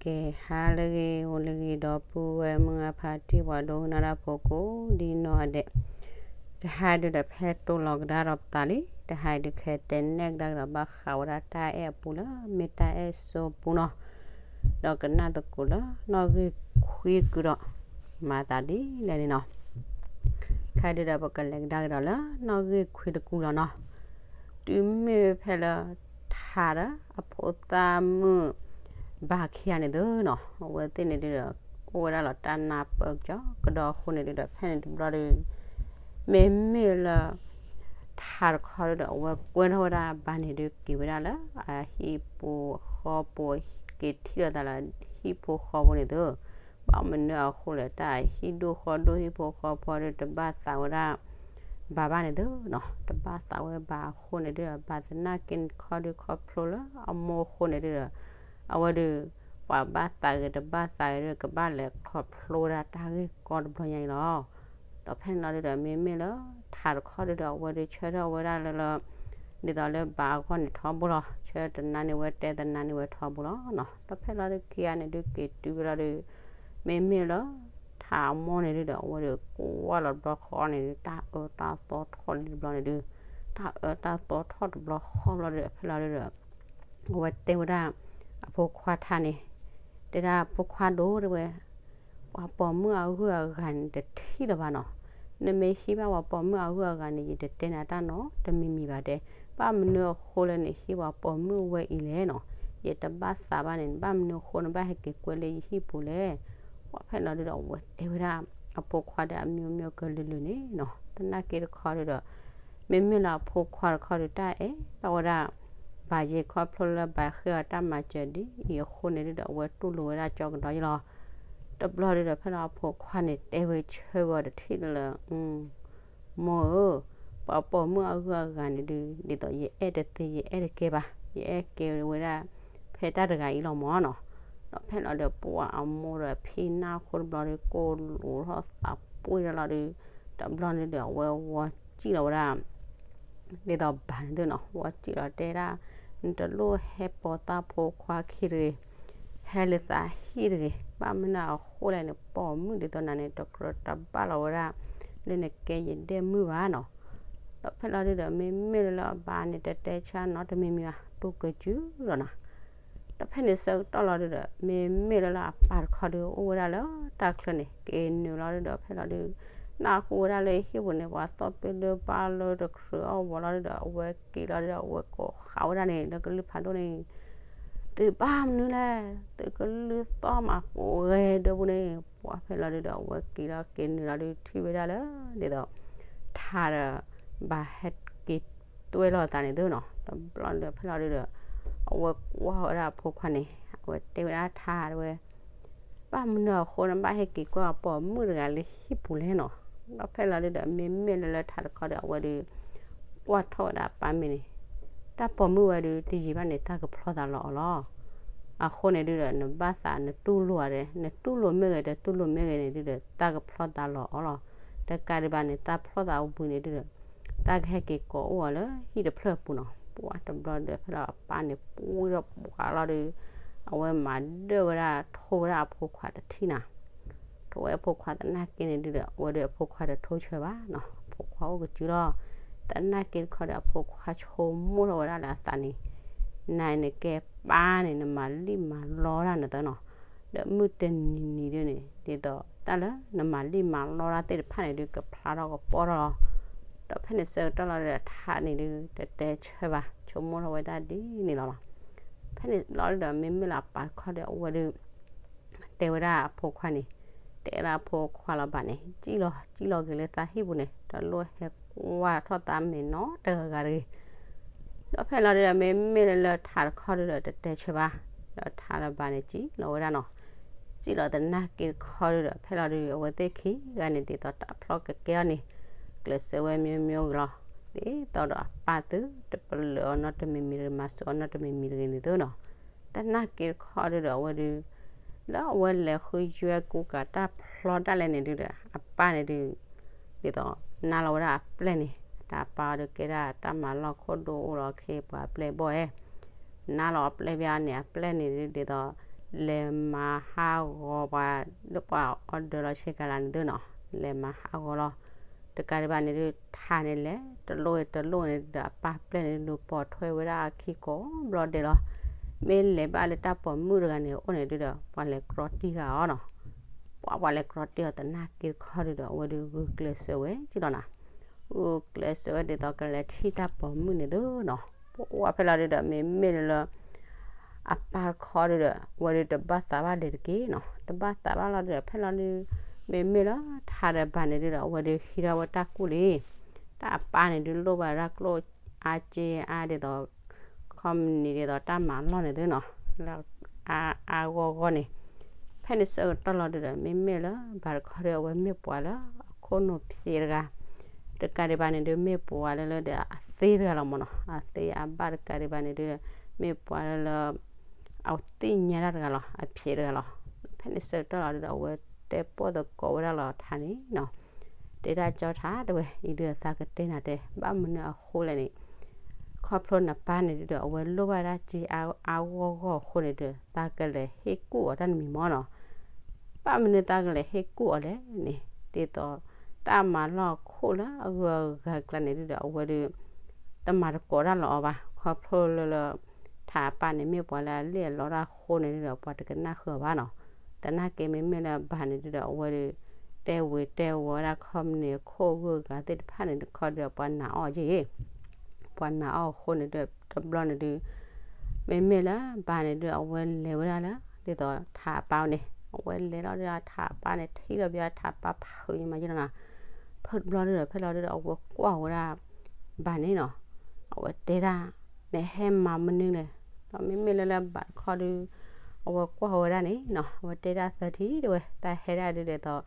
ကဲ ဟါလၢအဂ့ၤ ဂီၤလၢအဂ့ၤ ဒီပုၢ်ဝဲၢ်မုၢ်အဖါတံၢ် ပှၤဒိကနၣ်တၢ်ဖိကိးဒ်နီၢ်ဂၤဒဲး, တဟါအံၤဒုဒီး ဖဲတိၢ်လီၤကဒါဒီးပသးလံ, တဟါအံၤဒု ကဟဲတဲနဲၣ်ကဒါကဒီးဘၣ်ဃးဝဲဒၣ်တၢ်အဲၣ်အပူၤလၢ မ့ၢ်တၢ်အဲၣ်စိပူၤနီၤ, ဒီးကနၣ်သကိးလၢနီၣ်ဂံၢ်ခွံတကုာ်ဒီး မၤသးဒ်လဲၣ်န့ၣ်နီၤ. ခဲအံၤဒုဒီး ပကလဲၤကဒါကဒီးလၢနီၣ်ဂံၢ်ခွံတကုာ်လီၤနီၤ. တုၤမ့ၢ်ဖဲလၢ ထးဒီးအဖိသၣ်မုၣ် ဘၣ်ခံဂၤန့ၣ်သုနီၤ, အဝဲသ့ၣ်န့ၣ်ဒုဒီး အိၣ်ဝဲဒၣ်လီၤတၢ်နၢ်ပၢၢ်ကစီၤကဒီးအဃိန့ၣ်ဒုဒီး ဖဲန့ၣ်တဘျီဒီး မ့မ့ၢ်လၢ ထးတခီဒုဒီး အဝဲကွဲထီၣ်ဝဲဒၣ်ဘၣ်န့ၣ်ဒု က့ၤဝဲဒၣ်လၢအဟံၣ်ပူၤအဃီပူၤ က့ၤထံၣ်လိာ်သးလၢဟံၣ်ဖိဃီဖိန့ၣ်သု, ဘၣ်မနုၤအဃိလဲၣ် တၢ်ဟံၣ်ဒိၣ်ဃီဒိၣ်ဟံၣ်ဖိဃီဖိဒု တဘၣ်သးဝဲဒၣ် ဘၣ်ဘၣ်န့ၣ်သုနီၤ, တဘၣ်သးဝဲဘၣ်အဃိန့ၣ်ဒုဒီး ဘၣ်သနာ်က့န့ၣ်တခီဒု ခီဖျိလၢအမိၢ်အဃိန့ၣ်ဒုဒီး အဝဲဒု ပှၤဘၣ်သးဂ့ၤတဘၣ်သးဂ့ၤဒု ကဘၣ်လဲၤခီဖျိဝဲဒၣ်တၢ်ဂ့ၢ်ကီတဘျီညါအံၤလီၤ. ဒီးဖဲန့ၣ်လီၤဒုဒီး မ့မ့ၢ်လၢထးတခီဒုဒီး အဝဲဒုဆၢထၢၣ်ဝဲဒၣ်လၢလၢ ဒ်သိးလၢဘၣ်အဂီၢ်န့ၣ်ထီဘိလီၤ, ဆၢတနါန့ၣ်ဝဲတဲတနါန့ၣ်ဝဲထီဘိလီၤနီၤ. ဒီးဖဲလီၤဒုခံဂၤန့ၣ်ဒုက့ၤတုၤဝဲလီၤဒု မ့မ့ၢ်လၢ ထးအမိၢ်န့ၣ်ဒုဒီး အဝဲဒုကွၢ်လီၤတဘျီဃီန့ၣ်ဒု တၢ်အၢတၢ်သီထီၣ်န့ၣ်တဘျီန့ၣ်ဒု, တၢ်အၢတၢ်သီထီၣ်တဘျီဃီဘျီဒု ဖဲလီၤဒုဒီး အဝဲတဲဝဲဒၣ် အဖိခွါထးန့ၣ်, တဲဒၣ်ဖိခွါဒိၣ်တဲဝဲ ပှၤပိာ်မုၣ်အဂုၤအဂၤန့ၣ်တထံၣ်လၢၤဘၣ်နီၤ, နမ့ၢ်ဟံးဘၣ်ပှၤပိာ်မုၣ်အဂုၤအဂၤန့ၣ် ယတတဲနၤတၢ်နီတမံၤမံၤဘၣ်တဲ, ဘၣ်မနုၤအဃိလၢနဟံးပှၤပိာ်မုၣ်ဝဲအံၤလဲၣ်နီၤ, ယတဘၣ်သးဘၣ်န့ၣ် ဘၣ်မနုၤအဃိနဘၣ်ဟဲက့ၤကွဲလၢယဟံၣ်ပူၤလဲၣ်. ပှၤဖဲလီၤဒုဒီး အဝဲတဲဝဲဒၣ် အဖိခွါဒီးအမျိုးမျိုးကလုာ်လုာ်န့ၣ်နီၤ, သနာ်က့တခီဒုဒီး မ့မ့ၢ်လၢအဖိခွါတခီဒု တၢ်အဲၣ်ဘၣ်ဝဲဒၣ် ဘၣ်ယ့ၤခီဖျိလၢဘၣ်ဃ့အီၤတၢ်မၤစၢၤဒ်အံၤအဃိန့ၣ်ဒုဒီး အဝဲတူၢ်လိာ်ဝဲဒၣ်ကၠီကဒီးယလီၤ. တဘျီဒုဒီး ဖဲလီၤအဖိခွါန့ၣ်တဲဝဲဆၢဝဲအီၤတထံၣ်လၢ မိၢ်ဧၢ, ပှၤပိာ်မုၣ်အဂုၤအဂၤန့ၣ်ဒု ဒ်သိးယအဲၣ်တသ့ယအဲၣ်တကဲဘၣ်, ယအဲၣ်ကဲဝဲဒၣ် ဖဲတၢ်တဂၤအံၤလီၤမၢ်နီၤ. ဒီးဖဲလီၤဒုဒီး ပှၤအမိၢ်ဒီးဖံနၢ်အဃိတဘျီဒု ကိၢ်လိာ်ထီၣ်သးပှ့ၤဒီးလီၤဒု, တဘျီန့ၣ်ဒီး အဝဲဝီစံၣ်လီၤဝဲဒၣ် ဒ်သိးဘၣ်န့ၣ်သုနီၤ, ဝီစံၣ်လီၤတဲဒၣ် နတလိၣ်ဟဲပိာ်သးဖိခွါခံတဂ့ၤ, ဟဲလၢသးဟံၣ်တဂ့ၤ, ဘၣ်မနုၤအဃိလဲၣ်န့ၣ် ပိာ်မုၣ်ဒ်သိးနၤန့ၣ် တကြၢးတဘၣ်လီၤဝဲဒၣ် လၢနကဲယဒဲၣ်မုၣ်ဘၣ်နီၤ. ဒီးဖဲလီၤဒုဒီး မ့မ့ၢ်လၢလၢအဘၣ်န့ၣ် တတဲဆါနီတမံၤမံၤဘၣ် တူၢ်ကစုလီၤနီၤ. ဒီးဖဲန့ၣ်ဆၢကတီၢ်လီၤဒုဒီး မ့မ့ၢ်လၢလၢအပၢ်တခီဒု အိၣ်ဝဲဒၣ်လၢတၢ်ချၢန့ၣ် က့ၤနုာ်လီၤဒုဒီး ဖဲလီၤဒု နၢ်ဟူဝဲဒၣ်လၢဟံၣ်ပူၤန့ၣ် ပှၤသီၣ်ပ့ၤလၢပၢ်လၢတချုးအီၣ်ဝီၤလီၤဒုဒီး အဝဲက့ၤလီၤဒုဒီး အဝဲကိးဃာ်ဝဲဒၣ်န့ၣ် လၢကလုၢ်ဖးဒိၣ်န့ၣ် သုဘၣ်မနုၤလဲၣ်, သုကလုၢ်သီၣ်မးပူၤဂဲၤဒၢပူၤန့ၣ် ပှၤဖဲလီၤဒုဒီး အဝဲက့ၤလီၤက့ၤနုာ်လီၤဒု ထံၣ်ဝဲဒၣ်လၢ ဒ်သိး ထးဒီး ဘၣ်ဟဲက့ၤတွဲလီၤသးန့ၣ်သုနီၤ. တဘျီဒုဒီး ဖဲလီၤဒုဒီး အဝဲကွၢ်ဝဲဒၣ်အဖိခွါန့ၣ် အဝဲတဲဝဲဒၣ်ထးတဲဝဲ ဘၣ်မနုၤအဃိန့ၣ် ဘၣ်ဟဲက့ၤကွၢ်အပိာ်မုၣ်တဂၤလၢဟံၣ်ပူၤလဲၣ်နီၤ. ဒီးဖဲလီၤဒုဒီး မ့မ့ၢ်လၢလၢထးတခီဒီး အဝဲဒု ကွၢ်ထီၣ်ဝဲဒၣ်အပၢ်မ့ၢ်န့ၣ် တၢ်ပိာ်မုၣ်ဝဲဒု တယံာ်ဘၣ်န့ၣ် တၢ်ကဖျီသးလီၤအီၤလီၤ. အဃိန့ၣ်ဒုဒီး နဘၣ်သးနတူၢ်လိာ်ဧါဒီး နတူၢ်လိာ်မ့ၢ်ဂ့ၤ တတူၢ်လိာ်မ့ၢ်ဂ့ၤန့ၣ်ဒုဒီး တၢ်ကဖျီသးလီၤအီၤလီၤ. တကးဒံးဘၣ်န့ၣ် တၢ်ဖျီသးဝံၤန့ၣ်ဒုဒီး တၢ်ကဟဲက့ၤကိးအိၣ်အီၤလၢဟံၣ်တဖျၢၣ်အပူၤနီၤ. ပှၤတဘျီဒုး ဖဲလီၤအပၢ်န့ၣ် ပှံၢ်ထီၣ်ပှၤလီၤဒုး အဝဲမၤဒၢၣ်ဝဲဒၣ် ထိဝဲဒၣ်အဖိခွါတထံၣ်နၤ, ထိဝဲအဖိခွါသနာ်က့န့ၣ်ဒုဒီး အဝဲဒုးအဖိခွါတထိဆၢဘၣ်နီၤ. အဖိခွါအိၣ်ကစုလီၤ. သနာ်က့တခီဒီး အဖိခွါဆိကမိၣ်ထီၣ်ဝဲဒၣ်လၢအသးန့ၣ် နၤန့ၣ်ကဲပၢ်န့ၣ် နမၤလံၣ်မၤလီတၢ်နသၢနီၤ, ဒီးမုၢ်တနံၤနံၤဒုန့ၣ် ဒ်သိးတၢ်လၢနမၤလံၣ်မၤလီတၢ်သ့ၣ်တဖၣ်န့ၣ်ဒုး ကဖျါထီၣ်ကပီၤထီၣ်လီၤ. ဒီးဖဲန့ၣ်ဆၢကတီၢ်လီၤဒီး ထးန့ၣ်ဒုး တတဲဆၢဘၣ် ဆိကမိၣ်ထီၣ်ဝဲဒၣ်ဒ်န့ၣ်လီၤလီၤ. ဖဲန့ၣ်လီၤဒုးဒီး မ့မ့ၢ်လၢအပၢ်တခီဒီး အဝဲဒုး တဲဝဲဒၣ်အဖိခွါန့ၣ်, တဲဝဲဒၣ်အဖိခွါလီၤဘၣ်န့ၣ် စံၣ်လီၤ စံၣ်လီၤက့ၤလၢသးဟံၣ်ပူၤန့ၣ် တလိၣ်ဟဲကွၢ်ထီၣ်သးမဲာ်နီတဂၤဂၤတဂ့ၤ. ဒီးဖဲလီၤဒုးဒီး မ့မ့ၢ်လၢလၢထးတခီဒုးဒီး တတဲဆၢဘၣ်, ဒီးထးလီၤဘၣ်န့ၣ် စံၣ်လီၤဝဲဒၣ်နီၤ. စံၣ်လီၤသနာ်က့တခီဒုးဒီး ဖဲလီၤဒုး အဝဲသ့ၣ်ခံဂၤန့ၣ် ဒ်သိးတၢ်ဖျီကကဲအီၤန့ၣ် ကျဲးစၢးဝဲ မျိုးမျိုး ဂ့ၤလီၤ. ဒ်သိးဒီးအပၢ်သုတပလၢၢ်အီၤနီတမံၤမံၤတဂ့ၤ မၤစၢၤအီၤနီတမံၤမံၤတဂ့ၤန့ၣ်သုနီၤ. သနာ်က့တခီဒုးဒီး အဝဲဒုး လၢအဝဲလဲၤဃုယွဲကူကၤတၢ်ဖျီဒၣ်လဲာ်န့ၣ်ဒုးဒီး အပၢ်န့ၣ်ဒုး ဒ်သိး နါလီၤဝဲဒၣ်အပျဲၢ်န့ၣ် တၢ်ပၢ်အီၤဒုးကဲဒၣ်တၢ်မၤလီၢ်ခိၣ်ဒိၣ်အိၣ်လီၤခ့ပှၤအပျဲၢ်ဘီၣ်ဧဲ, နါလီၤအပျဲၢ်ဘၣ်န့ၣ် အပျဲၢ်န့ၣ်ဒုး ဒ်သိး လဲၤမၤဟးဂီၤပှၤလၢပှၤအီၣ်ဒၢးလီၤဆ့ကၤလးန့ၣ်သုနီၤ, လဲၤမၤဟးဂီၤလီၤ. တကးဒံးဘၣ်န့ၣ်ဒုး ထးန့ၣ်လဲၤတလိၣ်တလိၣ်န့ၣ်ဒီး အပၢ်ပျဲၢ်န့ၣ်ဒုးပိာ်ထွဲဝဲဒၣ်အခံကိးဘျီဒဲးလီၤ. မ့ၢ်လဲၤဘၣ်လၢတၢ်ပိာ်မုၣ်တဂၤန့ၣ်အိၣ်န့ၣ်ဒုးဒီး ပှၤလဲၤကြီတံၢ်ဃာ်အီၤနီၤ. ပှၤပှၤလဲၤကြီတံၢ်အီၤသနာ်က့တခီဒုးဒီး အဝဲဒုးဂုာ်ကျဲးစၢးဝဲက့လီၤနီၤ. ဂုာ်ကျဲးစၢးဝဲဒ်သိးကလဲၤထံၣ်တၢ်ပိာ်မုၣ်န့ၣ်သုနီၤ. ပှၤဖဲလီၤဒုးဒီး မ့မ့ၢ်လၢလၢ အပၢ်တခီဒုးဒီး အဝဲဒုးတဘၣ်သးဘၣ်လဲၤတက့ၢ်နီၤ. တဘၣ်သးဘၣ်လီၤဒုးဒီး ဖဲလီၤဒုး မ့မ့ၢ်လၢထးဒီးဘၣ်န့ၣ်ဒုးဒီး အဝဲဒုးဟံးထီၣ်ဝဲတၢ်ကူၣ်လံ. တၢ်အပၢ်န့ၣ်ဒုးလိၣ်ဘၣ်ဒၣ်ကျိၣ် အါက့အါဒ်သိး ခီမနံၤဒ်သိးတၢ်မၤလီၢ်န့ၣ်သုနီၤ, လၢအါအါဂီၢ်ဂီၢ်န့ၣ်, ဖဲန့ၣ်ဆၢကတီၢ်လီၤဒုးဒီး မ့မ့ၢ်လၢဘၣ်တခီဒုး အဝဲမ့ၢ်ပှၤလၢအခိၣ်နူာ်ဖျဲးတဂၤ, တကးဒံးဘၣ်န့ၣ်ဒုး မ့ၢ်ပှၤလၢလၢဒီးအသ့တဂၤလီၤမ့ၢ်နီၤ, အသ့အဘၣ်တကးဒံးဘၣ်န့ၣ်ဒုး မ့ၢ်ပှၤလၢလၢ အသ့ၣ်ညါတၢ်တဂၤလီၤ, အဖျဲးတဂၤလီၤ. ဖဲန့ၣ်ဆၢကတီၢ်လီၤဒုးဒီး အဝဲတဲပိာ်သကိးဝဲဒၣ်လီၤထးန့ၣ်နီၤ. တဲဒၣ်ကၠီထးတဲဝဲ အံၤဒုးသးကတဲနၤတဲ ဘၣ်မနုၤအဃိလဲၣ်န့ၣ်, ခီဖျိနပၢ်န့ၣ်ဒုးဒီး အဝဲလိၣ်ဘၣ်ဒၣ်က့အါအါဂီၢ်ဂီၢ်အဃိန့ၣ်ဒုး သးကလဲၤဟ့ၣ်ကူၣ်အီၤတၢ်တမံၤမ့ၢ်နီၤ. ဘၣ်မနုၤသးကလဲၤဟ့ၣ်ကူၣ်အီၤလဲၣ်န့ၣ်, ဒ်သိးတၢ်မၤလီၢ်အခိၣ်လၢအဂုၤအဂၤတကျါန့ၣ်ဒုးဒီး အဝဲဒုး တမၤသကိးတၢ်လီၤအီၤဘၣ်. ခီဖျိလၢလၢ ထးအပၢ်န့ၣ် မ့ၢ်ပှၤလၢအလံၣ်အလီတၢ်အဃိန့ၣ်ဒုးဒီး ပှၤတကနၣ်ဃုာ်အီၤဘၣ်နီၤ. သနာ်က့မ့မ့ၢ်လၢဘၣ်န့ၣ်ဒုးဒီး အဝဲဒုး တဲဝံၤတဲဝီၤဝဲဒၣ်ခီမနံၤအခိၣ်အဂုၤအဂၤသ့ၣ်တဖၣ်န့ၣ်တခီဒုးဒီး ပှၤနာ်အီၤက့ၢ် ပှၤနာ်အီၤအဃိန့ၣ်ဒုး တဘျီန့ၣ်ဒုး မ့မ့ၢ်လၢဘၣ်န့ၣ်ဒုး အဝဲလဲၤဝဲဒၣ်လၢ ဒ်သိးထးအပၢ်န့ၣ် အဝဲလဲၤလီၤဒုးဒီးထးအပၢ်န့ၣ် ထံၣ်ဒီးဘၣ်ထးအပၢ်ဖးညါမးယနီၤ. ဖုတဘျီဒုးဒီး ဖဲလီၤဒုးဒီး အဝဲကွၢ်ဝဲဒၣ် ဘၣ်န့ၣ်နီၤ. အဝဲတဲဒၣ် နဟဲမၤမနုၤလဲၣ်. ဒီးမ့မ့ၢ်လၢလၢဘၣ်တခီဒုး အဝဲကွၢ်ဝဲဒၣ်န့ၣ်နီၤ အဝဲတဲဒၣ်သၢထံၣ်တဲဝဲ သးဟဲဒၣ်ဒုးဒ်သိး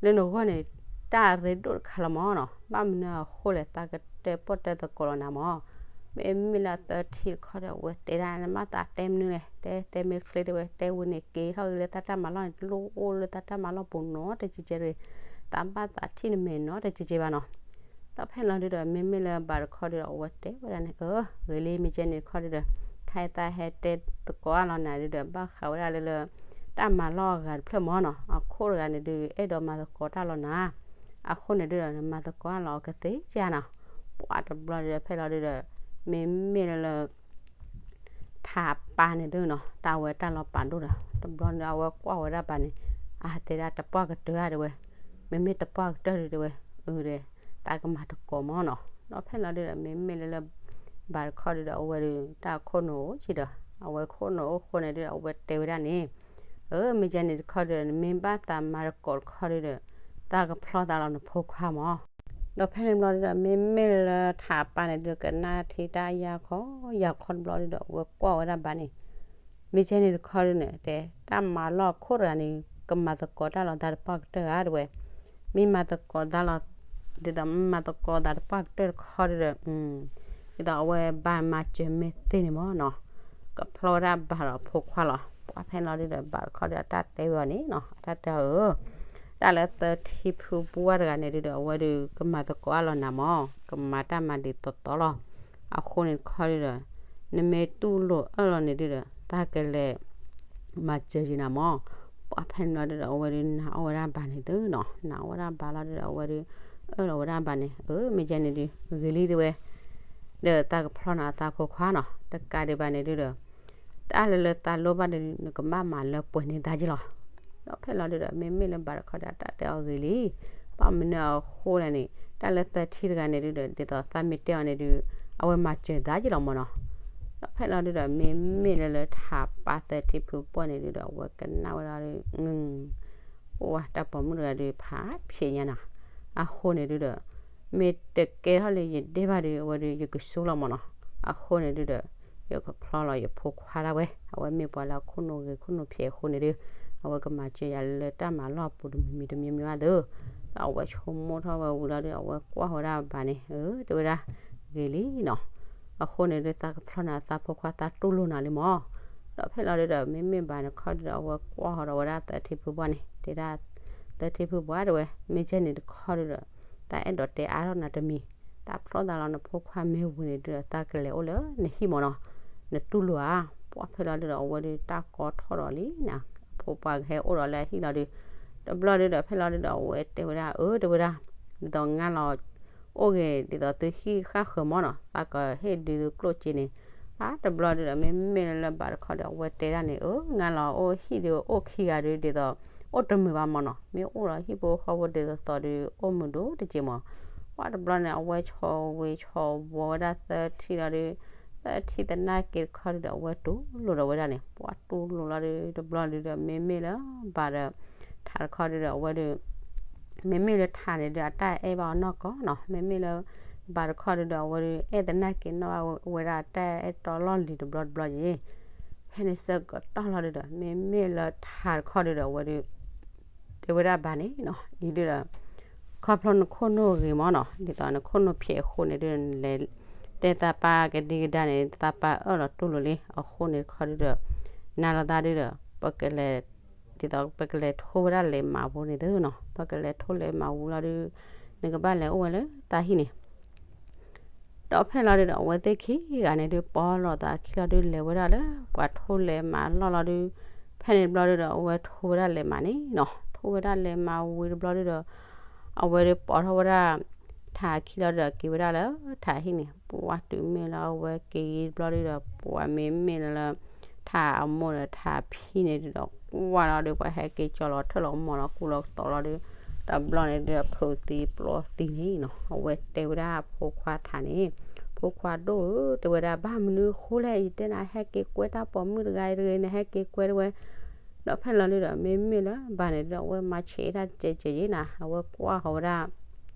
လၢနဂီၢ်န့ၣ် တၢ်ရ့ဒိၣ်တခါလီၤမးနီၤ. ဘၣ်မနုၤအဃိလဲၣ် သးကတဲပိာ်တဲသကိးလီၤနၤမး. မ့မ့ၢ်လၢသၢထံၣ်တခီဒီး အဝဲတဲဒၣ် နဘၣ်သးတဲမနုၤလဲၣ် တဲတဲမ့ၢ်ချ့တဲဝဲ တဲဝံၤန့ၣ် က့ၤထီၣ်ဂ့ၤလၢသးတၢ်မၤလီၢ်န့ၣ် တလိၣ်အိၣ်လၢသးတၢ်မၤလီၢ်ပူၤနီတစဲးကဲးရ့ၣ် သးဘၣ်သးထံၣ်နမဲာ်နီတစဲးကဲးဘၣ်နီၤ. ဒီးဖဲလီၤဒုးဒီး မ့မ့ၢ်လၢဘၣ်တခီဒုးဒီး အဝဲတဲဝဲဒၣ်န့ၣ် အၢ ဂ့ၤလံ မ့ၢ်ကဲန့ၣ်တခီဒုးဒီး ခဲအံၤသးဟဲတဲသကိးအါလီၤနၤဒုးဒီး ဘၣ်ဃးဝဲဒၣ်လၢလၢ တၢ်မၤလီၢ်အဂၤတဖျၢၣ်မးနီၤ အခိၣ်တဂၤန့ၣ်ဒုး အဲၣ်ဒိးမၤသကိးတၢ်လီၤနၤ အဃိန့ၣ်ဒုးဒီး နမၤသကိးအါလီၤအီၤကသ့ကၢ်နီၤ. ပှၤတဘျီဒုးဒီး ဖဲလီၤဒုးဒီး မ့မ့ၢ်လၢလၢ ထးပၢ်န့ၣ်သုနီၤ တၢ်ဝဲတၢ်လီၤပာ်ဒိၣ်ဒီး တဘျီန့ၣ် အဝဲကွၢ်ဝဲဒၣ်ဘၣ်န့ၣ် အတဲဒၣ်တပှၢ်ကတၢၢ်ဧါတဲဝဲ, မ့မ့ၢ်တပှၢ်ကတၢၢ်ဒုးတဲဝဲ အၢဒီး သးကမၤသကိးမးနီၤ. ဒီးဖဲလီၤဒုးဒီး မ့မ့ၢ်လၢလၢ ဘၣ်တခီဒုးဒီး အဝဲဒုး တၢ်ခိၣ်နူာ်အိၣ်ကံဒီး အဝဲခိၣ်နူာ်အိၣ်ဃိန့ၣ်ဒုးဒီး အဝဲတဲဝဲဒၣ်န့ၣ် အၢ မ့ၢ်ကဲန့ၣ်တခီဒုးဒီး နမ့ၢ်ဘၣ်သးမၤသကိးတခီဒုးဒီး သးကဖျီသးလီၤနဖိခွါမး. ဒီးဖဲန့ၣ်ဘျီဒုးဒီး မ့မ့ၢ်လၢထးပၢ်န့ၣ်ဒုး ကနၣ်ထံတၢ်ယါခီ ယါခီတဘျီဒုးဒီး အဝဲကွၢ်ဝဲဒၣ်ဘၣ်န့ၣ် မ့ၢ်ကဲန့ၣ်တခီဒုးန့ၣ် တဲ တၢ်မၤလီၢ်အခိၣ်တဂၤန့ၣ် ကမၤသကိးတၢ်လီၤသးတပှၢ်ကတၢၢ်ဧါတဲဝဲ, မ့ၢ်မၤသကိးသးလီၤ ဒ်သိးမၤသကိးသးတပှၢ်ကတၢၢ်တခီဒုးဒီး ဒ်သိးအဝဲဘၣ်မၤစၢၤမ့ၢ်သ့န့ၣ်မးနီၤ ကဖျီဝဲဒၣ်ဘၣ်ဒီးဖိခွါလီၤ. ပှၤဖဲလီၤဒုးဒီး ဘၣ်တခီဒုးအတၢ်တဲဝဲအီၤန့ၣ်နီၤ အတၢ်တဲအီၤဧၢ တၢ်လၢသၢထံဖုပှၢ်တဂၤန့ၣ်ဒုးဒီး အဝဲဒုးကမၤသကိးအါလီၤနၤမး ကမၤတၢ်မၤဒ်သိးသိးလီၤ. အဃိန့ၣ်တခီဒုးဒီး နမ့ၢ်တူၢ်လိာ်အၢၣ်လီၤန့ၣ်ဒုးဒီး သးကလဲၤ မၤစၢၤယနၤမး. ပှၤဖဲန့ၣ်လီၤဒုးဒီး အဝဲဒုးနာ်အီၣ်ဝဲဒၣ်ဘၣ်န့ၣ်သုနီၤ နာ်အီၣ်ဝဲဒၣ်ဘၣ်လီၤဒုးဒီး အဝဲဒုး အၢၣ်လီၤဝဲဒၣ်ဘၣ်န့ၣ် အၢ မ့ၢ်ကဲန့ၣ်ဒုး ဂ့ၤလံတဲဝဲ ဒီးသးကဖျီနၤသးဖိခွါနီၤ တကးဒံးဘၣ်န့ၣ်ဒုးဒီး တၢ်လၢလၢသးလိၣ်ဘၣ်ဒီး နကဘၣ်မၤလၢပှဲၤန့ၢ်သးက့လီၤ. ဒီးဖဲလီၤဒုးဒီး မ့မ့ၢ်လၢဘၣ်တခီဒီး တၢ်တဲအီၤဂ့ၤလံ ဘၣ်မနုၤအဃိလဲၣ်န့ၣ် တၢ်လၢသၢထံတဂၤန့ၣ်ဒုးဒီး ဒ်သိးသးမ့ၢ်တဲအီၤန့ၣ်ဒုး အဝဲမၤစၢၤသးက့လီၤမးနီၤ. ဒီးဖဲလီၤဒုးဒီး မ့မ့ၢ်လၢလၢထးပၢ်သၢထံဖုပှၢ်န့ၣ်ဒုးဒီး အဝဲကနၣ်ဝဲဒၣ်ဒုး ပှၤတၢ်ပိာ်မုၣ်တဂၤဒုးဖးဖျဲးညါနီၤ. အဃိန့ၣ်ဒုးဒီး မ့ၢ်တကဲထီၣ်လၢယဒဲဘၣ်ဒီး အဝဲဒုးယကဆူလီၤမးနီၤ. အဃိန့ၣ်ဒုးဒီး ယကဖျီလီၤယဖိခွါဒၣ်ဝဲ အဝဲမ့ၢ်ပှၤလၢအခိၣ်နူာ်ဂ့ၤခိၣ်နူာ်ဖျဲးအဃိန့ၣ်ဒုး အဝဲကမၤစၢၤယၤလၢတၢ်မၤလီၢ်အပူၤတမံၤမံၤတမံၤမံၤဘၣ်သု. ဒီးအဝဲဆိကမိၣ်ထီၣ်ဝဲဝံၤလီၤဒုး အဝဲကွၢ်ဝဲဒၣ်ဘၣ်န့ၣ် အၢ တဲဝဲဒၣ် ဂ့ၤလံနီၤ. အဃိန့ၣ်ဒုး သးကဖျီနၤသးဖိခွါသးတူၢ်လိာ်နၤလံမး. ဒီးဖဲလီၤဒုးဒီး မ့မ့ၢ်ဘၣ်န့ၣ်တခီဒုးဒီး အဝဲကွၢ်ဃီၤဒီးဝဲဒၣ်သၢထံဖုပှၢ်န့ၣ် တဲဒၣ် သၢထံဖုပှၢ်တဲဝဲ မ့ၢ်ကဲန့ၣ်တခီဒုးဒီး သးအဲၣ်ဒိးတဲအါထီၣ်နၤတမံၤ သးဖျီသးလီၤနဖိခွါမ့ၢ်ဝံၤန့ၣ်ဒုးဒီး သးကလဲၤအိၣ်လၢနဟံၣ်မးနီၤ. နတူၢ်လိာ်ဧါ ပှၤဖဲလီၤဒုဒီး အဝဲဒုးတၢ်ကီထီၣ်ဒီးလံနၤ, အဖိခွါကဟဲအိၣ်ဒီးလၢအဟံၣ်လီၤဒု, တဘျီဒုဒီး ဖဲလီၤဒုဒီး အဝဲတဲဝဲဒၣ် အၢ တဲဝဲဒၣ်, ဒ်သိးငါလီၤ အိၣ်ဂ့ၤ ဒ်သိးသုဟံၣ်ဃၣ်ဃၢၤမၢ်နီၤ, သးကဟ့ၣ်ဒုသုကျိၣ်စ့န့ၣ်, အါ တဘျီဒုဒီး မ့မ့ၢ်လၢလၢဘၣ်တခီဒီး အဝဲတဲဒၣ်န့ၣ် အၢ ငါလီၤအိၣ်ဟံၣ်ဒုအိၣ်ခံဂၤဒု ဒ်သိး အိၣ်တမုာ်ဘၣ်မၢ်နီၤ, မ့ၢ်အိၣ်ဒီးဟံၣ်ဖိဃီဖိဒ်သိးသိးဒု အိၣ်မုာ်ဒိၣ်တက့ၢ်မၢ်. ပှၤတဘျီန့ၣ် အဝဲဆီဝံၤဆီဝီၤဝဲဒၣ်သၢထံၣ်လီၤဒု, သၢထံၣ်သနာ်က့တခီဒုဒီး အဝဲတူၢ်လိာ်ဒီးဝဲဒၣ်န့ၣ်, ပှၤတူၢ်လိာ်လီၤဒု တဘျီဒုဒီး မ့မ့ၢ်လၢဘၣ်ဒီး ထးတခီဒုဒီး အဝဲဒု မ့မ့ၢ်လၢထးန့ၣ်ဒု အတၢ်အဲၣ်ဘၣ်အီၤနီၢ်ကီၢ်နီၤ, မ့မ့ၢ်လၢဘၣ်တခီဒုဒီး အဝဲဒု အဲၣ်သနာ်က့နီၢ်ဘၣ်ဝဲဒၣ်တၢ်အဲၣ်တီလီၢ်လံၤတဘျီတဘျီယ့ၣ်. ဖဲန့ၣ်ဆၢကတီၢ်လီၤဒုဒီး မ့မ့ၢ်လၢထးတခီဒုဒီး အဝဲဒု တဲဝဲဒၣ်ဘၣ်န့ၣ်နီၤ, အံၤဒုဒီး ခီဖျိနခိၣ်နူာ်ဂ့ၤမၢ်နီၤ, ဒ်သိးနခိၣ်နူာ်ဖျဲးအဃိန့ၣ်ဒု နလဲၤတဲသးပၢ်ကဒံကဒါန့ၣ် သးပၢ်အၢၣ်လီၤတူၢ်လိာ်လံ, အဃိန့ၣ်တခီဒုဒီး နၤလီၤသးဒုဒီး ပကလဲၤ ဒ်သိးပကလဲၤထိၣ်ဝဲဒၣ်လဲၤမးပူၤန့ၣ်သုနီၤ, ပကလဲၤထိၣ်လဲၤမးဝံၤလီၤဒု နကဘၣ်လဲၤအိၣ်ဝဲလၢသးဟံၣ်န့ၣ်. ဒီးဖဲလီၤဒုဒီး အဝဲသ့ၣ်ခံဂၤန့ၣ်ဒု ပီလီၤသးခံလီၤဒု လဲၤဝဲဒၣ်လၢပှၤထိၣ်လဲၤမးလီၢ်လီၤဒု, ဖဲန့ၣ်တဘျီဒုဒီး အဝဲထိၣ်ဝဲဒၣ်လဲၤမးန့ၣ်နီၤ, ထိၣ်ဝဲဒၣ်လဲၤမးဝံၤတဘျီဒုဒီး အဝဲဒုပိာ်ထီၣ်ဝဲဒၣ် ထးခံလီၤဒုဒီး က့ၤဝဲဒၣ်လၢထးဟံၣ်န့ၣ်, ပှၤတုၤမ့ၢ်လၢအဝဲက့ၤတဘျီဒုဒီး ပှၤမ့မ့ၢ်လၢ ထးအမိၢ်ဒီးထးဖံန့ၣ်ဒုဒီး ကွၢ်လီၤဒု ပှၤဟဲက့ၤကၠီလီၤထၢၣ်လီၤမီၢ်လီၤကူလီၤသီလီၤဒု, တဘျီန့ၣ်ဒုဒီး ဖုးသံပျီသံန့ၣ်နီၤ, အဝဲတဲဝဲဒၣ်ဖိခွါထးန့ၣ်, ဖိခွါဒိၣ်ဧၢ တဲဝဲဒၣ် ဘၣ်မနုၤအဃိလဲၣ် ယတဲနၤဟဲက့ၤကွဲတၢ်ပိာ်မုၣ်တဂၤအံၤတဂ့ၤ နဟဲက့ၤကွဲတဝဲ ဒီးဖဲလီၤဒုဒီး မ့မ့ၢ်လၢဘၣ်န့ၣ်ဒုဒီး အဝဲမၤဆဲးတၢ်ကဲးကဲးယ့ၣ်နၤ, အဝဲကွၢ်ဃီၤဝဲဒၣ်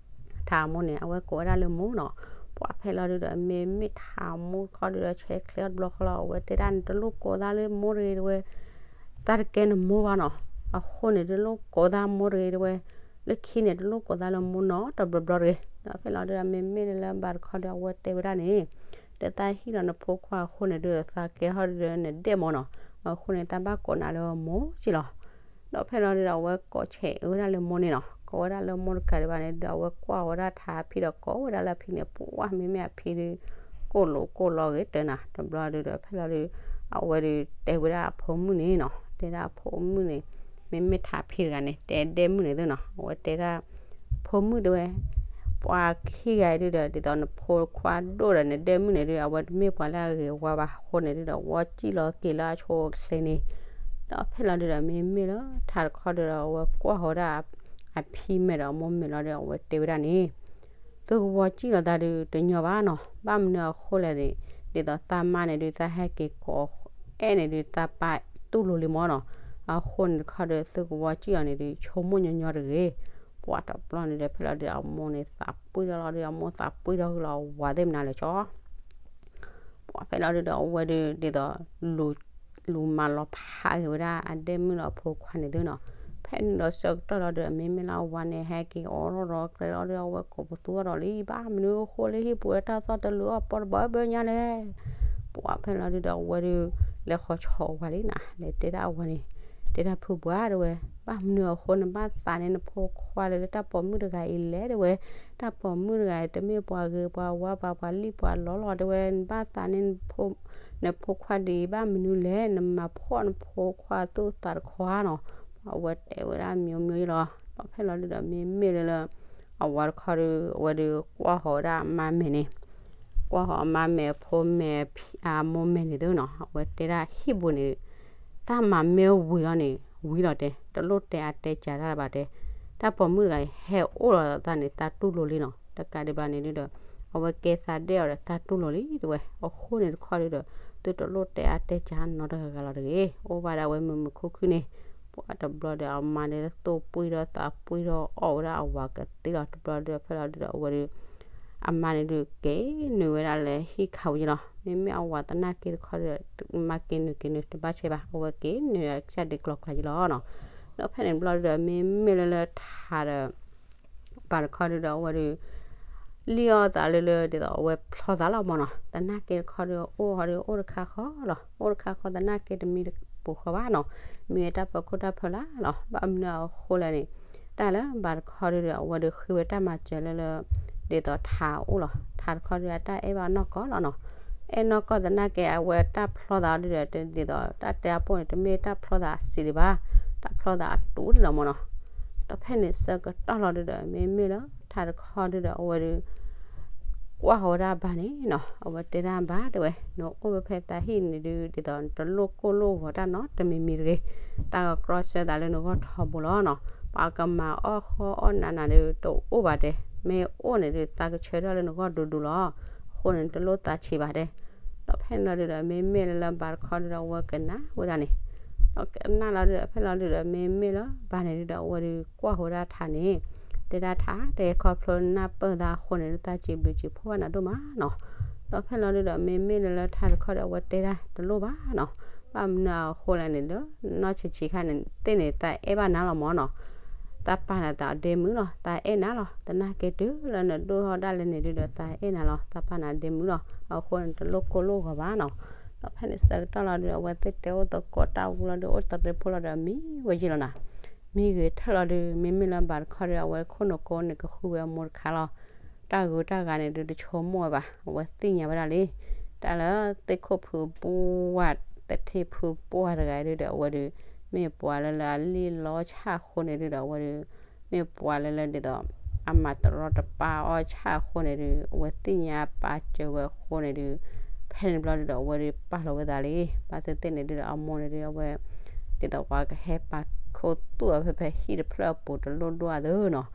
ထးမိၢ်န့ၣ် အဝဲကိးဝဲဒၣ်လၢမိၢ်နီၤ, ပှၤဖဲလီၤဒုဒီး မ့မ့ၢ်ထးမိၢ်တခီဒုဒီး ဆဲးချ့အီၤတဘျီဃီလီၤ, အဝဲတဲဒၣ်န့ၣ် တလိၣ်ကိးသးလၢမိၢ်တဂ့ၤတဝဲ, တၢ်တကဲနမိၢ်ဘၣ်နီၤ, အဃိန့ၣ် တလိၣ်ကိးသးမိၢ်တဂ့ၤတဝဲ, လၢခံန့ၣ် တလိၣ်ကိးသးလၢမိၢ်နီတဘျီဘျီတဂ့ၤ, ဒီးဖဲလီၤဒုဒီး မ့မ့ၢ်လၢဘၣ်တခီဒု အဝဲတဲဝဲဒၣ်န့ၣ်, ဒီးသးဟံၣ်လီၤနဖိခွါအဃိန့ၣ်ဒု သးကဲထီၣ်ဒုဒီးနဒဲၣ်မၢ်နီၤ, အဃိန့ၣ် တၢ်ဘၣ်ကိးနၤလၢမိၢ်က့လီၤ. ဒီးဖဲလီၤဒုဒီး အဝဲကိးဆဲးဝဲဒၣ်လၢမိၢ်န့ၣ်နီၤ, ကိးဝဲဒၣ်လၢမိၢ်တကးဒံးဘၣ်န့ၣ်ဒီး အဝဲကွၢ်ဝဲဒၣ်ထးဖံဒီး ကိးဝဲဒၣ်လၢအဖံန့ၣ်, ပှၤမ့မ့ၢ်အဖံဒု ကိၢ်လိာ်ကိၢ်လီၤဂ့ၤတၢ်နၤ, တဘျီဒုဒီး ဖဲလီၤဒု အဝဲဒုတဲဝဲဒၣ်အဖိမုၣ်န့ၣ်နီၤ, တဲဒၣ်အဖိမုၣ်န့ၣ်, မ့မ့ၢ်ထးဖံတဂၤန့ၣ် တဲဒဲၣ်မုၣ်န့ၣ်သုနီၤ, အဝဲတဲဒၣ် ဖိမုၣ်တဲဝဲ, ပှၤခံဂၤအံၤဒုဒီး ဒ်သိးနဖိခွါဒိၣ်ဒီးနဒဲၣ်မုၣ်န့ၣ်ဒု အဝဲတမ့ၢ်ပှၤလၢအဂ့ၤအဝါဘၣ်အဃိန့ၣ်ဒုဒီး ဝီစံၣ်လီၤက့ၤလၢအဆိအချ့န့ၣ်, ဒီးဖဲလီၤဒုဒီး မ့မ့ၢ်လၢထးတခီဒုဒီး အဝဲကွၢ်ဃီၤဝဲဒၣ်အဖံမဲာ်ဒီးအမိၢ်မဲာ်လီၤဒု အဝဲတဲဝဲဒၣ်န့ၣ်, သုကဝီစံၣ်လီၤသးဒုတညီဘၣ်နီၤ, ဘၣ်မနုၤအဃိလဲၣ်န့ၣ်, ဒ်သိးသးမါန့ၣ်ဒု သးဟဲက့ၤကိးအဲၣ်န့ၣ်ဒု သးပၢ်တူၢ်လိာ်လံမၢ်နီၤ, အဃိန့ၣ်တခီဒု သုကဝီစံၣ်လီၤန့ၣ်ဒု ဆိကမိၣ်ညီညီတဂ့ၤ. ပှၤတဘျီန့ၣ်ဒီး ဖဲလီၤဒု အမိၢ်န့ၣ်သးပှံၢ်ထီၣ်လီၤဒု အမိၢ်သးပှံၢ်ထီၣ်လီၤဝၤသ့ၣ်မနုၤလဲၣ်ကၠီ ပှၤဖဲလီၤဒုဒီး အဝဲဒု ဒ်သိး လူၤ လူၤမၤလီၤဖးက့ၤဝဲဒၣ်အဒဲၣ်မုၣ်ဒီးအဖိခွါန့ၣ်သုနီၤ, ဖဲန့ၣ်ဒီးဆၢကတီၢ်လီၤဒု အမ့မ့ၢ်လၢအဝၤန့ၣ် ဟဲက့ၤအိးထီၣ်ဒီးကျဲလီၤဒု အဝဲကိးပသူအီၤဒီးလံ ဘၣ်မနုၤအဃိလၢဟံၣ်ပူၤတၢ်သီၣ်တလုာ်အီၣ်ပီတဘၢဘၢညါလဲၣ်. ပှၤဖဲလီၤဒုဒီး အဝဲဒု လဲၤဃီၤဆီဝၤလံနၤ လဲၤတဲဒၣ်အဝၤန့ၣ်, တဲဒၣ်ဖုပှၢ်တဲဝဲ, ဘၣ်မနုၤအဃိနဘၣ်သးန့ၢ်နဖိခွါလၢတၢ်ပိာ်မုၣ်တဂၤအံၤလဲၣ်တဲဝဲ, တၢ်ပိာ်မုၣ်တဂၤအံၤ တမ့ၢ်ပှၤဂ့ၤပှၤဝါဘၣ် ပှၤလံၣ်ပှၤလီလီၤတဲဝဲ, နဘၣ်သးန့ၢ် နဖိခွါဒ်အံၤ ဘၣ်မနုၤလဲၣ်, နမၤဖှီၣ်နဖိခွါသူၣ်သးတခီဧါနီၤ. အဝဲတဲဝဲဒၣ်မိမိယလီၤ. ဒီးဖဲလီၤဒုဒီး မ့မ့ၢ်လၢလၢ အဝၤတခီဒု အဝဲဒု ကွၢ်ဃီၤဝဲဒၣ်အမါမဲာ်န့ၣ်, ကွၢ်ဃီၤအမါမဲာ် အဖိမဲာ် အမိၢ်မဲာ်န့ၣ်သုနီၤ, အဝဲတဲဒၣ်ဟံၣ်ပူၤန့ၣ် သးမၤမ့ၢ်ဝံၤလီၤန့ၣ် ဝံၤလီၤတဲ, တလိၣ်တဲအါတဲစှၤတၢ်ဘၣ်တဲ, တၢ်ပိာ်မုၣ်တဂၤအံၤ ဟဲအိၣ်လီၤသးန့ၣ် သးတူၢ်လိာ်လံနီၤ. တကးဒံးဘၣ်န့ၣ်ဒုဒီး အဝဲကဲသးဒဲၣ်အီၤဒီး သးတူၢ်လိာ်လံတဲဝဲ. အဃိန့ၣ်တခီဒုဒီး သုတလိၣ်တဲအါတဲစှၤနီတဂၤဂၤလီၤတဂ့ၤ. အိၣ်ဘၣ်ဒၣ်ဝဲမုာ်မုာ်ခုၣ်ခုၣ်န့ၣ်, ပှၤတဘျီဒီး အမါန့ၣ်သိၣ်ပှံၢ်ဒီးသးပှံၢ်ဒီးအီၣ်ဝဲဒၣ်အဝၤကသ့လီၤ. တဘျီဒုဒီး ဖဲလီၤဒုဒီး အဝဲဒု အမါန့ၣ်ဒု က့ၤနုာ်ဝဲဒၣ်လၢဟံၣ်ခးဝံၤလီၤ. မ့မ့ၢ်အဝၤသနာ်က့တခီဒု မၤက့ၤနုာ်က့ၤနုာ်တဘၣ်ဆဲးဘၣ်, အဝဲက့ၤနုာ်ကစၢ်ဒံးကျီကျါယလီၤနီၤ. ဒီးဖဲန့ၣ်တဘျီဒုဒီး မ့မ့ၢ်လၢလၢထးဒီး ဘၣ်တခီဒုဒီး အဝဲဒု လံၣ်အီၣ်သးလၢလၢဒ်သိး အဝဲဖျီသးလီၤမၢ်နီၤ. သနာ်က့တခီဒု အိၣ်ဃီဒု အိၣ်တခါဃီလီၤ. အိၣ်တခါဃီသနာ်က့တမံၤတပူၤဃီဘၣ်နီၤ. မ့ၢ်တၢ်ပၢၤခိၣ်တၢ်ဖၢလၢ်လီၤ. ဘၣ်မနုၤအဃိလဲၣ်န့ၣ်, တၢ်လၢဘၣ်တခီဒုဒီး အဝဲဒုဃ့ဝဲတၢ်မၤစၢၤလၢလၢ ဒ်သိးထးအိၣ်လီၤ. ထးတခီဒု အတၢ်အဲၣ်ဘၣ်နီၢ်ကီၢ်လီၤနီၤ. အဲၣ်နီၢ်ကီၢ်သနာ်က့ အဝဲတၢ်ဖျီသးအီၤဒုဒီး ဒ်သိးတၢ်တဲအပိၢ်န့ၣ် တမ့ၢ်တၢ်ဖျီသးအစံးဒံးဘၣ်, တၢ်ဖျီသးအတူးဒံးလီၤမၢ်နီၤ. ဒီးဖဲန့ၣ်ဆၢကတီၢ်လီၤဒုဒီး မ့မ့ၢ်လၢထးတခီဒုဒီး အဝဲဒုး ကွၢ်ဃီၤဝဲဒၣ်ဘၣ်န့ၣ်နီၤ, အဝဲတဲဒၣ်ဘၣ်တဲဝဲ, နအိၣ်ဝဲဖဲသးဟံၣ်န့ၣ်ဒုး ဒ်သိးနတလိၣ်ကိၢ်လိၣ်ဂီၤတၢ်နီတမံၤမံၤတဂ့ၤ, တၢ်ကကြီဆၢသးလၢနဂီၢ်ထီဘိလီၤနီၤ. ပှၤကမၤအီၣ်ဃီအီၣ်နးနးဒုးတအိၣ်ဘၣ်တဲ, မ့ၢ်အိၣ်န့ၣ်ဒုး သးကဆၢထၢၣ်လၢနဂီၢ်ဒူဒူလီၤ. အဃိန့ၣ် နတလိၣ်သးဆံးဘၣ်တဲ. ဒီးဖဲန့ၣ်လီၤဒုဒီး မ့မ့ၢ်လၢလၢဘၣ်တခီဒုဒီး အဝဲကနၣ်ဝဲဒၣ်န့ၣ် ဒီးကနၣ်လီၤဒုဒီး ဖဲလီၤဒုဒီး မ့မ့ၢ်လၢဘၣ်န့ၣ်ဒုဒီး အဝဲဒုးကွၢ်ဃီၤဝဲဒၣ်ထးန့ၣ်, တဲဒၣ်ထး တဲခီဖျိနၢ်ပၢၢ်သးအဃိန့ၣ်ဒုး သးစံးဘျုးစံးဖှိၣ်ဘၣ်နၤဒိၣ်မးနီၤ. ဒီးဖဲလီၤဒုဒီး မ့မ့ၢ်လၢလၢထးတခီဒီး အဝဲတဲဒၣ်တလိၣ်ဘၣ်နီၤ. ဘၣ်မနုၤအဃိလဲၣ်န့ၣ်ဒီး နီၢ်ဆံးဆံးခါန့ၣ် သ့ၣ်န့ၣ် သးအဲၣ်ဘၣ်နၤလီၤမၢ်နီၤ. သးပာ်နၤသးအဒဲမုၣ်လီၤ, သးအဲၣ်နၤလီၤ. သနာ်က့တုၤလၢနဒိၣ်ထီၣ်ဒၣ်လဲာ်န့ၣ်ဒုဒီး သးအဲၣ်နၤလီၤ, သးပာ်နၤဒဲမုၣ်လီၤ. အဃိန့ၣ် တလိၣ်ကိၢ်လိၣ်ဂီၤဘၣ်နီၤ. ဒီးဖဲန့ၣ်ဆၢကတီၢ်လီၤဒုဒီး အဝဲသ့ၣ်တဲအိၣ်သကိးတၢ်ဝံၤလီၤဒုး အိၣ်တရံးဖိလီၤဒီး မံဝဲယံာ်လီၤနၤ. မံဂ့ၤထၢၣ်လီၤဒုး မ့မ့ၢ်လၢဘၣ်တခီဒီး အဝဲခိၣ်နူာ်ကိန့ၣ် ကဃုဝဲအမိၢ်တခါလီၤ. တၢ်ဂုၤတၢ်ဂၤန့ၣ်ဒုး တဆိကမိၣ်ဝဲဘၣ်, အဝဲသ့ၣ်ညါဝဲဒၣ်လံ. တၢ်လၢသ့ၣ်ခိၣ်ဖုပှၢ် သထံဖုပှၢ်တဂၤဒုဒီး အဝဲဒုး မ့ၢ်ပှၤလၢလၢအလံၣ်လီဆၣ်အဃိန့ၣ်ဒုဒီး အဝဲဒုး မ့ၢ်ပှၤလၢလၢဒ်သိး အမၤတရီတပါအီၣ်ဆၣ်အဃိန့ၣ်ဒုး အဝဲသ့ၣ်ညါပာ်စၢၤဝဲအဃိန့ၣ်ဒုး ဖဲန့ၣ်တဘျီဒုဒီး အဝဲဒုးပာ်လီၤဝဲသးလံ. ဘၣ်သ့ၣ်သ့ၣ်န့ၣ်ဒုဒီး အမိၢ်န့ၣ်ဒုး အဝဲ ဒ်သိးပှၤကဟဲပာ်ခိၣ်သူၣ်အီၤဖဲဖဲဟံၣ်တဖျၢၣ်အပူၤတလိၣ်ဒိၣ်အသိးနီၤ.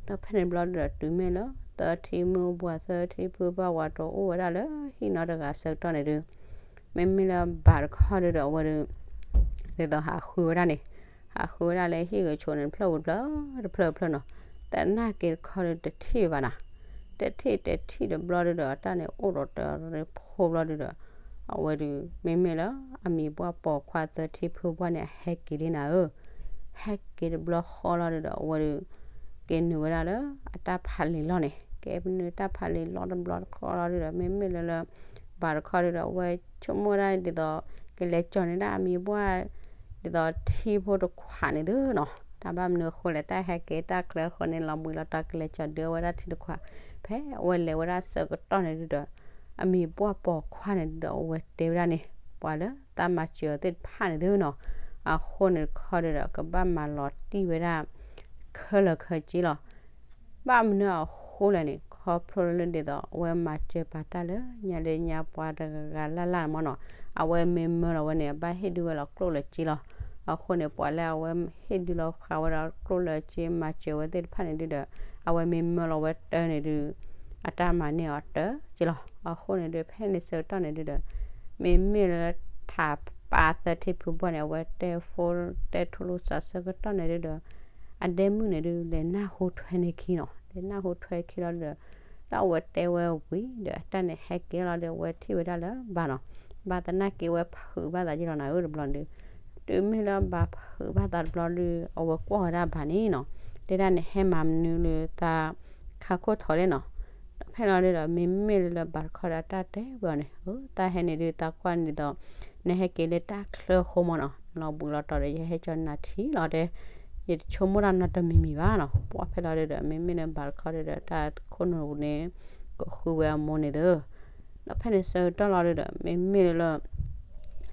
ဒီးဖဲန့ၣ်တဘျီဒုဒီး တုၤမ့ၢ်လၢ သထံမုၢ်ပှၢ် သထံဖုပှၢ်ဝဲတအိၣ်ဝဲဒၣ်လၢဟံၣ်နီတဂၤဆၢကတီၢ်န့ၣ်ဒုး မ့မ့ၢ်လၢဘၣ်တခီဒုဒီး အဝဲဒုး ဒ်သိးဟးဃုဝဲဒၣ်န့ၣ်, ဟးဃုဝဲဒၣ်လၢဟံၣ်ဂဲၤဆိးန့ၣ် တဖျၢၣ်ဝံၤတဖျၢၣ် တဖျၢၣ်တဖျၢၣ်နီၤ. သနာ်က့တခီဒုး တထံၣ်ဘၣ်နၤ. တထံၣ်တထံၣ်တဘျီဒုဒီး အတၢ်န့ၣ်အိၣ်ဒီးတရံး ဖိဘျီဒုဒီး အဝဲဒုး မ့မ့ၢ်လၢအမံၤပှၢ်ပိာ်ခွါသထံဖုပှၢ်န့ၣ် အဟဲက့ၤလံနၤဧၢ. ဟဲက့ၤတဘျီဃီလီၤဒုဒီး အဝဲဒုး က့ၤနုာ်ဝဲဒၣ်လၢအတၢ်ဖးလံာ်လီၢ်န့ၣ်, က့ၤနုာ်တၢ်ဖးလံာ်လီၢ်တဘျီတခီလီၤဒုဒီး မ့မ့ၢ်လၢလၢ ဘၣ်တခီဒုဒီး အဝဲဆိကမိၣ်ဒၣ်ဒ်သိး ကလဲၤကၠီၤန့ၢ်ဒၣ်အမံၤပှၢ် ဒ်သိးထံဖိတခွးန့ၣ်သုနီၤ. တၢ်ဘၣ်မနုၤအဃိလဲၣ် တၢ်ဟဲက့ၤတၢ်ချၢအဃိန့ၣ် လီၤဘှံးလီၤတီၤ ကလဲၤကၠီၤဒုးဝဲဒၣ်ထံတခွး. ဖဲအဝဲလဲၤဝဲဒၣ်ဆၢကတီၢ်န့ၣ်ဒုဒီး အမံၤပှၢ်ပိာ်ခွါန့ၣ်ဒုဒီး အဝဲတဲဝဲဒၣ်န့ၣ် ပှၤလၢတၢ်မၤစၢၤအီၤသ့ၣ်တဖၣ်န့ၣ်သုနီၤ. အဃိန့ၣ်တခီဒုဒီး ကဘၣ်မၤလီၤတံၢ်ဝဲဒၣ် ခဲလၢာ်ခဲဆ့လီၤ. ဘၣ်မနုၤအဃိလဲၣ်န့ၣ် ခီဖျိလၢဒ်သိး အဝဲမၤစၢၤပာ်တၢ်လၢညါလၢညါပှၤတဂၤဂၤလၢ်လၢ်န့ၣ်မၢ်နီၤ. အဝဲမ့ၢ်မၢလီၤဝဲန့ၣ် အဘၣ်ဟ့ၣ်ဒုးဝဲလီၤကျိၣ်လၢစ့လီၤ. အဃိန့ၣ် ပှၤလၢအဝဲဟ့ၣ်ဒုးလီၤဃာ်ဝဲဒီးကျိၣ်လၢစ့ မၤစၢၤဝဲသ့ၣ်တဖၣ်န့ၣ်ဒုဒီး အဝဲမ့ၢ်မၢလီၤဝဲတၢ်န့ၣ်ဒုး အတၢ်မၤန့ၢ်အီၤတၢ်က့လီၤ. အဃိန့ၣ်ဒုး ဖဲန့ၣ်ဆၢကတီၢ်န့ၣ်ဒုဒီး မ့မ့ၢ်လၢထးပာ်သၢထံဖုဘှီၣ်န့ၣ် အဝဲတဲဖိတဲထူလိာ်သးဆၢကတီၢ်န့ၣ်ဒုဒီး အဒဲမုၣ်န့ၣ်ဒု လဲၤနၢ်ဟူထွဲန့ၢ်ခံနီၤ, လဲၤနၢ်ဟူထွဲခံလီၤဒုဒီး ဒီးအဝဲတဲဝဲဝံၤဒီး အတၢ်န့ၣ်ဟဲက့ၤလီၤဒီး အဝဲထံၣ်ဝဲဒၣ်လၢဘၣ်နီၤ, ဘၣ်သနာ်က့ဝဲဖုးဘၣ်သးက့လီၤနၤဧၢတဘျီန့ၣ်ဒု, တုၤမ့ၢ်လၢဘၣ်ဖုးဘၣ်သးတဘျီဒု အဝဲကွၢ်ဝဲဒၣ်ဘၣ်န့ၣ်နီၤ, တဲဒၣ်န့ၣ်ဟဲမၤမနုၤလၢသးခါခိၣ်ထီၣ်လဲၣ်နီၤ, ဒီးဖဲလီၤဒုဒီး မ့မ့ၢ်လၢဘၣ်တခီဒီးတၢ်တဲဝဲအီၤန့ၣ်, အၢ သးဟဲန့ၣ်ဒု သးကွၢ်န့ၣ်ဒ်သိး နဟဲက့ၤလၢတၢ်ချၢအဃိမၢ်နီၤ, နလီၤဘှံးလီၤတီၤဒီး ယဟဲကၠီနၤထံလီၤတဲ, ယတဆိကမိၣ်တၢ်နီတမံၤမံၤဘၣ်နီၤ, ပှၢ်ဖဲလီၤဒုဒီး မ့မ့ၢ်လၢဘၣ်တခီဒုဒီး တၢ်ခိၣ်နူာ်ပူၤန့ၣ် ကဃုဝဲအမိၢ်န့ၣ်သု, ဒီးဖဲန့ၣ်ဆၢကတီၢ်လီၤဒုဒီး မ့မ့ၢ်လၢ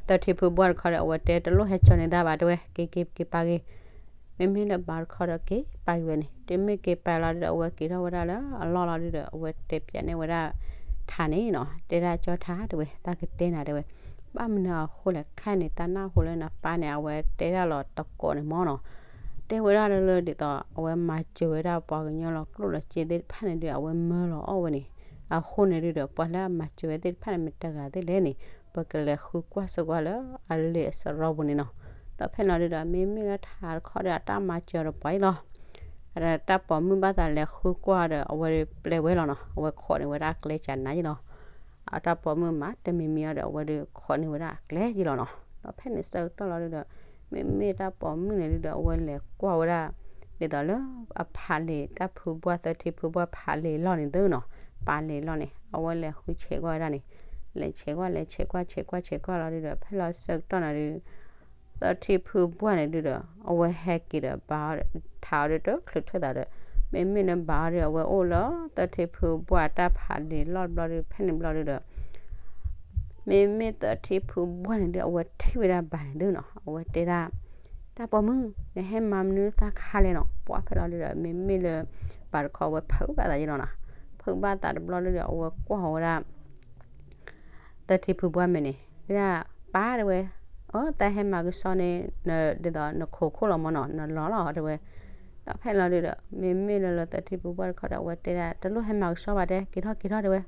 သၢထံဖုဘှီၣ်တခီဒီး အဝဲတဲတလိၣ်ဟဲကၠီန့ၢ်သးဘၣ်တဲဝဲ က့ၤက့ၤက့ၤပာ်က့ၤ, မ့မ့ၢ်လၢဘၣ်တခီဒီးက့ၤပာ်က့ၤဝဲန့ၣ်, တုၤမ့ၢ်က့ၤပာ်လီၤဒုဒီး အဝဲက့ၤထီၣ်ဝဲဒၣ်လၢအလီၢ်လီၤဒုဒီး အဝဲတဲပၠးန့ၢ်ဝဲဒၣ်ထးန့ၣ်နီၤ, တဲဒၣ်ကၠီထးတဲဝဲ သးကတဲနၤတဲဝဲ, ဘၣ်မနုၤအဃိလဲၣ် ခဲအံၤန့ၣ် သးနၢ်ဟူလၢနပၢ်န့ၣ် အဝဲတဲဒၣ်လီၤသကိးန့ၣ်မၢ်နီၤ, တဲဝဲဒၣ်လၢလၢဒ်သိး အဝဲမၤစၢၤဝဲဒၣ်ပှၤကညီလီၤကျိၣ်လီၤစ့သ့ၣ်တဖၣ်န့ၣ်ဒု အဝဲမၢလီၤအီၣ်ဝဲန့ၣ်, အဃိန့ၣ်ဒုဒီး ပှၤလၢအမၤစၢၤဝဲသ့ၣ်တဖၣ်န့ၣ် မ့ၢ်တဂၤသ့ၣ်လဲၣ်န့ၣ် ပကလဲၤဃုကွၢ်ဆိကွၢ်လၢအလံာ်အစရီပူၤန့ၣ်နီၤ, ဒီးဖဲန့ၣ်လီၤဒုဒီး မ့မ့ၢ်လၢထးတခီဒီး အတၢ်မၤစၢၤဒီးပှၤအံၤလီၤ တၢ်ပိာ်မုၣ်ဘၣ်သးလဲၤဃုကွၢ်ဒီး အဝဲပျဲဝဲလီၤနီၤ, အဝဲခိးန့ၢ်ဝဲဒၣ်ကျဲကနၤယ့လီၤ, အတၢ်ပိာ်မုၣ်မၤတမံၤမံၤအီၤဒီး အဝဲဒုးခိးန့ၢ်ဝဲဒၣ်အကျဲယ့လီၤနီၤ, ဒီးဖဲန့ၣ်ဆၢကတီၢ်လီၤဒုဒီး မ့မ့ၢ်တၢ်ပိာ်မုၣ်န့ၣ်ဒုဒီး အဝဲလဲၤကွၢ်ဝဲဒၣ် ဒ်သိးလၢအဖးလံာ် တၢ်ဖုဘှီၣ်သၢထံဖုဘှီၣ်ဖးလံာ်လီၢ်န့ၣ်သုနီၤ, ပာ်လံာ်လီၢ်န့ၣ် အဝဲလဲၤဃုဆဲးကွၢ်ဝဲဒၣ်န့ၣ်, လဲၤဆဲးကွၢ်လဲၤဆဲးကွၢ်ဆဲးကွၢ်ဆဲးကွၢ်လီၤဒုဒီး ဖဲလီၤဆၢကတီၢ်န့ၣ်ဒု သၢထံဖုဘှီၣ်န့ၣ်ဒုဒီး အဝဲဟဲက့ၤဒီးဘၣ်အီၤဒီး ထးအီၤဒုးတချုးထွဲသးဒီး မ့မ့ၢ်လၢဘၣ်အီၤဒုး အဝဲအိၣ်လၢသၢထံဖုဘှီၣ်အတၢ်ဖးလံာ်လီၢ်တဘျီဒုး ဖဲန့ၣ်ဘျီဒုဒီး မ့မ့ၢ်သၢထံဖုဘှၢ်န့ၣ်ဒုး အဝဲထံၣ်ဝဲဒၣ်ဘၣ်န့ၣ်ဒုးနီၤ, အဝဲတဲဒၣ်, တၢ်ပိာ်မုၣ် နဟဲမၤမနုၤသးခါလဲၣ်နီၤ, ပှၢ်ဖဲလီၤဒုးဒီး မ့မ့ၢ်လၢ ဘၣ်တခီအဝဲဖုးဘၣ်သးယဲလီၤနီၤ, ဖုးဘၣ်သးတဘျီဒုးဒီး အဝဲကွၢ်ဝဲဒၣ် သၢထံဖုဘှၢ်မဲာ်န့ၣ် တဲဒၣ်, ပၢ်တဲဝဲ, အိ သးဟဲမၤကဆှီန့ၣ် ဒ်သိးနခိးခိၣ်လီၤမၢ်နီၤ, နလီၤလီၤတဲဝဲ, ဒီးဖဲလီၤဒုးဒီး မ့မ့ၢ်လၢလၢသၢထံဖုဘှၢ်တခီဒီး အဝဲတဲဒၣ် တလိၣ်ဟဲမၤကဆှီဘၣ်တဲ က့ၤထီၣ်က့ၤထီၣ်တဲဝဲ,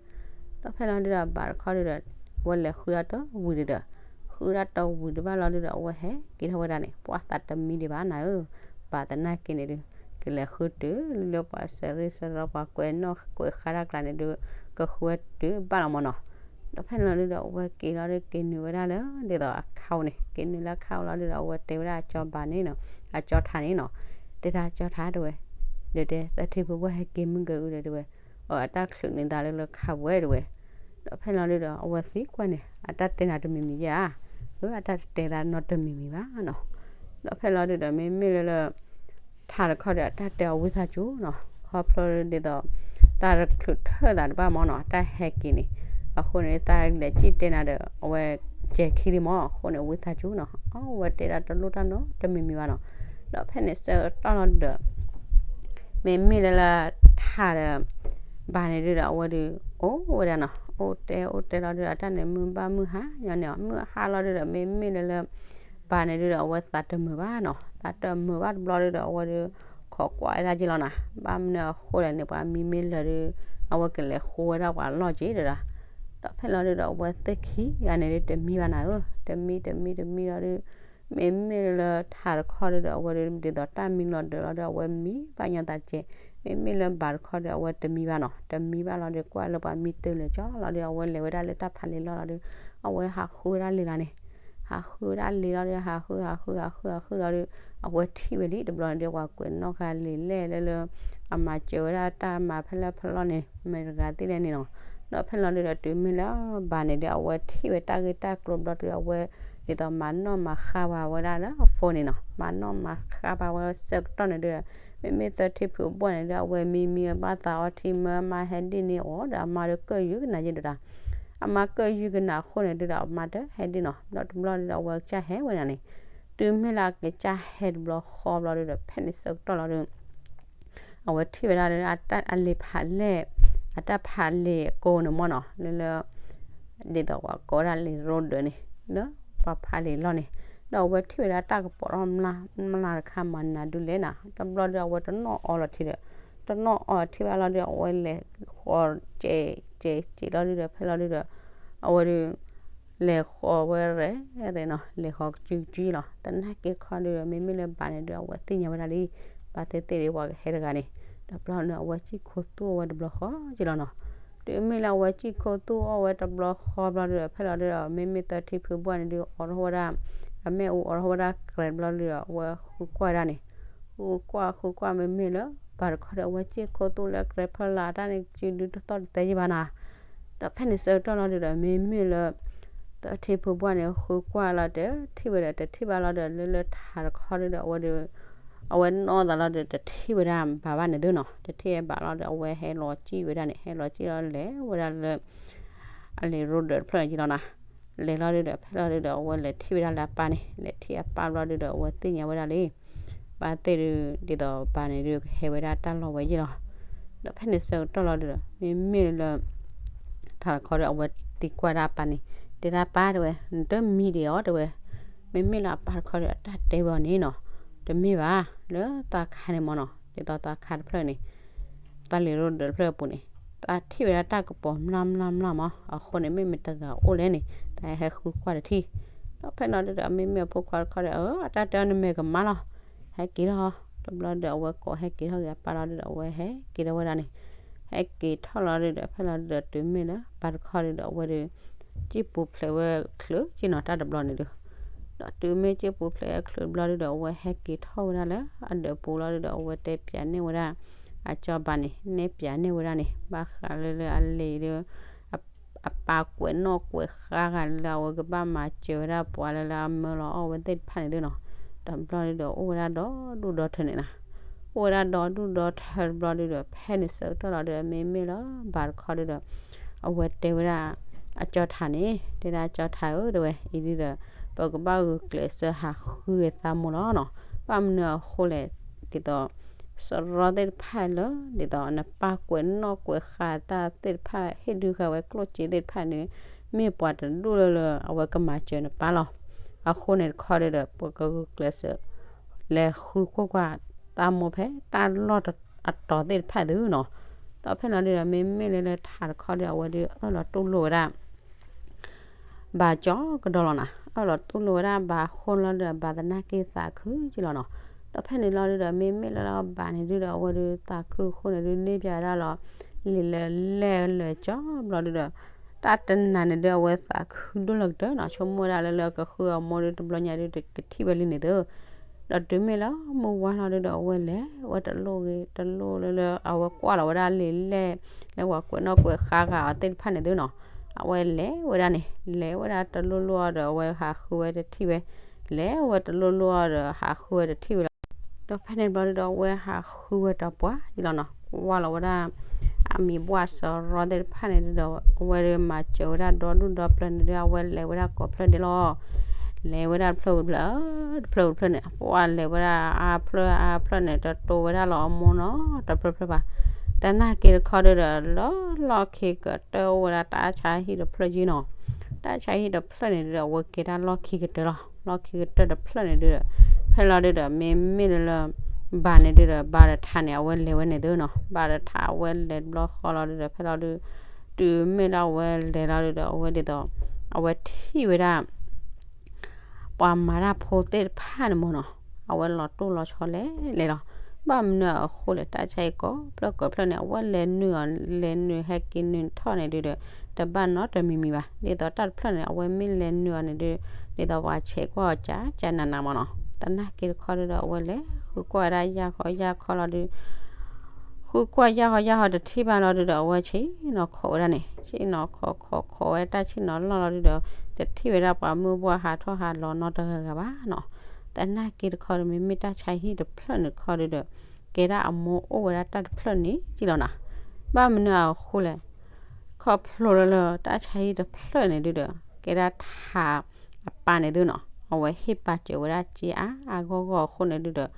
ဒီးဖဲလီၤဒုးဒီး ဘၣ်တခီဒုးဒီး အဝဲလဲၤဃုဒၣ်တဝံၤဒုးဒီး, ဃုဒၣ်တဝံၤဒံးဘၣ်လီၤဒုးဒီး အဝဲဟဲက့ၤထီၣ်ဝဲဒၣ်န့ၣ် ပှၢ်သးတမံဒံးဘၣ်နၤဧၢ, ဘၣ်သနာ်က့န့ၣ်ဒုး ကလဲၤဃုတုၤလၢပှၤစရ့ၣ်စရီပှၤကွဲးနီၣ်ကွဲးဃါတၢ်ကျါန့ၣ်ဒုး ကဃုဝဲတုၤဘၣ်လီၤမၢ်နီၤ, ဒီးဖဲလီၤဒုးဒီး အဝဲက့ၤလီၤဒုးက့ၤနုာ်ဝဲဒၣ်လၢ ဒ်သိးအခါန့ၣ် က့ၤနုာ်လၢအခါလီၤဒုးဒီး အဝဲတဲဝဲဒၣ်အကၠီဘၣ်န့ၣ်နီၤ, အကၠီထါန့ၣ်နီၤ, တဲဒၣ်အကၠီထါတဲဝဲ, ဒီးတဲသၢထံဖုဘှၢ်ဟဲက့ၤမုၢ်က့ၤအုဒီးတဲဝဲ, အတၢ်ချုးန့ၢ်သးလၢလၢခါဝဲတဲဝဲ, ဒီးဖဲလီၤဒုးဒီး အဝဲသံကွၢ်န့ၣ် အတၢ်တဲနၤတမံၤမံၤယဲဧါ, အတၢ်တဲသးနီတမံၤမံၤဘၣ်နီၤ, ဒီးဖဲလီၤဒုးဒီး မ့မ့ၢ်လၢလၢ ထးတခီဒီး အတၢ်တဲအီၤဝံသးစူၤနီၤ, ခီဖျိဒ်သိး သးတချုးထၢၣ်သးတဘၣ်မၢ်နီၤ, တၢ်ဟဲက့ၤန့ၣ်, အဃိန့ၣ် သးလဲၤစံၣ်တဲနၤဒီး အဝဲကဲၤခံလံမၢ်, အဃိန့ၣ် ဝံသးစူၤနီၤ, အဝဲတဲဒၣ်တလိၣ်တၢ်နီတမံၤမံၤဘၣ်နီၤ, ဒီးဖဲန့ၣ်ဆၢကတီၢ်လီၤဒုးဒီး မ့မ့ၢ်လၢလၢ ထးဒီး ဘၣ်န့ၣ်ဒုးဒီး အဝဲဒုး အိၣ်ဝဲဒၣ်နီၤ, အိၣ်တဲအိၣ်တဲလီၤဒုးဒီး တၢ်န့ၣ်မုၢ်ဘၣ်မုၢ်ဟါညီန့ၣ်, မုၢ်ဟါလီၤဒုးဒီး မ့မ့ၢ်လၢလၢ ဘၣ်န့ၣ်ဒုးဒီး အဝဲသးတမုာ်ဘၣ်နီၤ, သးတမုာ်ဘၣ်တဘျီဒုးဒီး အဝဲဒုး ခိးကွၢ်ဝဲဒၣ်က့ၤလီၤနီၤ, ဘၣ်မနုၤအဃိလဲၣ်န့ၣ် ပှၤမံမ့ၢ်လၢာ်ဒုး အဝဲကလဲၤဃိဝဲဒၣ်ပှၤလီၢ်က့ၤဒီး, ဒီးဖဲလီၤဒုးဒီး အဝဲသ့ၣ်ခံဂၤန့ၣ်ဒုး တမံဘၣ်နၤဧၢ, တမံတမံတမံလီၤဒုး မ့မ့ၢ်လၢထးတခီဒုးဒီး အဝဲဒုး ဒ်သိးတၢ်မံလီၤဒၢးလီၤဒီး အဝဲမံဘၣ်ညီသးတက့ၢ်, မ့မ့ၢ်လၢဘၣ်တခီဒီး အဝဲတမံဘၣ်နီၤ, တမံဘၣ်လီၤဒီး ကွၢ်လၢပှၤမံတုၤလၢာ်ကၠီလီၤဒီး အဝဲလဲၤဝဲဒၣ်လၢတၢ်ဖးလံာ်လီၢ်လီၤဒုး အဝဲဟးဃုဝဲဒၣ်လံာ်လီၤန့ၣ်, ဟးဃုဝဲဒၣ်လံာ်လီၤဒီး ဟးဃု ဟးဃု ဟးဃု ဟးဃုလီၤဒုး အဝဲထံၣ်ဝဲလံတဘျီန့ၣ်ဒီး ပှၤကွဲးနီၣ်ဃာ်လံာ်လဲၣ်လၢလၢ အမၤစၢၤဝဲဒၣ်တၢ်မၤဖဲလဲၣ်ဖဲလဲၣ်န့ၣ် မတၤတဂၤသ့လဲၣ်န့ၣ်နီၤ, ဒီးဖဲလီၤဒုးဒီး တုၤမ့ၢ်လၢဘၣ်န့ၣ်ဒီး အဝဲထံၣ်ဝဲတၢ်ဂ့ၢ်တၢ်ကျိၤဘျီဒုး အဝဲ ဒ်သိးမၤနီၣ်မၤဃါဝဲဒၣ်လၢအ phone န့ၣ်နီၤ, မၤနီၣ်မၤဃါဘၣ်ဝဲဆၢကတီၢ်န့ၣ်ဒီး မ့မ့ၢ်သၢထံဖုဘှၢ်န့ၣ်ဒီး အဝဲမံမံအဘၣ်သးအီထံမၢ အမါဟဲဒ်န့ၣ်အီၤဒီး အမါဒီးကၢၣ်ယုၢ်ကနၤယဲၢ်ဒိၣ်တၢ်, အမါကၢၣ်ယုၢ်ကနၤအဃိန့ၣ်ဒုးဒီး အမါတဟဲဒ်နီၤ, ဒီးတဘျီဒုးဒီး အဝဲကစၢ်ဟဲဝဲဒၣ်န့ၣ်, တုၤမ့ၢ်လၢအကစၢ်ဟဲတဘျီဃီဘျီဒုးဒီး ဖဲန့ၣ်ဆၢကတီၢ်လီၤဒုး အဝဲထံၣ်ဝဲဒၣ်လၢ အလံာ်ဖးလဲၢ် အတၢ်ဖးလံာ်ကိးန့ၣ်မ့ၢ်နီၤ, လၢလၢ ဒ်သိးပှၤကိးဝဲဒၣ်လံာ်ရိဒၢးန့ၣ် လၢပှၤဖးလံာ်လီၢ်န့ၣ်, ဒီးအဝဲထံၣ်ဝဲဒၣ်တၢ်ကပီၤထီၣ်မျၢ်မျၢ်တခါ မၤနၤဒုးလဲၣ်နၤ, တဘျီဒုးအဝဲတနီၣ်အီလီၤထံဒီး တနီၣ်အီထံဘၣ်လီၤဒုး အဝဲလဲၤဃီၤကဲးကဲးကဲးလီၤဒုးဒီး ဖဲလီၤဒုးဒီး အဝဲဒုး လဲၤဃီၤဝဲရဲၣ်ရဲၣ်နီၤ, လဲၤဃီၤကစုကစုလီၤ. သနာ်က့တခီဒုးဒီး မ့မ့ၢ်လၢဘၣ်န့ၣ်ဒုး အဝဲသ့ၣ်ညါဝဲဒၣ်လံ, ဘၣ်သ့ၣ်သ့ၣ်ဒုး ပှၤကဟဲတဂၤန့ၣ်, ဒီးဘျီန့ၣ် အဝဲစံၣ်ခိၣ်သူၣ်အီၣ်ဝဲတဘျီဃီက့ၤလီၤနီၤ. တုၤမ့ၢ်လၢအဝဲစံၣ်ခိၣ်သူၣ်အီၣ်ဝဲတဘျီဃီဘျီဒုးဒီး ဖဲလီၤဒုးဒီး မ့မ့ၢ်သၢထံဖုဘှၢ်န့ၣ်ဒုး အိးထီၣ်ဝဲဒၣ် အမ့ၣ်အူအိးထီၣ်ဝဲဒၣ်ကြဲးဘျီဒုးဒီး အဝဲဃုကွၢ်ဒၣ်န့ၣ်, ဃုကွၢ်ဃုကွၢ် မ့မ့ၢ်လၢ ဘၣ်တခီဒီး အဝဲစံၣ်ခိၣ်သူၣ်လၢကြဲးဖီလာ်တၢ်န့ၣ် စုဒုတသီၣ်တသဲယံၤဘၣ်နၤ. ဒီးဖဲန့ၣ်ဆၢကတီၢ်လီၤဒုးဒီး မ့မ့ၢ်လၢ သၢထံဖုဘှၢ်န့ၣ် ဃုကွၢ်လီၤတထံၣ်ဝဲဒီး တထံၣ်ဘၣ်လီၤဒီး လၢလၢထးတခီဒုးဒီး အဝဲဒုး အဝဲနီၣ်သးလီၤဒီး တထံၣ်ဝဲဒၣ်ဘၣ်ဘၣ်န့ၣ်သုနီၤ, တထံၣ်ဘၣ်လီၤဒီး အဝဲဟဲလီၤစံၣ်ဝဲဒၣ်န့ၣ် ဟဲလီၤစံၣ်လီၤလဲၤဝဲဒၣ်လၢ အလံာ်ရိဒၢးတဖျၢၣ်န့ၣ်က့လီၤနၤ. လဲၤလီၤဒုးဒီး ဖဲလီၤဒုးဒီး အဝဲလဲၤထံၣ်ဝဲဒၣ်လၢအပၢ်န့ၣ်, လဲၤထံၣ်အပၢ်ဘျီဒုးဒီး အဝဲသ့ၣ်ညါဝဲဒၣ်လံ ဘၣ်သ့ၣ်ဒုး ဒ်သိးပၢ်န့ၣ်ဒုး ကဟဲဝဲဒၣ်တၢ်လီၢ်ဝဲယ့ၢ်လီၤ. ဒီးဖဲန့ၣ်ဆၢကတီၢ်လီၤဒုးဒီး မ့မ့ၢ်လၢ ထးတခီဒီး အဝဲသံကွၢ်ဒၣ်အပၢ်န့ၣ်, တဲဒၣ်ပၢ်တဲဝဲ နတမံဒံးအီၤတဲဝဲ, မ့မ့ၢ်လၢအပၢ်တခီဒီး အတၢ်တဲဝဲအီၤန့ၣ်နီၤ, တမ့ၢ်ဘၣ် လၢသးခါန့ၣ်မ့ၢ်နီၤ, ဒ်သိးသးခါတဖျၢၣ်န့ၣ် တၢ်လံာ်ရိဒၢးတဖျၢၣ်အပူၤန့ၣ် သးထံၣ်ဝဲဒၣ်တၢ်ကပီၤမျၢ်မျၢ်မျၢ်မး, အဃိန့ၣ် မ့ၢ်မတၤတဂၤအိၣ်လဲၣ်န့ၣ် သးဟဲဃုကွၢ်တထံၣ်. ဒီးဖဲလီၤဒုးဒီး မ့မ့ၢ်အဖိခွါတခီဒီး အၢ အတၢ်တဲအီၤန့ၣ်မ့ၢ်ကမၣ်လီၤ, ဟဲက့ၤထီၣ်. တဘျီဒီး အဝဲကိးဟဲက့ၤထီၣ်က့ၤအပၢ်လီၤဒုးဒီး အဝဲဟဲက့ၤထီၣ်ဝဲဒၣ်န့ၣ်, ဟဲက့ၤထီၣ်လီၤဒုးဒီး ဖဲလီၤဒုးဒီး တုၤမ့ၢ်လၢ ပၢ်တခီဒုးဒီး အဝဲဒုး စံၣ်ပူၤဖျဲးဝဲချုးက့နီၤ တၢ်တဘျီန့ၣ်ဒုး ဒီးတုၤမ့ၢ်စံၣ်ပူၤဖျဲးဝဲချုးတဘျီဒုးဒီး အဝဲဟဲက့ၤထီၣ်ဝဲဒၣ်လၢအဒၢးပူၤလီၤဒုးဒီး အဝဲတဲပျးန့ၢ်ဝဲဒၣ် အကၠီဘၣ်န့ၣ် နဲပျးန့ၢ်ဝဲဒၣ်န့ၣ် ဘၣ်ဃးလၢလၢအလံာ်ဒီး အပၢ်ကွဲးနီၣ်ကွဲးဃါဂၤလၢအဝဲကဘၣ်မၤစၢၤဝဲဒၣ်ပှၤလၢလၢအမၢလီၤအီၣ်ဝဲသ့ၣ်တဖၣ်န့ၣ်သုနီၤ. တဘျီဒုးဒီး အိၣ်ဝဲဒၣ်ဒီဒူၣ်ဒီထၢန့ၣ်နီၤ, အိၣ်ဝဲဒၣ်ဒီဒူၣ်ဒီထၢတဘျီဒုးဒီး ဖဲန့ၣ်ဆၢကတီၢ်လီၤဒုးဒီး မ့မ့ၢ်လၢဘၣ်တခီဒုးဒီး အဝဲတဲဝဲဒၣ် အကၠီထးန့ၣ် တဲဒၣ်ကၠီထးဧၢ တဲဝဲ, အံၤဒုဒီး ပကဘၣ်ဂုာ်ကျဲးစၢးဟးဃုဝဲသးမိၢ်လီၤနီၤ. ဘၣ်မနုၤအဃိလဲၣ် ဒ်သိး စရီသ့ၣ်တဖၣ်လၢ ဒ်သိးနပၢ်ကွဲးနီၣ်ကွဲးဃါတၢ်သ့ၣ်တဖၣ် ဟ့ၣ်ဒုးဃာ်ဝဲကျိၣ်စ့သ့ၣ်တဖၣ်န့ၣ် မ့ၢ်ပှၤတဒူၣ်လၢလၢအဝဲကမၤစၢၤနပၢ်လီၤ. အဃိန့ၣ်တခီဒုဒီး ပကဂုာ်ကျဲးစၢး လဲၤဃုကွၢ်ကွၢ်သးမိၢ်ဖဲတၢ်လီၢ်အတီၤသ့ၣ်တဖၣ်သုနီၤ. ဒီးဖဲလီၤဒုဒီး မ့မ့ၢ်လၢလၢထးတခီဒီး အဝဲဒုးအၢၣ်လီၤတူၢ်လိာ်ဝဲဒၣ် ဘၣ်ကၠီကဒီးလီၤနီၤ, အၢၣ်လီၤတူၢ်လိာ်ဝဲဒၣ်ဘၣ်အဃိလီၤဒုဒီး ဘၣ်သနာ်က့သးခုက့လီၤနီၤ. ဒီးဖဲန့ၣ်လီၤဒုဒီး မ့မ့ၢ်လၢလၢဘၣ်န့ၣ်ဒုဒီး အဝဲဒုးသးခုအဃိန့ၣ်ဒု န့ၢ်ပၠးဝဲဒၣ်လီၤ လံာ်လၢလဲၢ်လၢာ်ကၠီဘျီဒုဒီး တၢ်တနၤန့ၣ်ဒု အဝဲသးခုဒိၣ်လီၤကတၢၢ်နီၤ, ဆိကမိၣ်ဝဲဒၣ်လၢလၢကဃုအမိၢ်ဒု တဘျီညါဒု တကထံၣ်ဝဲလံန့ၣ်သု ဒီးတုၤမ့ၢ်လၢမုၢ်ဝါလီၤဒုဒီး အဝဲလဲၤဝဲတလိၣ်ဂ့ၤတလိၣ်လၢလၢ အဝဲကွၢ်လီၤဝဲဒၣ်လံာ်လဲၢ် လၢပှၤကွဲးနီၣ်ကွဲးဃါဂၤအီၤသ့ၣ်တဖၣ်န့ၣ်သုနီၤ, အဝဲလဲၤဝဲဒၣ်န့ၣ် လဲၤဝဲဒၣ်တလိၣ်လိၣ်အီၤဒီး အဝဲဟးဃုဝဲတထံၣ်ဝဲ, လဲၤဝဲတလိၣ်လိၣ်အီၤဒီး ဟးဃုဝဲတထံၣ်ဝဲလီၤ. ဒီးဖဲန့ၣ်ဘျီဒုဒီး အဝဲဟးဃုဝဲတပှၢ်က့လီၤနီၤ, ကွၢ်လီၤဝဲဒၣ် အမံၤဘှၣ်စရီသ့ၣ်တဖၣ်န့ၣ်ဒုဒီး အဝဲဒုးမၤစၢၤဝဲဒၣ်ဒီဒူၣ်ဒီပျၢၤန့ၣ်ဒု အဝဲလဲၤဝဲဒၣ်ကိးဖျၢၣ်ဒဲးလီၤ. လဲၤဝဲဒၣ်တဖျၢၣ်ဝံၤတဖျၢၣ် တဖျၢၣ်ဝံၤတဖျၢၣ်န့ၣ် ပှၢ်လဲၤဝဲဒၣ်အါဖျၢၣ်အါဖျၢၣ်န့ၣ် တတိဝဲဒၣ်လီၤအမိၢ်နီတဖျၢၣ်ဖျၢၣ်ဘၣ်. သနာ်က့တခီဒုဒီး လၢလီၢ်ခံကတၢၢ်အိၣ်ဝဲဒၣ်တၢ်ဆါဟံၣ်တဖျၢၣ်က့နီၤ, တၢ်ဆါဟံၣ်တဖျၢၣ်န့ၣ်ဒုဒီး အဝဲကဲဒၣ်လီၢ်ခံကတၢၢ်လီၤ. လီၢ်ခံကတၢၢ်တဖျၢၣ်န့ၣ်ဒုဒီး ဖဲလီၤဒုဒီး မ့မ့ၢ်လၢလၢ ဘၣ်န့ၣ်ဒုဒီး ဘၣ်တထးန့ၣ် အဝဲလဲၤဝဲန့ၣ်သုနီၤ, ဘၣ်တထးအဝဲလဲၤတဘျီဃီလီၤဒုဒီး ဖဲလီၤဒု တုၤမ့ၢ်လၢအဝဲလဲၤလီၤဒုဒီး အဝဲဒ်သိး အဝဲထံၣ်ဝဲဒၣ် ပှၤမၤတၢ်ဖိသ့ၣ်တဖၣ်န့ၣ်မ့ၢ်နီၤ, အဝဲလီၤတိၢ်လီၤဆီလဲၤလဲၤလီၤ. ဘၣ်မနုၤအဃိလဲၣ် တၢ်ဆါဟံၣ်ကိးဖျၢၣ်ကိးဖျၢၣ်န့ၣ် အဝဲလဲၤနုာ်အီၤ လဲၤနုာ်ဟဲက့ၤနုာ်ထီၣ်န့ၣ်ဒုဒီး တဘၣ်နီတမံၤမံၤဘၣ်. ဒ်သိးတၢ်တဖျၢၣ်န့ၣ် အဝဲမ့ၢ်လဲၤနုာ်အီၤန့ၣ်ဒု ဒ်သိးပှၤဆဲးကွၢ်အီၤကၠးကၠးနးနးမ့ၢ်နီၤ. သနာ်က့တခီဒုဒီး အဝဲလဲၤဃုကွၢ်ဝဲဒၣ်ယၢ်ခီယၢ်ခီလီၤဒု ဃုကွၢ်ယၢ်ဟီယၢ်ဟီတထံၣ်ဘၣ်လီၤဒုဒီး အဝဲဆ့ၣ်နီၤခိးဝဲဒၣ်န့ၣ် ဆ့ၣ်နီၤခိးခိးခိးဝဲတၢ်ဆ့ၣ်နီၤလီၢ်လီၤဒုဒီး တထံၣ်ဝဲဒၣ်ပှၤမုၢ်ပှၢ်ဟးထီၣ်ဟးလီၤနီတဂၤဂၤဘၣ်နီၤ. သနာ်က့တခီဒီး မ့မ့ၢ်တၢ်ဆါဟံၣ်တဖျၢၣ်န့ၣ်တခီဒုဒီး ကဲဒၣ်အမိၢ်အိၣ်ဝဲဒၣ်တၢ်တဖျၢၣ်န့ၣ်က့လီၤနီၤ. ဘၣ်မနုၤအဃိလဲၣ် ခီဖျိလၢလၢတၢ်ဆါဟံၣ်တဖျၢၣ်န့ၣ်ဒုဒီး ကဲဒၣ်ထးအပၢ်န့ၣ်သုနီၤ, အဝဲဟ့ၣ်ပာ်စၢၤဝဲဒၣ်စ့အါအါဂီၢ်ဂီၢ်အဃိန့ၣ်ဒုဒီး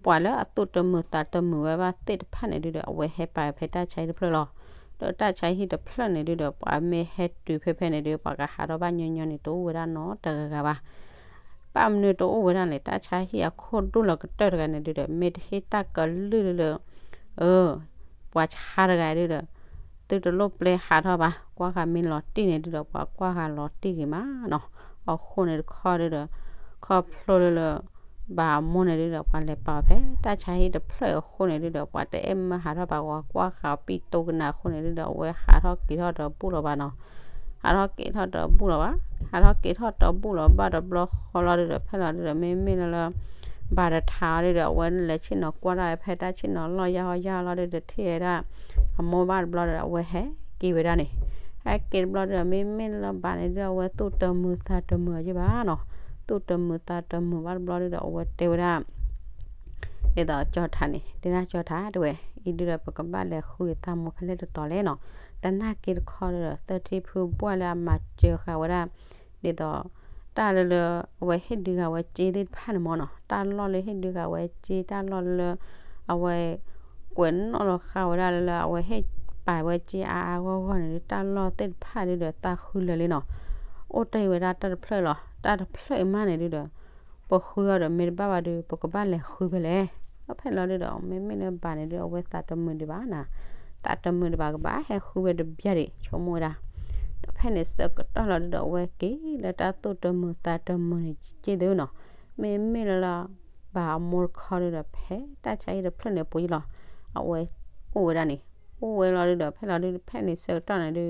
ပှၤလၢအသူၣ်တမုာ်သးတမုာ်ဝဲဘၣ်သ့ၣ်တဖၣ်န့ၣ်ဒုဒီး အဝဲဟဲပာ်ဖဲတၢ်ဆါဟံၣ်တဖျၢၣ်လီၤ. ဒီးတၢ်ဆါဟံၣ်တဖျၢၣ်န့ၣ်ဒုဒီး ပှၤမ့ၢ်ဟဲတုၤဖဲဖဲန့ၣ်ဒု ပှၤကဟးထီၣ်ဘၣ်ညီညီန့ၣ် တအိၣ်ဝဲဒၣ်နီတဂၤဂၤဘၣ်. ဘၣ်မနုၤတအိၣ်ဝဲဒၣ်လဲၣ် တၢ်ဆါဟံၣ်အခိၣ်ဒိၣ်လီၤကတၢၢ်တဂၤန့ၣ်ဒုဒီး မ့ၢ်တဟ့ၣ်တၢ်ကလုၢ်လၢလၢ အၢ ပှၤဆါတဂၤဒုဒီး သုတလိၣ်ပျဲဟးထီၣ်ဘၣ်, ကွၢ်ဃာ်မ့ၢ်လီၤတံၢ်န့ၣ်ဒုဒီး ပှၤကွၢ်ဃာ်လီၤတံၢ်ဂ့ၤမးနီၤ. အဃိန့ၣ်တခီဒုဒီး ခီဖျိလၢလၢ ဘၣ်အမိၢ်န့ၣ်ဒုဒီး ပှၤလဲၤပာ်ဖဲတၢ်ဆါဟံၣ်တဖျၢၣ်အဃိန့ၣ်ဒုဒီး ပှၤတအဲၣ်မၢဟးထီၣ်ဘၣ် ပှၤကွၢ်ဃာ်ပံတိကနၣ်အဃိန့ၣ်ဒုဒီး အဝဲဟးထီၣ်က့ၤထီၣ်တဘူၣ်လီၤဘၣ်နီၤ. ဟးထီၣ်က့ၤထီၣ်တဘူၣ်လီၤဘၣ်, ဟးထီၣ်က့ၤထီၣ်တဘူၣ်လီၤဘၣ်တဘျီဃီလီၤဒုဒီး ဖဲလီၤဒုဒီး မ့မ့ၢ်လၢလၢ ဘၣ်တထးအီၤဒုဒီး အဝဲလဲၤဆ့ၣ်နီၤကွၢ်ဒၣ်ဖဲတၢ်ဆ့ၣ်နီၤလီၢ်ယၢ်ဟီယၢ်ဟီလီၤဒုဒီး ထံၣ်ဝဲဒၣ် အမိၢ်ဘၣ်တဘျီဒီး အဝဲဟဲက့ၤဝဲဒၣ်န့ၣ်, ဟဲက့ၤတဘျီဒုဒီး မ့မ့ၢ်လၢဘၣ်န့ၣ်ဒုဒီး အဝဲသူၣ်တမုာ်သးတမုာ်အီၤယဲၢ်ဘၣ်နီၤ. သူၣ်တမုာ်သးတမုာ်ဘၣ်တဘျီဒုဒီး အဝဲတဲဝဲဒၣ် ဒ်သိးကၠီထးန့ၣ် တဲဒၣ်ကၠီထး တဲဝဲ အံၤဒုဒီး ပကဘၣ်လဲၤဃုသးမိၢ်ဖဲလဲၣ်တတီၤလဲၣ်နီၤ. သနာ်က့တခီဒုဒီး သၢထံဖုဘှၢ်လၢအမၤစၢၤဃာ်ဝဲဒၣ် ဒ်သိး တၢ်လၢလၢ အဝဲဟ့ၣ်ဒုးဃာ်ဝဲစ့သ့ၣ်တဖၣ်န့ၣ်မ့ၢ်နီၤ, တၢ်လီၢ်လၢဟ့ၣ်ဒုးဃာ်ဝဲစ့ တၢ်လီၢ်လၢ အဝဲ ကွဲးနီၣ်လီၤဃာ်ဝဲဒၣ်လၢလၢ အဝဲဟ့ၣ်ပာ်ဝဲစ့အါအါဂီၢ်ဂီၢ်န့ၣ်ဒု တၢ်လီၢ်သ့ၣ်တဖၣ်ဒုဒီး သးဃုလၢာ်လံနီၤ. အိၣ်တ့ၢ်ဝဲဒၣ်တၢ်တဖျၢၣ်လီၤ. တၢ်တဖျၢၣ်အံၤမးန့ၣ်ဒုဒီး ပဃုအီၤဒီးမ့ၢ်တဘၣ်ဘၣ်ဒု ပကဘၣ်လဲၤဃုဖဲလဲၣ်. ဒီးဖဲလီၤဒုဒီး မ့မ့ၢ်လၢဘၣ်န့ၣ်ဒု အဝဲသးတမုာ်ဒံးဘၣ်နၤ, သးတမုာ်ဒံးဘၣ် ကဘၣ်ဟဲဃုဝဲတဘျီဒံး ဆိကမိၣ်ဝဲဒၣ်. ဒီးဖဲန့ၣ်ဆၢကတီၢ်လီၤဒုဒီး အဝဲက့ၤလၢတၢ်သူၣ်တမုာ်သးတမုာ်န့ၣ်က့ၢ်သုနီၤ. မ့မ့ၢ်လၢလၢ ဘၣ်အမိၢ်တခီဒုဒီး ဖဲတၢ်ဆါဟံၣ်တဖျၢၣ်န့ၣ်အပူၤယလီၤ အဝဲအိၣ်ဝဲဒၣ်န့ၣ်, အိၣ်ဝဲလီၤဒုဒီး ဖဲလီၤဒု ဖဲန့ၣ်ဆၢကတီၢ်န့ၣ်ဒု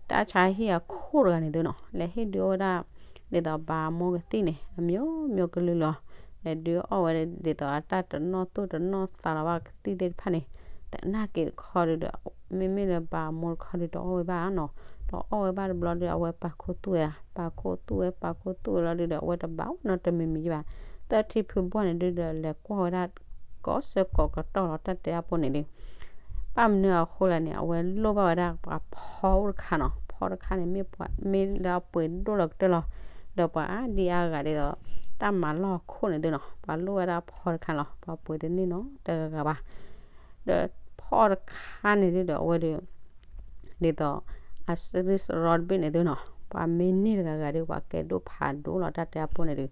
တၢ်ဆါဟံၣ်အခိၣ်တဂၤန့ၣ်သုနီၤ လဲၤဟ့ၣ်ဒုးအီၣ်ဝဲဒၣ် ဒ်သိးဘၣ်အမိၢ်ကသံၣ်န့ၣ် အမျိုးမျိုးကလုာ်လီၤ. လဲၤဒုးအီၣ်ဝဲဒ်သိးအတၢ်တနီၣ်သူၣ်တနီၣ်သးလီၤဘၣ် ကသံၣ်သ့ၣ်တဖၣ်န့ၣ်, သနာ်က့တခီဒုဒီး မ့မ့ၢ်လၢဘၣ်အမိၢ်တခီဒုဒီးအီၣ်ဝဲဘၣ်နီၤ, ဒီးအီၣ်ဝဲဘၣ်တဘျီဒု အဝဲပာ်ခူသူၣ်ဝဲဒၣ်, ပာ်ခူသူၣ်ဝဲ ပာ်ခူသူၣ်ဝဲလီၤဒုဒီး အဝဲတဘၣ်အိၣ်နီတမံၤမံၤယဘၣ်. သၢထံဖုဘှၢ်န့ၣ်ဒုဒီး လဲၤကွၢ်ဝဲဒၣ် ကိးဆၢကိးကတီၢ်လီၤ တၢ်တဲအပူၤန့ၣ်ဒု ဘၣ်မနုၤအဃိလဲၣ်န့ၣ် အဝဲလိၣ်ဘၣ်ဝဲဒၣ်ပှၤဖီအိၣ်တခါနီၤ. ဖီတခါန့ၣ် မ့ၢ်ပှၤ မ့ၢ်လၢအပှ့ၤဒိၣ်လီၤကတၢၢ်လီၤ. ဒီးပှၤအါဒံအါဂၤဒ်သိး တၢ်မၤလီၢ်အခိၣ်န့ၣ်သုနီၤ ပှၤလိၣ်ဝဲဒၣ်ဖီတခါလီၤ. ပှၤပှ့ၤတန့ၢ်နီတဂၤဘၣ်. ဒီးဖီတခါန့ၣ်ဒုဒီး အဝဲဒုး ဒ်သိး အစရံစရီတဘ့ၣ်န့ၣ်သုနီၤ ပှၤမ့ၢ်န့ၢ်တဂၤဂၤဒုး ပှၤကဲဒိၣ်ဖးဒိၣ်လီၤတၢ်တဲအပူၤန့ၣ်ဒုး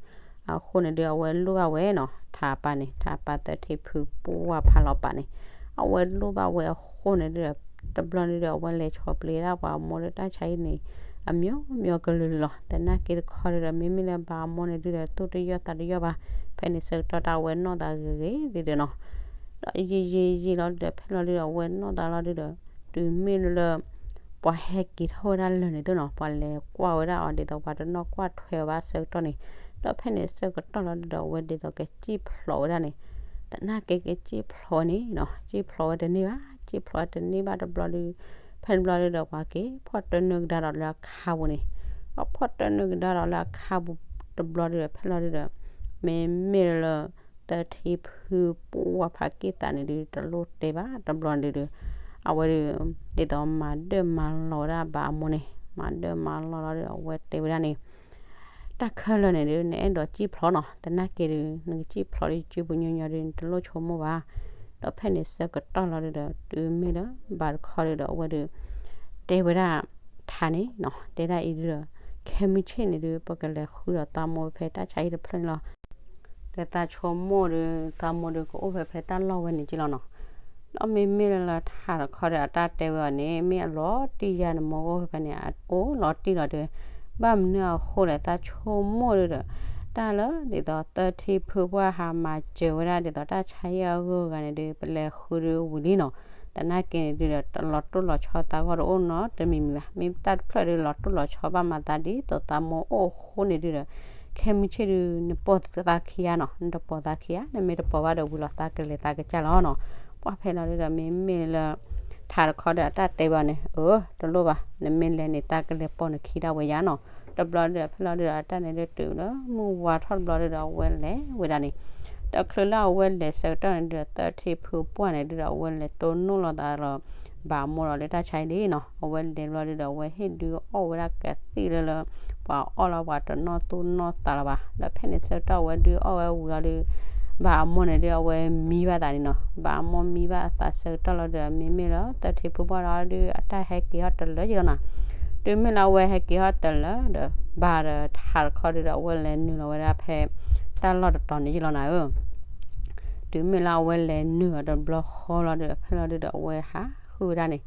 အဃိန့ၣ်ဒုး အဝဲလိၣ်ဘၣ်ဝဲနီၤ ထးပာ်န့ၣ် ထးပာ်သၢထံဖုပှၢ်ဖးလီၤပာ်န့ၣ် အဝဲလိၣ်ဘၣ်ဝဲအဃိန့ၣ်ဒုး တဘျီန့ၣ်ဒုး အဝဲလဲၤဆီပျံၤဒၣ်ပှၤအမိၢ်လၢတၢ်ဆါဟံၣ်န့ၣ် အမျိုးမျိုးကလုာ်လီၤ. သနာ်က့တခီဒုးဒီး မ့မ့ၢ်လၢဘၣ်အမိၢ်န့ၣ်ဒုးဒီး သူၣ်တယီၢ်သးတယီၢ်ဘၣ်. ဖဲန့ၣ်ဆၢကတီၢ်တၢ်အဝဲနီၢ်သးဂ့ၤဂ့ၤဒုးဒီးနီၤ ဒီးယံာ်ယံာ်ယံာ်လီၤဒုးဒီး ဖဲလီၤဒုးဒီး အဝဲနီၢ်သးလီၤဒုးဒီး တုၤမ့ၢ်လၢ ပှၤဟဲက့ၤထီၣ်ဝဲဒၣ်လၢာ်န့ၣ်သုနီၤ ပှၤလဲၤကွၢ်ဝဲဒၣ်အီၤဒ်သိးပှၤတနီၣ်ကွၢ်ထွဲအီၤဘၣ်ဆၢကတီၢ်န့ၣ် ဒီးဖဲန့ၣ်ဆၢကတီၢ်လီၤဒုးဒီး အဝဲဒ်သိးကစံၣ်ဖျိးဝဲဒၣ်န့ၣ် သနာ်က့ကစံၣ်ဖျိးဝဲန့ၣ်နီၤ စံၣ်ဖျိးဝဲတန့ၢ်ဘၣ် စံၣ်ဖျိးဝဲတန့ၢ်ဘၣ်တဘျီဒုး ဖဲန့ၣ်တဘျီဒုးဒီး ပှၤက့ၤဖီၣ်တၢၢ်နုာ်ကဒါဒီးလၢအခါပူၤန့ၣ် ပှၤဖီၣ်တၢၢ်နုာ်ကဒါဒီးလၢအခါပူၤတဘျီဒုးဒီး ဖဲလီၤဒုးဒီး မ့မ့ၢ်လၢ သၢထံဖုပှၢ်ဖးက့ၣ်သးန့ၣ်ဒုး တလိၣ်တဲဘၣ်တဘျီဒုးဒီး အဝဲဒုး ဒ်သိးမၤဒၢၣ်မၤလီၤဝဲဒၣ်ဘၣ်အမိၢ်န့ၣ် မၤဒၢၣ်မၤလီၤလီၤဒုး အဝဲတဲဝဲဒၣ်န့ၣ် တၢ်ခဲလၢာ်န့ၣ်ဒုး နအဲၣ်ဒိးစံၣ်ဖျိးနီၤ သနာ်က့ဒုး နကစံၣ်ဖျိးလၢယစုပူၤညီညီဒုး နတလိၣ်ဆိကမိၣ်ဘၣ်. ဒီးဖဲန့ၣ်ဆၢကတီၢ်လီၤဒုးဒီး တုၤမ့ၢ်လၢဘၣ်တခီဒုးဒီး အဝဲဒုး တဲဝဲဒၣ် ထးန့ၣ်နီၤ တဲဒၣ်အံၤဒုးဒီး ခဲမုၢ်ဆ့ၣ်န့ၣ်ဒုး ပကလဲၤဃုဒီးသးမိၢ်ဖဲတၢ်ဆါဟံၣ်တဖျၢၣ်န့ၣ်လီၤ. ဒီးသးဆိကမိၣ်ဒီး သးမိၢ်ဒီးကအိၣ်ဖဲဖဲတၢ်လီၢ်ဝဲန့ၣ်က့လီၤနီၤ. ဒီးမ့မ့ၢ်လၢလၢထးတခီဒီး အတၢ်တဲဝဲအီၤန့ၣ် မ့ၢ်အလီၤတံၢ်ယါ နမိၢ်ကအိၣ်ဖဲဖဲန့ၣ် အအိၣ်လီၤတံၢ်လီၤတဲဝဲ. ဘၣ်မနုၤအဃိလဲၣ် သးဆိကမိၣ်ဒုးဒီး တၢ်လၢဒ်သိးသၢထံဖုပှၢ်ဟးမၤစၢၤဝဲဒၣ်ဒ်သိးတၢ်ဆါဟံၣ်အဂုၤအဂၤန့ၣ်ဒုး ပလဲၤဃုဒုးဝံၤလံနီၤ. သနာ်က့န့ၣ်ဒုးဒီး တလီၤတိၢ်လီၤဆီသးဂီၢ်တအိၣ်နီတမံၤမံၤဘၣ်. မ့ၢ်တၢ်တဖျၢၣ်ဒုးလီၤတိၢ်လီၤဆီဘၣ်မၤသးဒ်သိးသးမိၢ်အိၣ်အဃိန့ၣ်ဒုးဒီး ခဲမုၢ်ဆ့ၣ်ဒုး နပိာ်သးခံဂၤနီၤ နတပိာ်သးခံဂၤ နမ့ၢ်တပိာ်ဘၣ်ဒီးဝံၤလီၤသးကလဲၤသးကစၢ်လီၤနီၤ. ပှၢ်ဖဲလီၤဒုးဒီး မ့မ့ၢ်လၢ ထးတခီဒီးအတၢ်တဲဘၣ်န့ၣ် အၢ တလိၣ်ဘၣ် နမ့ၢ်လဲၤန့ၣ် သးကလဲၤပိာ်နခံဒၣ်ဝဲယါနီၤ. တဘျီဒုးဒီး ဖဲလီၤဒုးဒီး အတၢ်န့ၣ်ဒုးတုၤလၢ မုၢ်ဝါထီၣ်တဘျီဒုးဒီး အဝဲလဲၤဝဲဒၣ်န့ၣ် ဒီးချုးလၢအဝဲလဲၤဆၢကတီၢ်န့ၣ်ဒုးဒီး သၢထံဖုပှၢ်န့ၣ်ဒုးဒီး အဝဲလဲၤတိၢ်နီၣ်လိာ်သးဒီး ဘၣ်အမိၢ်ဒီးလၢတၢ်ဆါဟံၣ်လံနီၤ. အဝဲလဲၤဘျီဒုးဒီး အဝဲဟ့ၣ်ဒုးအီၣ်ဝဲဒၣ်ကသံၣ်လၢလၢ ပှၤအီၣ်လီၤပှၤတနီၣ်သူၣ်နီၣ်သးလီၤဘၣ်. ဒီးဖဲန့ၣ်ဆၢကတီၢ်အဝဲဒုးအီၣ်ဝဲဝံၤလီၤဒုး ဘၣ်အမိၢ်န့ၣ်ဒုး အဝဲမံဘၣ်သးန့ၣ်နီၤ. ဘၣ်အမိၢ်မံဘၣ်သးဆၢကတီၢ်လီၤဒုးဒီး မ့မ့ၢ်လၢသၢထံဖုပှၢ်လီၤဒုး အတၢ်ဟဲက့ၤထီၣ်တလၢက့ၤလီၤနီၤ. တုၤမ့ၢ်လၢအဝဲဟဲက့ၤထီၣ်တလၢဒီး ဘၣ်ဒီးထးတခီဒုးဒီး အဝဲလဲၤနုာ်လီၤဝဲဒၣ်ဖဲ တၢ်လီၢ်တတီၤန့ၣ်က့လီၤနၤဧၢ တုၤမ့ၢ်လၢအဝဲလဲၤနုာ်အီၤတဘျီဃီလီၤဒုးဒီး ဖဲလီၤဒုးဒီး အဝဲဟးဃုဝဲဒၣ်န့ၣ်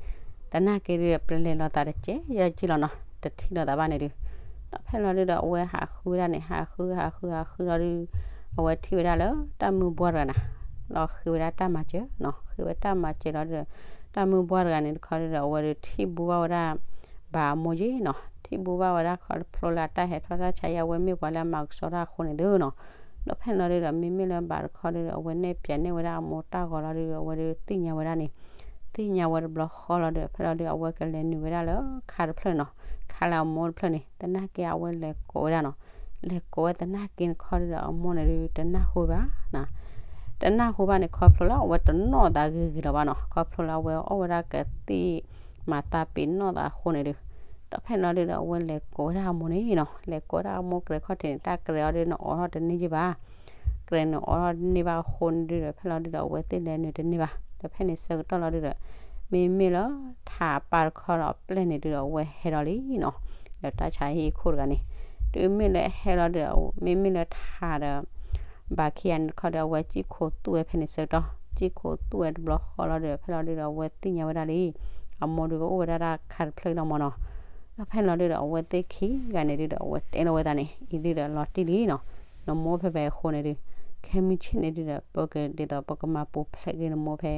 သနာ်က့ဒုးဒီး ပလဲၤလီၤသးတစဲးယဲက့လီၤနီၤ တထံၣ်လိာ်သးဘၣ်န့ၣ်ဒုး ဒီးဖဲလီၤဒုးဒီး အဝဲဟးဃုဝဲဒၣ်န့ၣ် ဟးဃုဟးဃုဟးဃုလီၤဒုး အဝဲထံၣ်ဝဲဒၣ်လၢတၢ်မုၢ်ဘှီတဂၤနၤ ဒီးဃ့ဝဲဒၣ်တၢ်မၤစၢၤနီၤ ဃ့ဝဲတၢ်မၤစၢၤလီၤဒုးဒီး တၢ်မုၢ်ဘှီတဂၤန့ၣ်တခီဒုးဒီး အဝဲဒုးထံၣ်ဘူးဘၣ်ဝဲဒၣ် ဘၣ်အမိၢ်ယ့ၣ်နီၤ ထံၣ်ဘူးဘၣ်ဝဲဒၣ်ခီဖျိလၢအတၢ်ဟဲထီၣ်တၢ်ဆါအံၤ အဝဲမ့ၢ်ပှၤလၢအမၤကဆှီတၢ်အဃိန့ၣ်သုနီၤ ဒီးဖဲန့ၣ်လီၤဒုးဒီး မ့မ့ၢ်လၢဘၣ်တခီဒုးဒီး အဝဲနဲၣ်ပၠးန့ၢ်ဝဲဒၣ်အမိၢ်တၢ်ဂီၤလီၤဒုးဒီး အဝဲဒုးသ့ၣ်ညါဝဲဒၣ်န့ၣ် သ့ၣ်ညါဝဲတဘျီဃီလီၤဒုးဒီး ဖဲလီၤဒုးဒီး အဝဲကလဲၤနုာ်ဝဲဒၣ်လၢခါတဖျၢၣ်နီၤ ခါလၢအမိၢ်တဖျၢၣ်န့ၣ် သနာ်က့အဝဲလဲၤကိးဝဲဒၣ်နီၤ လဲၤကိးဝဲသနာ်က့တခီဒုးဒီး အမိၢ်န့ၣ်ဒုးတနၢ်ဟူဘၣ် တနၢ်ဟူဘၣ်န့ၣ်ခီဖျိလၢ အဝဲတနီၣ်သးဂ့ၤဂ့ၤလီၤဘၣ်နီၤ ခီဖျိလၢအဝဲအီၣ်ဝဲဒၣ်ကသံၣ် မၤသးပ့ၤနီၣ်သးအဃိန့ၣ်ဒုး ဒီးဖဲန့ၣ်လီၤဒုးဒီး အဝဲလဲၤကိးဝဲဒၣ်အမိၢ်န့ၣ်နီၤ လဲၤကိးဝဲဒၣ်အမိၢ်ကြဲခီၣ်ထံးန့ၣ် တၢ်ကြဲအီၤဒုး နအိးထီၣ်တန့ၢ်က့ဘၣ် ကြဲနအိးထီၣ်တန့ၢ်ဘၣ်အဃိန့ၣ်ဒုးဒီး ဖဲလီၤဒုးဒီး အဝဲသ့ၣ်လဲၤနုာ်တန့ၢ်ဘၣ် ဒီးဖဲန့ၣ်ဆၢကတီၢ်လီၤဒုးဒီး မ့မ့ၢ်လၢထးအပၢ်တခီဒီးအပျဲၢ်န့ၣ်ဒုးဒီး အဝဲဟဲဒီးလံနီၤ ဒီးတၢ်ဆါဟံၣ်အခိၣ်တဂၤန့ၣ် တုၤမ့ၢ်လၢဟဲလီၤဒုးဒီး မ့မ့ၢ်လၢထးဒီး ဘၣ်ခံဂၤန့ၣ်တခီဒီး အဝဲစံၣ်ခိးသူၣ်ဝဲဖဲန့ၣ်ဆၢကတီၢ် စံၣ်ခိးသူၣ်ဝဲတဘျီဃီလီၤဒုးဒီး ဖဲလီၤဒုးဒီး အဝဲသ့ၣ်ညါဝဲဒၣ်လံ အမိၢ်ဒုးကအိၣ်ဝဲဒၣ်တၢ်ခါတဖျၢၣ်လီၤမၢ်နီၤ ဒီးဖဲန့ၣ်လီၤဒုးဒီး အဝဲသ့ၣ်ခံဂၤန့ၣ်ဒုးဒီး အဝဲတဲလီၤဝဲသးန့ၣ် အံၤဒုးဒီးလီၤတံၢ်လံနီၤ နမိၢ်ဖဲဖဲအဃိန့ၣ်ဒုး ခဲမုၢ်ဆ့ၣ်န့ၣ်ဒုးဒီး ပကဒ်သိးပကမၤပူၤဖျဲးက့ၤနမိၢ်ဖဲ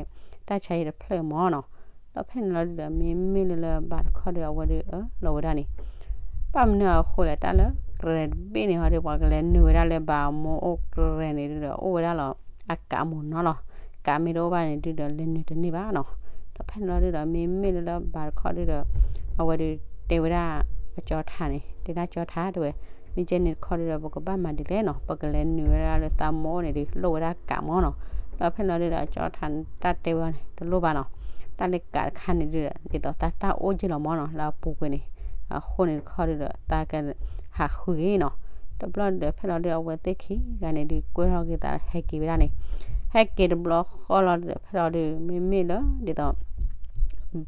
တၢ်ဆါဟံၣ်တဖျၢၣ်မၢ်နီၤ ဒီးဖဲန့ၣ်လီၤဒုးဒီး မ့မ့ၢ်လၢလၢဘၣ်တခီဒီး အဝဲဒုးအၢၣ်လီၤဝဲဒၣ်န့ၣ် ဘၣ်မနုၤအဃိလဲၣ် တၢ်လၢကြဲတဘ့ၣ်န့ၣ်ဟီဒုး ပှၤကလဲၤနုာ်ဝဲဒၣ်လၢဘၣ်အမိၢ်အိၣ်ကြဲန့ၣ်ဒုးဒီး အိၣ်ဝဲဒၣ်လီၤ အကးမိၢ်နီၤလီၤ ကးမ့ၢ်တအိၣ်ဘၣ်န့ၣ်ဒုးဒီး လဲၤနုာ်တန့ၢ်ဘၣ်နီၤ ဒီးဖဲန့ၣ်လီၤဒုးဒီး မ့မ့ၢ်လၢလၢဘၣ်တခီဒုးဒီး အဝဲဒုးတဲဝဲဒၣ် အကၠီထးန့ၣ် တဲဒၣ်ကၠီထးတဲဝဲ မ့ၢ်ကဲန့ၣ်တခီဒုးဒီး ပကဘၣ်မၤဒ်လဲၣ်နီၤ ပကလဲၤနုာ်ဝဲဒၣ်လၢသးမိၢ်အိၣ်န့ၣ်ဒုး လိၣ်ဝဲဒၣ်ကးမၢ်နီၤ ဒီးဖဲန့ၣ်လီၤဒုးဒီး အကၠီထးတၢ်တဲဝဲန့ၣ် တလိၣ်ဘၣ်နီၤ တၢ်လၢကးတခါန့ၣ်ဒုးဒီး ဒ်သိးသးတၢ်အိၣ်က့လီၤမၢ်နီၤ လၢအပူၤကွံာ်န့ၣ် အဃိန့ၣ်တခီဒုဒီး သးကဟးဃုဂ့ၤနီၤ. တဘျီဒုဒီး ဖဲလီၤဒုဒီး အဝဲသ့ၣ်ခံဂၤန့ၣ်ဒုး ကွဲထီၣ်က့ၤသးဟဲက့ၤဝဲဒၣ်န့ၣ်, ဟဲက့ၤတဘျီဃီလီၤဒုဒီး ဖဲလီၤဒု မ့မ့ၢ်လၢဒ်သိး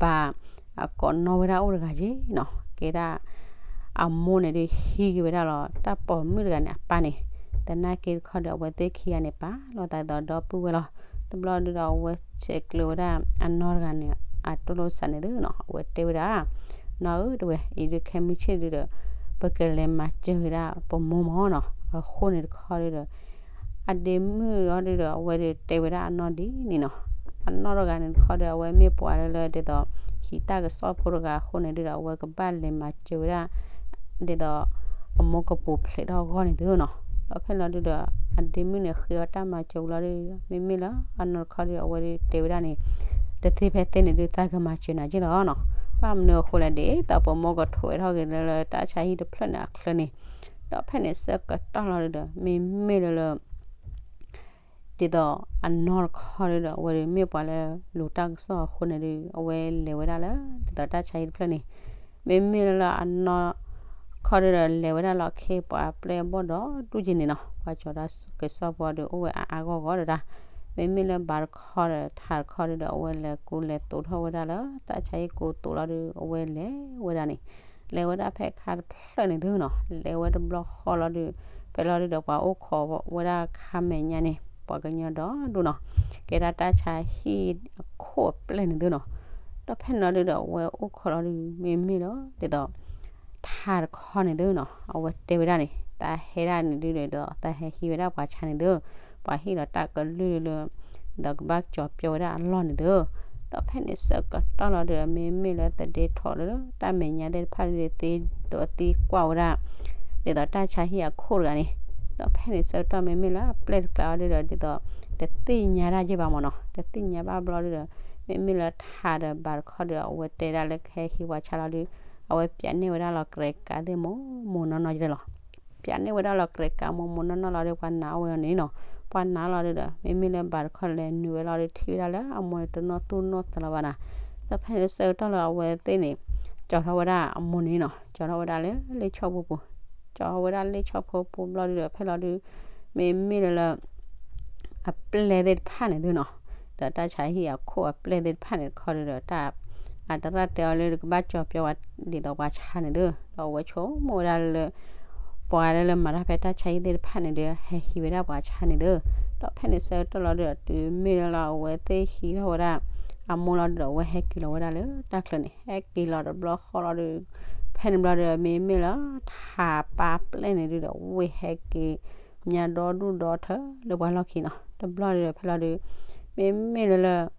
ဘၣ်အကိးနီၣ်ဝဲဒၣ်အိၣ်တဂၤက့နီၤ, ကဲဒၣ် အမိၢ်န့ၣ်ဒုး ဟံးက့ၤဝဲဒၣ်လီၤ တၢ်ပိာ်မုၣ်တဂၤန့ၣ်အပၢ်န့ၣ်, သနာ်က့တခီဒီး အဝဲသ့ၣ်ခံဂၤန့ၣ် ပာ်လီၤသးဒ်သိးဒီပုၢ်ဝဲၢ်လီၤ. တဘျီဒုဒီး အဝဲဆဲးကျိးဝဲဒၣ်အနီၢ်တဂၤန့ၣ် အတိၢ်လိာ်စးန့ၣ်သုနီၤ, အဝဲတဲဝဲဒၣ်, နီၢ်ဧၢ တဲဝဲ, အံၤဒုးခဲမုၢ်ဆ့ၣ်ဒုဒီး ပကလဲၤမၤစၢၤက့ၤဒၣ်ပမိၢ်မၢ်နီၤ. အဃိန့ၣ်တခီဒုဒီး အဒ့မုၣ်အီၤဒုဒီး အဝဲဒုးတဲဝဲဒၣ်အနီၢ်ဒ်န့ၣ်နီၤ, အနီၢ်တဂၤန့ၣ်တခီဒီး အဝဲမ့ၢ်ပှၤလၢလၢဒ်သိး ဟံးတၢ်ကစီၣ်ဖိတဂၤအဃိန့ၣ်ဒုဒီး အဝဲကဘၣ်လဲၤမၤစၢၤဝဲဒၣ် ဒ်သိး အမိၢ်ကပူၤဖျဲးထီၣ်အဂီၢ်န့ၣ်သုနီၤ. ဒီးဖဲလီၤဒုဒီး အဒ့မုၣ်န့ၣ် ဃ့အီၤတၢ်မၤစၢၤလီၤဒု, မ့မ့ၢ်လၢအနီၢ်တခီဒု အဝဲဒုးတဲဝဲဒၣ်န့ၣ်, တသ့ဖဲသ့န့ၣ်ဒု သးကမၤစၢၤနၤက့လီၤနီၤ. ဘၣ်မနုၤအဃိလဲၣ် ဒ်သိးပမိၢ်ကထိးဝဲထီၣ်က့ၤလၢလၢတၢ်ဆါဟံၣ်တဖျၢၣ်န့ၣ်အချၢန့ၣ်, ဒီးဖဲန့ၣ်ဆၢကတီၢ်လီၤဒုဒီး မ့မ့ၢ်လၢလၢ ဒ်သိးအနီၢ်တခီဒုဒီး အဝဲဒုးမ့ၢ်ပှၤလၢလူၤတၢ်ကစီၣ်အဃိန့ၣ်ဒု အဝဲလဲၤဝဲဒၣ်လၢ ဒ်သိးတၢ်ဆါဟံၣ်တဖျၢၣ်န့ၣ်, မ့မ့ၢ်လၢလၢအနီၢ်တခီဒုဒီး လဲၤဝဲဒၣ်လီၤခ့ပှၤပျဲၢ်အဘီၣ်ဒီးဒူၣ်က့န့ၣ်နီၤ, ပှၤကၠီၤတၢ်ကစီၣ်ဖိဒု အိၣ်ဝဲအါအါဂီၢ်ဂီၢ်ဒီးတၢ်, မ့မ့ၢ်လၢဘၣ်တခီဒီး ထးတခီဒုဒီး အဝဲလဲၤကူလဲၤသိးထီၣ်ဝဲဒၣ်လၢ တၢ်ဆါဟံၣ်ကိးသိးလီၤဒု အဝဲလဲၤဝဲဒၣ်န့ၣ် လဲၤဝဲဒၣ်ဖဲခါတဖျၢၣ်န့ၣ်သုနီၤ, လဲၤဝဲတဘျီဃီလီၤဒု, ဖဲလီၤဒုဒီးပှၤအိၣ်ခိးဝဲဒၣ်ခါမဲာ်ညါန့ၣ် ပှၤကညီဒီဒူၣ်နီၤ, ကဲဒၣ်တၢ်ဆါဟံၣ်အခိၣ်အပျဲၢ်န့ၣ်သုနီၤ, ဒီးဖဲန့ၣ်လီၤဒုဒီး အဝဲအိၣ်ခိးလီၤဒု မ့မ့ၢ်လၢ ဒ်သိး ထးတခီန့ၣ်သုနီၤ, အဝဲတဲဝဲဒၣ်န့ၣ် သးဟဲဒၣ်န့ၣ်ဒုဒီး သးဟဲဟံးဝဲဒၣ်ပှၤဆါန့ၣ်သု, ပှၤဟ့ၣ်ဒီးတၢ်ကလုၢ်လၢ ဒီးကဘၣ်ကၠီၤပျီဝဲဒၣ်အလီၢ်န့ၣ်သု, ဒီးဖဲန့ၣ်ဆၢကတီၢ်လီၤဒုဒီး မ့မ့ၢ်လၢသဒ့ထီၣ်လၢတၢ်မဲာ်ညါသ့ၣ်တဖၣ်ဒုဒီး သ့ဒိးသံကွၢ်ဝဲဒၣ် ဒ်သိးတၢ်ဆါဟံၣ်အခိၣ်တဂၤန့ၣ်, ဒီးဖဲန့ၣ်ဆၢကတီၢ်မ့မ့ၢ်လၢအပျဲၢ်တကျါအီၤဒုဒီး ဒ်သိး တသ့ၣ်ညါတၢ်က့ဘၣ်မၢ်နီၤ, တသ့ၣ်ညါဘၣ်ဘျီဒုဒီး မ့မ့ၢ်လၢထးဒီးဘၣ်တခီဒီး အဝဲတဲဒၣ်လၢကဟဲဟံးပှၤဆါလီၤဒု, အဝဲပျးန့ၢ်ဝဲဒၣ်လီၤကြဲးကးသ့ၣ်မိၢ်မိၢ်နီၢ်နီၢ်ယဲလီၤ ပျးန့ၢ်ဝဲဒၣ်လီၤကြဲးကးမိၢ်မိၢ်နီၢ်နီၢ်လီၤဒီး ပှၤနာ်အီၤဝဲအီၤန့ၣ်နီၤ, ပှၤနာ်လီၤဒုဒီး မ့မ့ၢ်လၢဘၣ်တခီလဲၤနုာ်ဝဲလီၤဒီး ထံၣ်ဝဲဒၣ်လၢအမိၢ်န့ၣ် တနီၣ်သူၣ်နီၣ်သးလၢၤဘၣ်နၤ, ဒီးဖဲန့ၣ်ဆၢကတီၢ်လၢအဝဲသ့ၣ်န့ၣ် ကၠီၤထီၣ်ဝဲဒၣ်အမိၢ်န့ၣ်နီၤ, ကၠီၤထီၣ်ဝဲဒၣ်လၢလ့ၣ်ဆီၣ်ဖိပူၤ, ကၠီၤဝဲဒၣ်လ့ၣ်ဆီၣ်ဖိပူၤဘျီဒုဒီး ဖဲလီၤဒု မ့မ့ၢ်လၢလၢ အပျဲၢ်သ့ၣ်တဖၣ်န့ၣ်သုနီၤ, ဒီးတၢ်ဆါဟံၣ်အခိၣ်အပျဲၢ်သ့ၣ်တဖၣ်န့ၣ်တခီဒုဒီး တၢ် အတရၣ်တဲအီၤလၢကဘၣ်ကၠီၤပျီဝဲဒ်သိးပှၤဆါန့ၣ်သု, ဒီးအဝဲဆိကမိၣ်ဝဲဒၣ်လၢ ပှၤလၢလၢမၤတၢ်ဖဲတၢ်ဆါဟံၣ်သ့ၣ်တဖၣ်န့ၣ်ဒု ဟဲဟံးဝဲဒၣ်ပှၤဆါန့ၣ်သု, ဒီးဖဲန့ၣ်ဆၢကတီၢ်လီၤဒုဒီး တုၤမ့ၢ်လၢလၢအဝဲသ့ၣ်ဟံးထီၣ်ဝဲဒၣ် အမိၢ်လီၤဒုဒီး အဝဲဟဲက့ၤလီၤဝဲဒၣ်လၢတၢ်ချၢန့ၣ်, ဟဲက့ၤလီၤတဘျီဃီလီၤဒု ဖဲန့ၣ်ဘျီဒုဒီး မ့မ့ၢ်လၢ ထးပၢ်ပျဲၢ်န့ၣ်ဒုဒီး ဝ့ၢ်ဟဲက့ၤ ညါဒီဒူၣ်ဒီထၢလၢပှၤလီၢ်ခံနီၤ, တဘျီဒုဒီး ဖဲလီၤဒု မ့မ့ၢ်လၢလၢ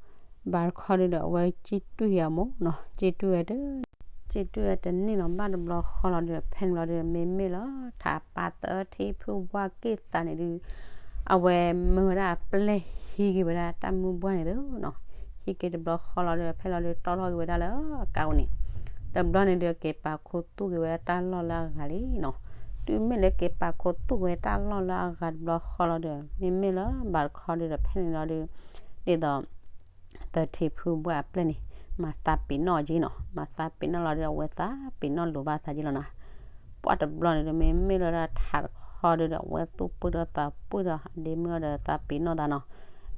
ဘၣ်တခီဒုဒီး အဝဲစံၣ်တွံၢ်အမိၢ်နီၤ, စံၣ်တွံၢ်ဝဲတ စံၣ်တွံၢ်ဝဲတန့ၢ်နီၤ, ဘၣ်တဘျီဃီလီၤဒုဒီး ဖဲန့ၣ်ဘျီဒုဒီး မ့မ့ၢ်လၢ ထးပၢ်သၢထံၣ်ဖုၣ်ဘှၢ်က့ၣ်သးန့ၣ်ဒု အဝဲမၢဝဲဒၣ်အပျဲၢ်ဟံးက့ၤဝဲဒၣ်တၢ်မုၢ်ဘှၢ်န့ၣ်သုနီၤ, ဟံးက့ၤတဘျီဃီလီၤဒုဒီး ဖဲလီၤဒုတီၢ်ထီၣ်က့ၤဝဲဒၣ်လၢအကါအိၣ်န့ၣ်, တဘျီန့ၣ်ဒု က့ၤပာ်ခူသူၣ်က့ၤဝဲဒၣ်တၢ်လီၢ်လၢအဂၤလံနီၤ, တုၤမ့ၢ်လၢက့ၤပာ်ခူသူၣ်က့ၤဝဲတၢ်လီၢ်လၢအဂၤတဘျီဃီလီၤဒုဒီး မ့မ့ၢ်လၢဘၣ်တခီဒုဒီး ဖဲန့ၣ်လီၤဒု ဒ်သိး သၢထံၣ်ဖုၣ်ဘှၢ်အပျဲၢ်န့ၣ် မၤသးပ့ၤနီၣ်က့နီၤ, မၤသးပ့ၤနီၣ်လီၤဒုဒီး အဝဲသးပ့ၤနီၣ်လိၤဘၣ်သးက့လီၤနၤ, ပှၢ်တဘျီန့ၣ်ဒု မ့မ့ၢ်လၢဒၣ်ထးတခီဒုဒီး အဝဲသူၣ်ပုၢ်ဒီးသးပုၢ်ဒီး အဒ့မုၣ်အီၤဒီးသးပ့ၤနီၣ်သးနီၤ,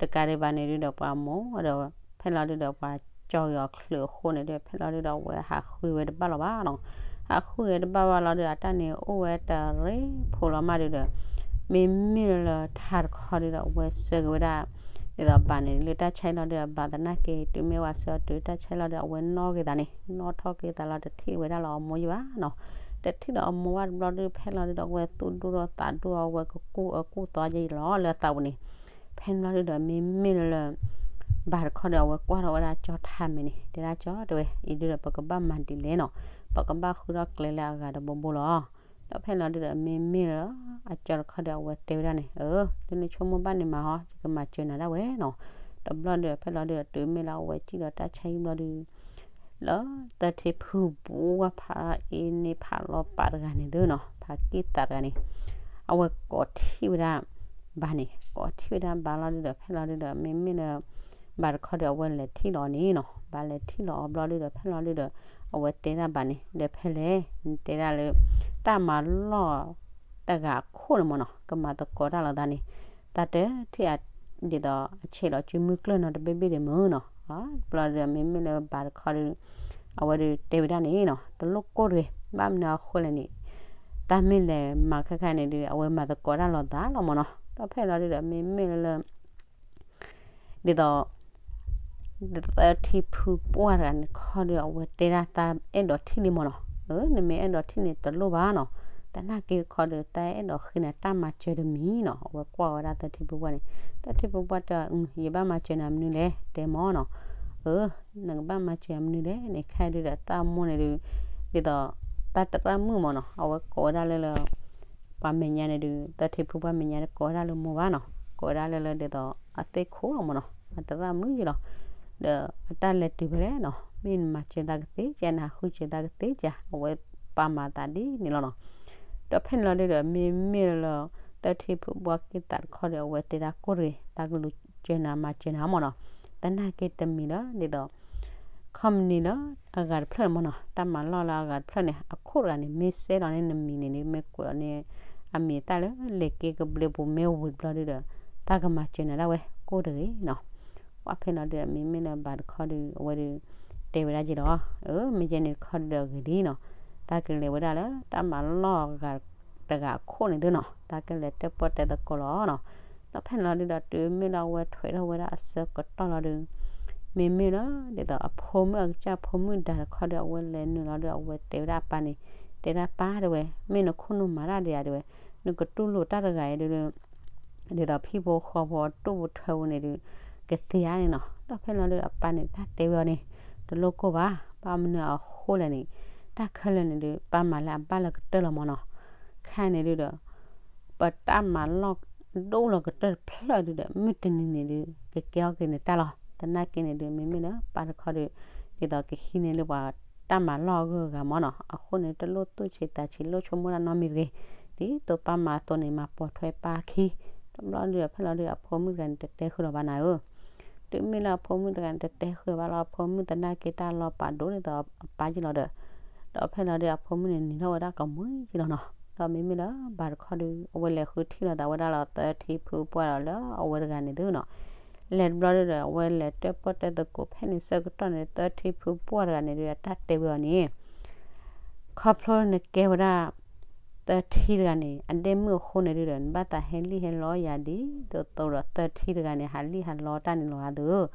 တကးဒံးဘၣ်န့ၣ်ဒုဒီး ပှၤမိၢ်ဒီး ဖဲလီၤဒုဒီး ပှၤကၠီၤက့ၤအီၤချုးအဃိန့ၣ်ဒု ဖဲလီၤဒုဒီး အဝဲဟးဃုဝဲတဘၣ်လီၤဘၣ်နီၤ, ဟးဃုဝဲတဘၣ်ဘၣ်လီၤဒု အတၢ်န့ၣ်အိၣ်ဝဲတရ့ဖိလီၤမးဒုဒီး မ့မ့ၢ်လၢလၢထးတခီဒုဒီး အဝဲဆှၢက့ၤဝဲဒၣ် ဒ်သိးဘၣ်န့ၣ် လၢတၢ်ဆါလီၤဒုဒီး ဘၣ်သနာ်က့ တုၤမ့ၢ်ဝဲဆှၢတုၤတၢ်ဆါလီၤဒု အဝဲနီၣ်က့ၤသးန့ၣ် နီၣ်ထီၣ်က့ၤသးလီၤ တထံၣ်ဝဲဒၣ်လၢအမိၢ်ယံၤဘၣ်နီၤ, တထံၣ်ဒီးအမိၢ်ဘၣ်တဘျီဒု ဖဲလီၤဒုဒီး အဝဲသူၣ်ဒိၣ်ထီၣ်သးဒိၣ် အဝဲကကူၣ်အကူၣ်သီယံၤလီၤလၢအသးပူၤန့ၣ်, ဖဲန့ၣ်ဘျီဒုဒီး မ့မ့ၢ်လၢလၢ ဘၣ်တခီဒီး အဝဲကွၢ်ထီၣ်ဝဲဒၣ်ကၠီထးမဲာ်န့ၣ် တဲဒၣ်ကၠီတဲဝဲ အံၤဒုဒီး ပကဘၣ်မၤဒ်လဲၣ်နီၤ, ပကဘၣ်ဃုထီၣ်ကျဲလၢအဂၤတဘိဘိလီၤ. ဒီးဖဲန့ၣ်လီၤဒုဒီး မ့မ့ၢ်လၢ အကၠီတခီဒီး အဝဲတဲဝဲဒၣ်န့ၣ် အၢ ဒ်နဆိကမိၣ်ဘၣ်န့ၣ်မၤဟီ ယကမၤစၢၤနၤဒၣ်ဝဲနီၤ, တဘျီဒုဒီး ဖဲလီၤဒုဒီး တုၤမ့ၢ်လၢအဝဲစံၣ်ဒီးတၢ်ဆါဟံၣ်ဘျီဒု လၢသၢထံၣ်ဖုၣ်ဘှၢ်ဖးအ့န့ၣ် ဖးလီၤပာ်တဂၤန့ၣ်သုနီၤ, ဖးက့ၣ်သးတဂၤန့ၣ် အဝဲကိးထံၣ်ဝဲဒၣ် ဘၣ်န့ၣ် ကိးထံၣ်ဝဲဒၣ်ဘၣ်လီၤဒုဒီး ဖဲလီၤဒုဒီး မ့မ့ၢ်လၢ ဘၣ်တခီဒီး အဝဲလဲၤထံၣ်လီၤန့ၣ်နီၤ, ဘၣ်လဲၤထံၣ်လီၤအီၤဘျီဒုဒီး ဖဲလီၤဒုဒီး အဝဲတဲဒၣ်ဘၣ်န့ၣ် ဒီးဖဲလဲၣ် နတဲဒၣ်လၢ တၢ်မၤလီၢ်တဂၤအခိၣ်န့ၣ်မ့ၢ်နီၤ ကမၤသကိးတၢ်လီၤသးန့ၣ် တၢ်တထံၣ်အ ဒ်သိးအဆဲးလီၤစုမုၢ်ကျၢၢ်နီတဘ့ၣ်ဘ့ၣ်ဒံးမ့ၢ်နီၤ ဘျီဒီးမ့မ့ၢ်လၢဘၣ်တခီဒီး အဝဲဒီးတဲဝဲဒၣ်န့ၣ်နီၤ တလိၣ်ကိၢ်တဂ့ၤ ဘၣ်မနုၤအဃိလဲၣ်န့ၣ် တၢ်မ့ၢ်လဲၤမၤခဲခါန့ၣ်ဒီး အဝဲမၤသကိးတၢ်လီၤသးလီၤမ့ၢ်နီၤ ဒီးဖဲလီၤဒုဒီး မ့မ့ၢ်လၢ ဒ်သိး သၢထံဖုပှၢ်တဂၤန့ၣ်ခီဒီး အဝဲတဲဒၣ်တၢ်အဲၣ်ဒိးထံၣ်လံမ့ၢ်နီၤ အၢ နမ့ၢ်အဲၣ်ဒိးထံၣ်န့ၣ်တလိၣ်ဘၣ်နီၤ သနာ်က့တခီဒီး တၢ်အဲၣ်ဒိးဃ့နၤတၢ်မၤစၢၤတမံၤနီၤ အဝဲကွၢ်ဝဲဒၣ်သၢထံဖုပှၢ်န့ၣ် သၢထံဖုပှၢ်တဲ ယဘၣ်မၤစၢၤနၤမနုၤလဲၣ် တဲမ့ၢ်နီၤ အၢ နကဘၣ်မၤစၢၤယၤမနုၤလဲၣ်န့ၣ် ခဲဒုဒီးတၢ်မိၢ်န့ၣ်ဒုး ဒ်သိး တၢ်သရၣ်မုၣ်မ့ၢ်နီၤ အဝဲကိးဝဲဒၣ်လၢလၢ ပှၤမဲာ်ညါန့ၣ်ဒုး သၢထံဖုပှၢ်မဲာ်ညါန့ၣ် ကိးဝဲဒၣ်လၢမိၢ်ဘၣ်နီၤ ကိးဝဲဒၣ်လၢလၢဒ်သိး အသ့ၣ်ခိၣ်မ့ၢ်နီၤ အသရၣ်မုၣ်ယံလီၤ ဒီးအတၢ်လဲၤတုၤဖဲလဲၣ်နီၤ မ့ၢ်နမၤစၢၤသးကသ့ကဲ နဃုစၢၤသးကသ့ကဲ အဝဲပာ်မၤသးဒ်န့ၣ်လီၤနီၤ ဒီးဖဲန့ၣ်လီၤဒုဒီး မ့မ့ၢ်လၢ သၢထံဖုပှၢ်က့ၤသးတခီဒီး အဝဲတဲဒၣ်ကိၢ်တဂ့ၤ သးကလူၤစၢၤနၤမၤစၢၤနၤမ့ၢ်နီၤ သနာ်က့တမံၤလၢဒ်သိး ခီမနံၤလၢအဂၤတဖျၢၣ်န့ၣ်မ့ၢ်နီၤ တၢ်မၤလီၢ်လၢအဂၤတဖျၢၣ်န့ၣ် အခိၣ်တဂၤန့ၣ် မ့ၢ်စဲလီၤန့ၣ်နမံၤန့ၣ် မ့ၢ်ကွဲးလီၤန့ၣ် အမံၤတၢ်လၢလဲၤက့ၤကဘျံးပူၤမ့ၢ်ဝံၤတဘျီဒုဒီး တၢ်ကမၤစၢၤနၤဒၣ်ဝဲကိၢ်တဂ့ၤနီၤ ပှၢ်ဖဲန့ၣ်လီၤဒုဒီး မ့မ့ၢ်လၢဘၣ်တခီဒု အဝဲဒု တဲဝဲဒၣ်က့ၤလီၤ အၢ မ့ၢ်ယဲန့ၣ်တခီဒုဒီးဂ့ၤလံနီၤ တၢ်ကလဲၤဝဲဒၣ်လၢတၢ်မၤလီၢ်အဂၤတဂၤအခိၣ်န့ၣ်သုနီၤ တၢ်ကလဲၤတဲပီၣ်တဲသကိးလီၤနီၤ ဒီးဖဲန့ၣ်လီၤဒုဒီး တုၤမ့ၢ်လၢအဝဲထွဲထီၣ်ဝဲဒၣ်အဆၢကတီၢ်လီၤဒု မ့မ့ၢ်လၢ ဒ်သိးအဖိမုၣ်အကစၢ်ဖိမုၣ်ဒါတခီဒီး အဝဲလဲၤနုာ်လီၤဒီး အဝဲတဲဝဲဒၣ်အပၢ်န့ၣ် တဲဒၣ်ပၢ်တဲဝဲ မ့ၢ်နခိၣ်နူာ်မၤတၢ်ဒီးယၤတဲဝဲ နကတူၢ်လိာ်တၢ်တဂၤအံၤဒု ဒ်သိးဖံဖိဃီဖိတူၢ်ပူၤထွဲပူၤန့ၣ်ဒု ကသ့ဧါန့ၣ်နီၤ ဒီးဖဲန့ၣ်လီၤဒု အပၢ်န့ၣ်တၢ်တဲဝဲအီၤန့ၣ် တလိၣ်ကိၢ်ဘၣ် ဘၣ်မနုၤအဃိလဲၣ်န့ၣ် တၢ်ခဲလၢာ်န့ၣ်ဒု ပၢ်မၤလၢအဘၣ်လၢကတၢၢ်လီၤမ့ၢ်နီၤ ခဲအံၤန့ၣ်ဒုဒီး ပတၢ်မၤလီၢ်ဒိၣ်လီၤကတၢၢ်တဖျၢၣ်ဒုဒီး မုၢ်တနံၤန့ၣ်ဒု ကကဲထီၣ်က့ၤန့ၣ်တၢ်လီၤ သနာ်က့န့ၣ်ဒု မ့မ့ၢ်လၢပၢ်တခီဒု ဒ်သိးကဟံးန့ၢ်လၢပှၤတၢ်မၤလီၢ်အဂုၤအဂၤမ့ၢ်နီၤ အဃိန့ၣ် တလိၣ်သူၣ်ဆံးသးဆံးလိၣ်ဆိကမိၣ်တၢ်နီတမံၤတဂ့ၤ ဒ်သိးပၢ်မၤအသိးန့ၣ် မၤပိာ်ထွဲပၢ်အခံ တဘျီဒုဒီးဖဲလီၤဒု အဖိမုၣ်တဂၤန့ၣ် တတဲဃုာ်လီၤဘၣ်နၤဧၢ တုၤမ့ၢ်လၢအဖိမုၣ်တဂၤန့ၣ် တတဲဃုာ်ဘၣ်လီၤ အဖိမုၣ်သနာ်က့တၢ်လီၤပာ်ဒိၣ်ဒ်သိးအပၢ်က့လီၤဒီး ဒီးဖဲလီၤဒု အဖိမုၣ်န့ၣ် နံၤထီၣ်ဝဲဒၣ်ကမှံက့လီၤနီၤ ဒီးမ့မ့ၢ်လၢဘၣ်တခီဒု အဝဲလဲၤဃုထံၣ်လိာ်သးဝဲဒၣ်လီၤ သၢထံဖုပှၢ်ဒီးလၢအဝဲတဂၤန့ၣ်သုနီၤ လဲၤတဘျီဒုဒီး အဝဲလဲၤတဲပီၣ်တဲသကိးဖဲန့ၣ်ဆၢကတီၢ်န့ၣ် သၢထံဖုပှၢ်တဂၤန့ၣ်ဒု အတၢ်တဲဝဲအီၤန့ၣ် ခီဖျိနကဲဝဲဒၣ် သၢထံတဂၤန့ၣ် အဒဲမုၣ်အဃိန့ၣ်ဒုဒီး နဘၣ်သးဟဲလံၣ်ဟဲလီယၤဒ်သိးသိးဒီးသၢထံတဂၤန့ၣ် ဟးလံၣ်ဟးလီတၢ်န့ၣ်လီၤဧါသုဧၢ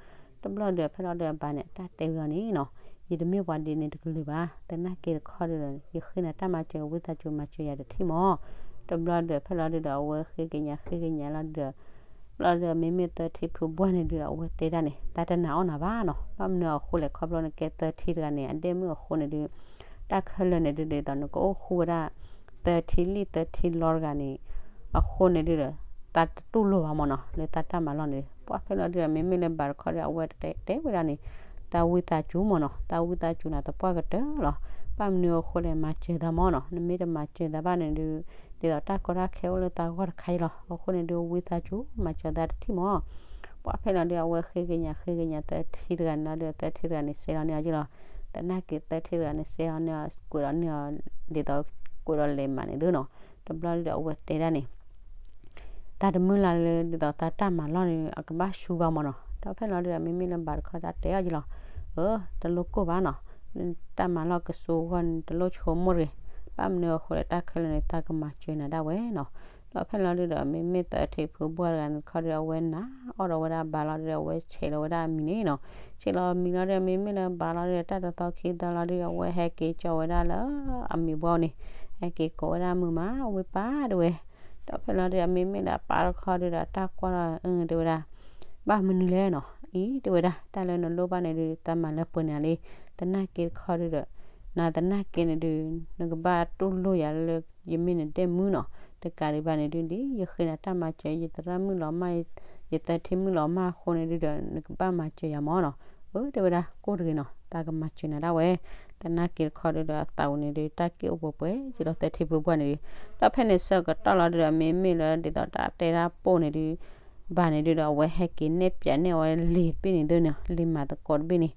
တဘျီဒုးဖဲလီၤဒုးအပၢ်န့ၣ် အတၢ်တဲဝဲအီၤန့ၣ်နီၤ, ယတမ့ၢ်ပှၤဒ်န့ၣ်တကလုာ်ဘၣ်, သနာ်က့တခီဒုးဒီး ယဃ့နၤတၢ်မၤစၢၤ ဝံသးစူၤမၤစၢၤယၤတထံၣ်မီၤ. တဘျီဒုးဖဲလီၤဒုးဒီး အဝဲဃ့ကညးဃ့ကညးလီၤဒုးဒီး ဘျီဒုးမ့မ့ၢ်သၢထံဖု ဘှၢ် န့ၣ်ဒုးဒီး အဝဲတဲဒၣ်န့ၣ် တၢ်တနာ်အီၣ်နၤဘၣ်နီၤ, ဘၣ်မနုၤအဃိလဲၣ် ခီဖျိနကဲသၢထံတဂၤန့ၣ် အဒဲမုၣ်အဃိန့ၣ်ဒုး တၢ်ခဲလၢာ်န့ၣ်ဒုး ဒ်သိးနကအိၣ်ဃူဝဲဒၣ် သၢထံလံၣ်သၢထံလီတဂၤန့ၣ် အဃိန့ၣ်ဒုးဒီး တၢ်တတူၢ်လိာ်ဘၣ်မီၤနီၤ လၢတၢ်တၢ်မၤလီၢ်န့ၣ် ပှၢ်ဖဲလီၤဒုးဒီး မ့မ့ၢ်လၢဘၣ်တခီဒုး အဝဲတဲတဲဝဲဒၣ်န့ၣ် တၢ်ဝံသးစူၤမီၤနီၤ တၢ်ဝံသးစူၤနၤသပှၢ်ကတၢၢ်လီၤ. ဘၣ်မနုၤအဃိလဲၣ် မၤစၢၤသးမီၤနီၤ နမ့ၢ်တမၤစၢၤသးဘၣ်န့ၣ်ဒုး ဒ်သိးတၢ်ကီတၢ်ခဲအိၣ်လၢသးဂီၢ်တခါအံၤလီၤ. အဃိန့ၣ်ဒုး ဝံသးစူၤ မၤစၢၤသးတထံၣ်မီၤ. ပှၢ်ဖဲလီၤဒုး အဝဲဃ့ကညးဃ့ကညးသၢထံတဂၤန့ၣ်လီၤဒုး သၢထံတဂၤန့ၣ် စဲးလီၤန့ၢ်အီၤက့လီၤ. သနာ်က့သၢထံတဂၤန့ၣ် စဲးလီၤန့ၢ်အီၤ ကွဲးလီၤန့ၢ်အီၤ ဒ်သိး ကွဲးလီၤလဲၤမးန့ၣ်သုနီၤ. တဘျီဒုးဒီး အဝဲတဲဒၣ်န့ၣ် တၢ်တမုၢ်လၢ်လၢ ဒ်သိးတၢ်တၢ်မၤလီၢ်န့ၣ် အကဘၣ်ဆူဘၣ်မီၤနီၤ. ဒီးဖဲလီၤဒုးဒီး မ့မ့ၢ်လၢဘၣ်တခီတၢ်တဲအီၤက့လီၤ. အၢ တလိၣ်ကိၢ်ဘၣ်နီၤ, တၢ်မၤလီၢ်ကဆူအဂီၢ်န့ၣ် တလိၣ်ဆိကမိၣ်တဂ့ၤ. ဘၣ်မနုၤအဃိလဲၣ် တၢ်ခဲလၢာ်န့ၣ် တၢ်ကမၤစၢၤနၤဒၣ်ဝဲနီၤ. ဒီးဖဲလီၤဒုးဒီး မ့မ့ၢ်သၢထံဖု ဘှၢ် တဂၤန့ၣ်တခီဒုး အဝဲနာ်အီၣ်ဒီးဝဲဒၣ်ဘၣ်လီၤဒုးဒီး အဝဲဆဲးလီၤဝဲဒၣ်အမံၤန့ၣ်နီၤ. ဆဲးလီၤအမံၤလီၤဒုး မ့မ့ၢ်လၢဘၣ်လီၤဒုးဒီး တၢ်တသီခံသီလီၤဒုးဒီး အဝဲဟဲက့ၤကၠီဝဲဒၣ်လၢအမံၤဘှီန့ၣ် ဟဲက့ၤကိးဝဲဒၣ်မုာ်မး ဝံပၢ်တဲဝဲ. ဒီးဖဲလီၤဒုးဒီး မ့မ့ၢ်လၢအပၢ်တခီဒုးဒီး တၢ်ကွၢ်လီၤ အၢ တဲဝဲဒၣ် ဘၣ်မနုၤလဲၣ်နီၤ. အံၤ တဲဝဲဒၣ် တၢ်လၢနလိၣ်ဘၣ်န့ၣ်ဒုး တၢ်မၤလၢပှဲၤန့ၣ်လံ. သနာ်က့တခီဒုးဒီး နၤသနာ်က့န့ၣ်ဒုး နကဘၣ်တူၢ်လိာ်ယၤလၢ ယမ့ၢ်နဒဲမုၣ်နီၤ. တကးဒံးဘၣ်န့ၣ်ဒုး ဒ်ယဃ့နၤတၢ်မၤစၢၤ ယသရၣ်မုၣ်လီၤမၢ် ယသၢထံမုၣ်လီၤမၢ်အဃိန့ၣ်ဒုးဒီး နကဘၣ်မၤစၢၤယၤမီၤနီၤ. အၢ တဲဝဲဒၣ် ကိၢ်တဂ့ၤနီၤ တၢ်ကမၤစၢၤနၤဒၣ်ဝဲ. သနာ်က့တခီဒုးဒီး အသးဝံၤန့ၣ်ဒုး တၢ်က့ၢ်အိၣ်ပှဲၤပှဲၤက့ၤလီၤ သၢထံဖု ဘှၢ် န့ၣ်ဒုး. ဒီးဖဲန့ၣ်ဆၢကတီၢ်လီၤဒုးဒီး မ့မ့ၢ်လၢဒ်သိးတၢ်တဲတၢ်ပိၢ်န့ၣ်ဒုး ဘၣ်န့ၣ်ဒုးဒီး အဝဲဟဲက့ၤနဲၣ်ပၠးန့ၢ်အဝဲလံာ်တဘ့ၣ်န့ၣ်သုနီၤ လံာ်မၤသကိးတဘ့ၣ်န့ၣ်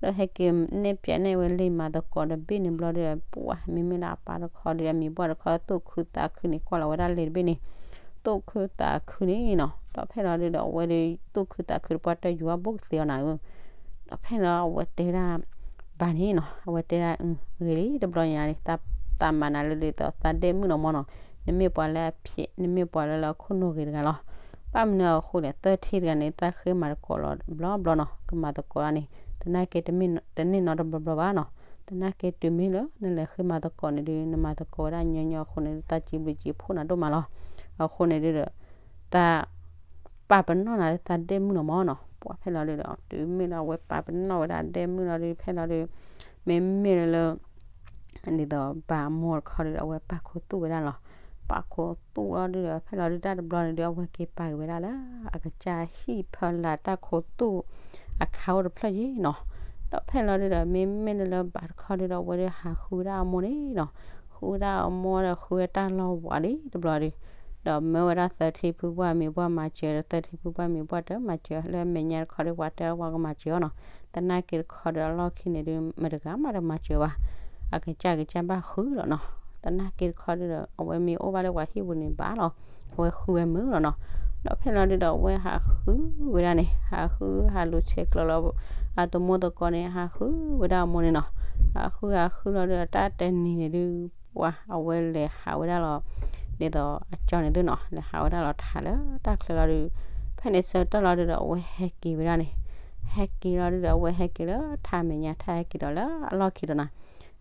လၢဟဲက့ၤနဲၣ်ပၠးနဲၣ်ဝဲလံာ်မၤသကိးတဘ့ၣ်န့ၣ်ဘျီဒီး ပှၤမ့မ့ၢ်လၢအပၢ်တခီဒီး အမံၤပှၢ်တခီသူၣ်ခုသးခုန့ၣ် ကွၢ်လီၤဝဲဒၣ်လံာ်တဘ့ၣ်န့ၣ် သူၣ်ခုသးခုန့ၣ်နီၤ. ဒီးဖဲလီၤဒုဒီး အဝဲဒီးသူၣ်ခုသးခုတပှၢ်တၢ်ယူၤအဘိၣ်ကသ့အီၤနၤဧၢ. ဒီးဖဲလီၤအဝဲတဲဒၣ် ဘၣ်န့ၣ်နီၤ, အဝဲတဲဒၣ် ဂ့ၤလံတဘျီညါန့ၣ် တၢ်မၤနၤလၢဒ်သိးသးဒဲၣ်မုၣ်နီၤမၢ်နီၤ, နမ့ၢ်ပှၤလၢအဖျဲး နမ့ၢ်ပှၤလၢလၢအခိၣ်နူာ်ဂ့ၤတဂၤလီၤ. ဘၣ်မနုၤအဃိလဲၣ် သၢထံတဂၤန့ၣ် သးဃ့မၤသကိးလီၤဘျီဘျီနီၤ, ကမၤသကိးဒၣ်န့ၣ် သနာ်က့တန့ၢ်နီတဘျီဘျီဘၣ်နီၤ. သနာ်က့တုၤမ့ၢ်လၢနလဲၤဃ့မၤသကိးန့ၣ်ဒုး နမၤသကိးဝဲဒၣ်ညီညီအဃိန့ၣ် သးစံးဘျုးစံးဖှိၣ်နၤဒိၣ်မးလီၤ. အဃိန့ၣ်ဒုဒီး သး ပာ်ပနီၣ်နၤလၢသးဒဲၣ်မုၣ်နီၤမၢ်နီၤ. ပှၤဖဲလီၤဒုဒီး တုၤမ့ၢ်လၢအဝဲပာ်ပနီၣ်ဝဲဒၣ်ဒဲၣ်မုၣ်လီၤဒုး ဖဲလီၤဒုး မ့မ့ၢ်လၢလၢ ဒ်သိးဘၣ်အမိၢ်တခီဒုဒီး အဝဲပာ်ခူသူၣ်ဝဲဒၣ်လီၤ. ပာ်ခူသူၣ်လီၤဒုဒီး ဖဲလီၤဒုတၢ်တဘျီန့ၣ်ဒုး အဝဲက့ၤပာ်က့ၤဝဲဒၣ်လၢ အကစၢ်ဟံၣ်ဖၢလၢ်တၢ်ခူသူၣ်အခါအိၣ်တဖျၢၣ်ယံၤနီၤ. ဒီးဖဲလီၤဒုဒီး မ့မ့ၢ်လၢလၢဘၣ်တခီဒုဒီး အဝဲဒုးဟးဃုဝဲဒၣ်အမိၢ်န့ၣ်နီၤ. ဃုဝဲဒၣ်အမိၢ်ဒီးဃုဝဲတၢ်လီၢ်ဝးလံတဘျီဒုး ဒီးမၢဝဲဒၣ်သၢထံဖုပှၢ်မံၤပှၢ်မၤစၢၤဒီး သၢထံဖုပှၢ်မံၤပှၢ်တမၤစၢၤ လၢမဲာ်ညါတခီဒီး ပှၤတဲပှၤကမၤစၢၤအီၤနီၤ. သနာ်က့တခီဒီး အလီၢ်ခံန့ၣ်ဒုး မတဂၤမးတမၤစၢၤဘၣ်. အကစၢ်ကစၢ်ဘၣ်ဃုလီၤနီၤ. သနာ်က့တခီဒုဒီး အဝဲမ့ၢ်အိၣ်ဘၣ်လၢပှၤဟံၣ်ပူၤန့ၣ်ဘၣ်လီၤ. အဝဲဃုဝဲမုာ်လီၤနီၤ. ဒီးဖဲလီၤဒုဒီး အဝဲဟးဃုဝဲဒၣ်န့ၣ် ဟးဃုဟးလူၤဆဲးကျိးလီၤ အသမူသကိးန့ၣ် ဟးဃုဝဲဒၣ်အမိၢ်န့ၣ်နီၤ. ဟးဃုဟးဃုလီၤဒုဒီး တၢ်တနံၤန့ၣ်ဒုး ပှၤအဝဲလဲၤဟးဝဲဒၣ်လီၤ ဒ်သိးအကၠီန့ၣ်သုနီၤ လဲၤဟးဝဲဒၣ်လီၤထးလၢတၢ်ချၢလီၤဒုး ဖဲန့ၣ်ဆၢကတီၢ်လီၤဒုဒီး အဝဲဟဲက့ၤဝဲဒၣ်န့ၣ် ဟဲက့ၤလီၤဒုဒီး အဝဲဟဲက့ၤလၢထးမဲာ်ညါ ထးဟဲက့ၤဒီးလၢအလီၢ်ခံဒီးနၤ.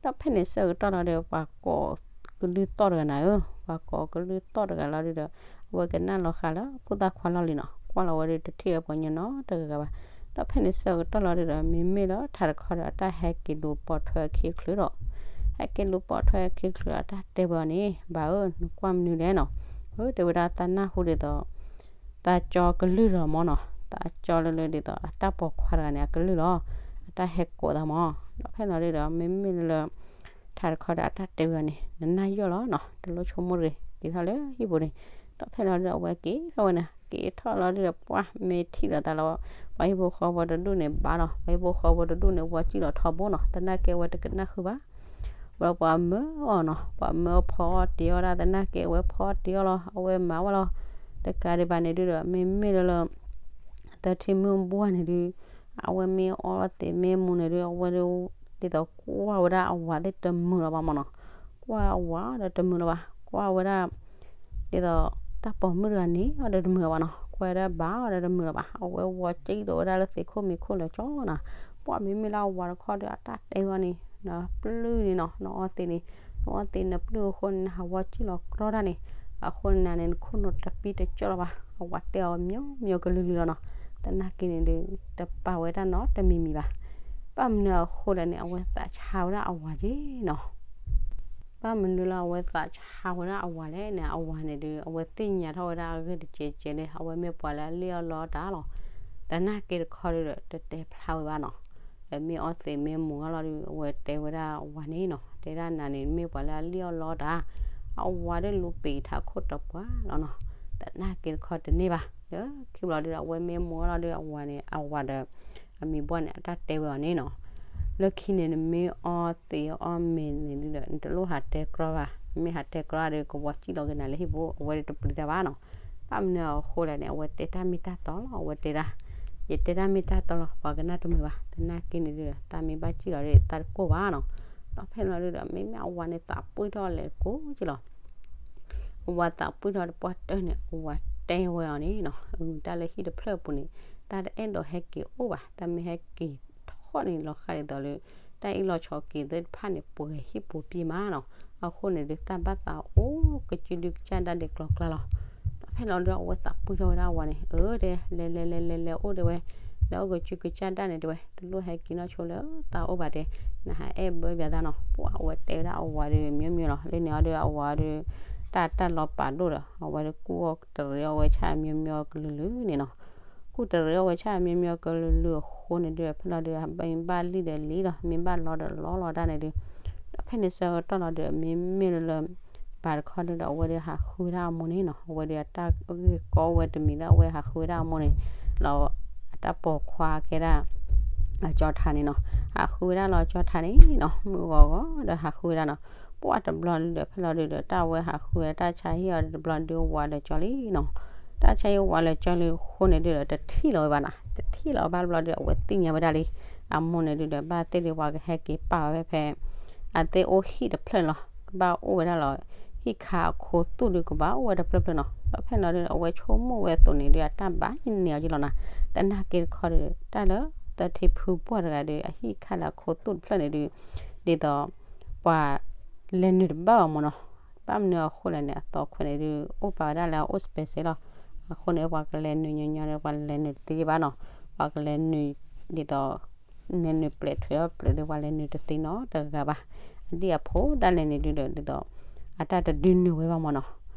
ဒီးဖဲန့ၣ်ဆၢကတီၢ်လီၤဒုး ပှၤကိးကလုၢ်သီၣ်တဂၤနၤဧၢ, ပှၤကိးကလုၢ်သီၣ်တဂၤလီၤဒုဒီး အဝဲကနၣ်လီၤဃာ်လၢဖိသၣ်ခွါလီၢ်လံနီၤ, ကွၢ်လီၤဝဲဒုးတထံၣ်ဝဲပှၤကညီနီတဂၤဘၣ်. ဒီးဖဲန့ၣ်ဆၢကတီၢ်လီၤဒုဒီး မ့မ့ၢ်လၢထးတခီဒီး အတၢ်ဟဲက့ၤလူၤပိာ်ထွဲခံချုးဒီး ဟဲက့ၤလူၤပိာ်ထွဲခံချုးဒီး အတၢ်တဲဝဲအီၤန့ၣ် ဘၣ်ဧၢ နကွၢ်မနုၤလဲၣ်နီၤ. အၢ တဲဝဲဒၣ် သးနၢ်ဟူဒ်သိး သးကၠီကလုၢ်လီၤမၢ်နီၤ, သးကၠီလၢလၢဒ်သိးအတၢ်ပိာ်ခွါတဂၤန့ၣ် အကလုၢ်လီၤ, အတၢ်ဟဲကိးသးမၢ်. ဒီးဖဲလီၤဒုဒီး မ့မ့ၢ်လၢလၢ ထးတခီဒီး အတၢ်တဲဝဲအီၤန့ၣ် နနၢ်ယီၢ်လီၤနီၤ, တလိၣ်ဆိကမိၣ်တဂ့ၤ, က့ၤထီၣ်လၢဟံၣ်ပူၤန့ၣ်. ဒီးဖဲလီၤဒုဒီး အဝဲက့ၤထီၣ်ဝဲန့ၣ် က့ၤထီၣ်လီၤဒုဒီး ပှၤမ့ၢ်ထံၣ်ဒီးသးလီၤ, ပှၤဟံၣ်ဖိဃီဖိတဒူၣ်န့ၣ်ဘၣ်လီၤ, ပှၤဟံၣ်ဖိဃီဖိတဒူၣ်န့ၣ် ဝီစံၣ်လီၤထီဘိနီၤ, သနာ်က့အဝဲတကနၣ်ဃုာ်ဘၣ်. ဝဲပှၤမၢအီၤနီၤ, ပှၤမၢအီၤဖီအီၣ်တ့ၤအီၣ်ဒၣ် သနာ်က့အဝဲဖီအီၣ်တ့ၤအီၣ်လီၤ, အဝဲမၤဝဲလီၤ. တကးဒံးဘၣ်န့ၣ်ဒုဒီး မ့မ့ၢ်လၢလၢ သၢထံမုၣ်ဘှၢ်န့ၣ်ဒု အဝဲမ့ၢ်အီသံးမ့ၢ်မူၤန့ၣ်ဒု အဝဲဒု ဒ်သိးကွၢ်ဝဲဒၣ်အဝၤသ့ၣ်တမုာ်လီၤဘၣ်မၢ်နီၤ, ကွၢ်အဝၤဒီးတမုာ်လီၤဘၣ်, ကွၢ်ဝဲဒၣ် ဒ်သိးတၢ်ပိာ်မုၣ်တဂၤန့ၣ်အီၤဒီးတမုာ်လီၤဘၣ်နီၤ, ကွၢ်ဝဲဒၣ်ဘၣ်အီၤဒီးတမုာ်လီၤဘၣ်, အဝဲဝီစံၣ်ဒီးဝဲဒၣ်လၢသ့ၣ်ခိၣ်မံခိၣ်လၢာ်ကၠီနီၤ. ပှၤမ့မ့ၢ်လၢအဝၤတခီဒီး အတၢ်တဲဝဲအီၤန့ၣ် နပျုၢ်န့ၣ်နီၤ, နအီသံးန့ၣ်, နအီသံးနပျုၢ်အဃိန့ၣ် နဟးဝီစံၣ်လီၤကြီတၢ်န့ၣ်, အဃိန့ၣ်နၤန့ၣ် နခိၣ်နူာ်တပံတစၢၢ်လီၤဘၣ်. အဝၤတဲအီၤ မျိုးမျိုးကလုာ်လုာ်လီၤနီၤ, သနာ်က့န့ၣ်ဒု တပာ်ဝဲဒၣ်နီတမံၤမံၤဘၣ်. ဘၣ်မနုၤအဃိလဲၣ်န့ၣ် အဝဲသးဆါဝဲဒၣ်အဝၤက့နီၤ. ဘၣ်မနုၤလၢအဝဲသးဆါဝဲဒၣ်အဝၤလဲၣ်န့ၣ် အဝၤန့ၣ်ဒု အဝဲသ့ၣ်ညါထီၣ်ဝဲဒၣ်အဂ့ၢ်တကဲးကဲးလံ, အဝဲမ့ၢ်ပှၤလၢအလံၣ်အီၣ်လီတၢ်လီၤ. သနာ်က့တခီဒုဒီး တတဲဖျါဝဲဘၣ်နီၤ. ဒီးမ့ၢ်အီသံးမ့ၢ်မူၤအီၤလီၤဒု အဝဲတဲဝဲဒၣ်အဝၤန့ၣ်နီၤ, တဲဒၣ်နၤန့ၣ် မ့ၢ်ပှၤလၢအလံၣ်အီၣ်လီတၢ်, အဝၤဒုလူၤပံာ်ထးခိၣ်တပှၢ်လီၤနီၤ. သနာ်က့တခီတန့ၢ်ဘၣ်. ဒီးခံဘျီဒုဒီး အဝဲမ့ၢ်မူၤအီၤလီၤဒု အဝၤန့ၣ် အဝၤဒီး အမံၤဘှၢ်န့ၣ် အတၢ်တဲဝဲအီၤန့ၣ်နီၤ, လၢခံန့ၣ် နမ့ၢ်အီသံးအီမ့ၤန့ၣ်ဒုဒီး နတလိၣ်ဟးတဲကြီဘၣ်, နမ့ၢ်ဟးတဲကြီဒီး ကဝီၤစံၣ်လီၤက့ၤနၤလၢဟံၣ်ပူၤ, အဝဲဒုတပျံၤတၢ်ဘၣ်နီၤ. ဘၣ်မနုၤအဃိလဲၣ်န့ၣ် အဝဲတဲတၢ်မ့ၢ်တၢ်တီလီၤ, အဝဲတဲဒၣ် ယတဲတၢ်မ့ၢ်တၢ်တီလီၤ, ပှၤကနၣ်တမုာ်ဘၣ်. သနာ်က့န့ၣ်ဒု သးမ့ၢ်ဘၣ်စံၣ်လီၤဒီး သးတကိၢ်ဘၣ်နီၤ. ဒီးဖဲလီၤဒုဒီး မ့မ့ၢ်အဝၤန့ၣ် သးပှံၢ်ထီၣ်လဲၤကိးက့လီၤ. အဝၤသးပှံၢ်ထီၣ်တပှၢ်တၢၢ်န့ၣ် အဝၤတဲဝဲအီၤန့ၣ်နီၤ, တၢ်လၢဟံၣ်တဖျၢၣ်ပူၤန့ၣ် တၢ်တအဲၣ်ဒိးဟဲက့ၤအိၣ်ဘၣ်, တၢ်မ့ၢ်ဟဲက့ၤထီၣ်န့ၣ် လီၤဃာ်ဒ်သိးလၢ တၢ်အ့ၣ်လိာ်ဆိးက့သ့ၣ်တဖၣ်န့ၣ် ပှဲၤဟံၣ်ပူၤပံၢ်မးနီၤ. အဃိန့ၣ်ဒု သးဘၣ်သးအိၣ်ကစုဒုကစၢ်ဒၣ်ဒဲးကျီကျါလီၤ. ဒီးဖဲလီၤဒု အဝဲသးပှံၢ်ထီၣ်ဝဲဒၣ်အဝၤန့ၣ်, အၢ တဲ လဲၤလဲၤလဲၤလဲၤလဲၤအိၣ်တဲဝဲ, လဲၤအိၣ်ကစုကစၢ်ဒၣ်န့ၣ်တဲဝဲ, တလိၣ်ဟဲက့ၤနီၢ်ဆိလၢသးအိၣ်ဘၣ်တဲ, နဟးအဲၣ်ဘၢပၠးသးနီၤ. ပှၤအဝဲတဲဝဲဒၣ်အဝၤဒု မျိုးမျိုးလီၤ. လၢန့ၣ်အီၤဒု အဝၤဒု တၢ်တၢ်လီၤပာ်ဒိၣ်ဒီး အဝဲဒုကူၣ်အီၣ်တရံးအီၣ်ဝဲဆၣ်မျိုးမျိုးကလုာ်လုာ်န့ၣ်နီၤ. ကူၣ်တရံးအီၣ်ဝဲဆၣ်မျိုးမျိုးကလုာ်လုာ်အဃိန့ၣ်ဒု ဖဲလီၤဒု မ့ၢ်ဘၣ်လံၣ်ဒီးလံၣ်လီၤ, မ့ၢ်ဘၣ်လီဒီးလီလီၤဒၣ်န့ၣ်ဒု, ဒီးဖဲန့ၣ်ဆၢကတီၢ်လီၤဒု မ့မ့ၢ်လၢလၢ ဘၣ်တခီဒုဒီး အဝဲဒုဟးဃုဝဲဒၣ်အမိၢ်န့ၣ်နီၤ. အဝဲဒုအတၢ်ဂ့ၢ်ကီဝဲတမံၤလၢအဝဲဟးဃုဝဲဒၣ်အမိၢ်န့ၣ်, လီၤအတၢ်ပိာ်ခွါကဲဒၣ် အကၠီထးန့ၣ်နီၤ, ဟးဃုဝဲဒၣ်လီၤကၠီထးန့ၣ်နီၤ, မုၢ်ဂီၤဂီၤဒီးဟးဃုဝဲဒၣ်နီၤ, ပှၢ်တဘျီဒုဒီး ဖဲလီၤဒုဒီး တၢ်ဝဲဟးဃုဝဲဒၣ်တၢ်ဆါဟံၣ်အီၤဒီး တဘျီဒုဝးလၢကၠီလံနီၤ, တၢ်ဆါဟံၣ်ဝးလၢကၠီလံအဃိန့ၣ်ဒုဒီး တထံၣ်လီၤဝဲဘၣ်နီၤ, တထံၣ်လီၤဘၣ်တဘျီဒု အဝဲသ့ၣ်ညါဝဲဒၣ်လံ, အမိၢ်န့ၣ်ဒုဒီး ဘၣ်သ့ၣ်ဒု ပှၤကဟဲက့ၤပာ်ဝဲဖဲ အသ့ၣ်အိၣ်ဟံၣ်တဖျၢၣ်လီၤ, ကဘၣ်အိၣ်ဝဲဒၣ်လီၤ, ဟံၣ်ခါအခိသူၣ်ဒုကဘၣ်အိၣ်ဝဲတဖျၢၣ်ဖျၢၣ်နီၤ, ဒီးဖဲလီၤဒုဒီး အဝဲဆိကမိၣ်ဝဲအသိးန့ၣ်ဒု အတၢ်ဘၣ်န့ၢ်အီၤက့လီၤနီၤ, သနာ်က့တခီဒု တၢ်လၢ သၢထံဖုပှၢ်တဂၤဒု အဟံၣ်ခါလၢအခိသူၣ်တဖျၢၣ်န့ၣ်ဒု ဒ်သိး ပှၤလဲၤနုာ်တဘၣ်ဘၣ်မ့ၢ်နီၤ, ဘၣ်မနုၤအဃိလဲၣ်န့ၣ် အသီခွဲးန့ၣ်ဒု အိၣ်ပာ်ဝဲဒၣ်လၢအအိၣ်စပဲးစဲးလီၤ, အဃိန့ၣ် ပှၤကလဲၤနုာ်ညီညီန့ၣ် ပှၤလဲၤနုာ်တသ့ဘၣ်နီၤ, ပှၤကလဲၤနုာ်ဒ်သိး လဲၤနုာ်ပျဲးထွဲအီၣ်ပျဲးဒု ပှၤလဲၤနုာ်တသ့နီတဂၤဘၣ်, အဒ်အဖိဒၣ်လဲာ်န့ၣ်ဒုဒီး ဒ်သိး အတၢ်တဒုနုာ်ဝဲဘၣ်မ့ၢ်နီၤ,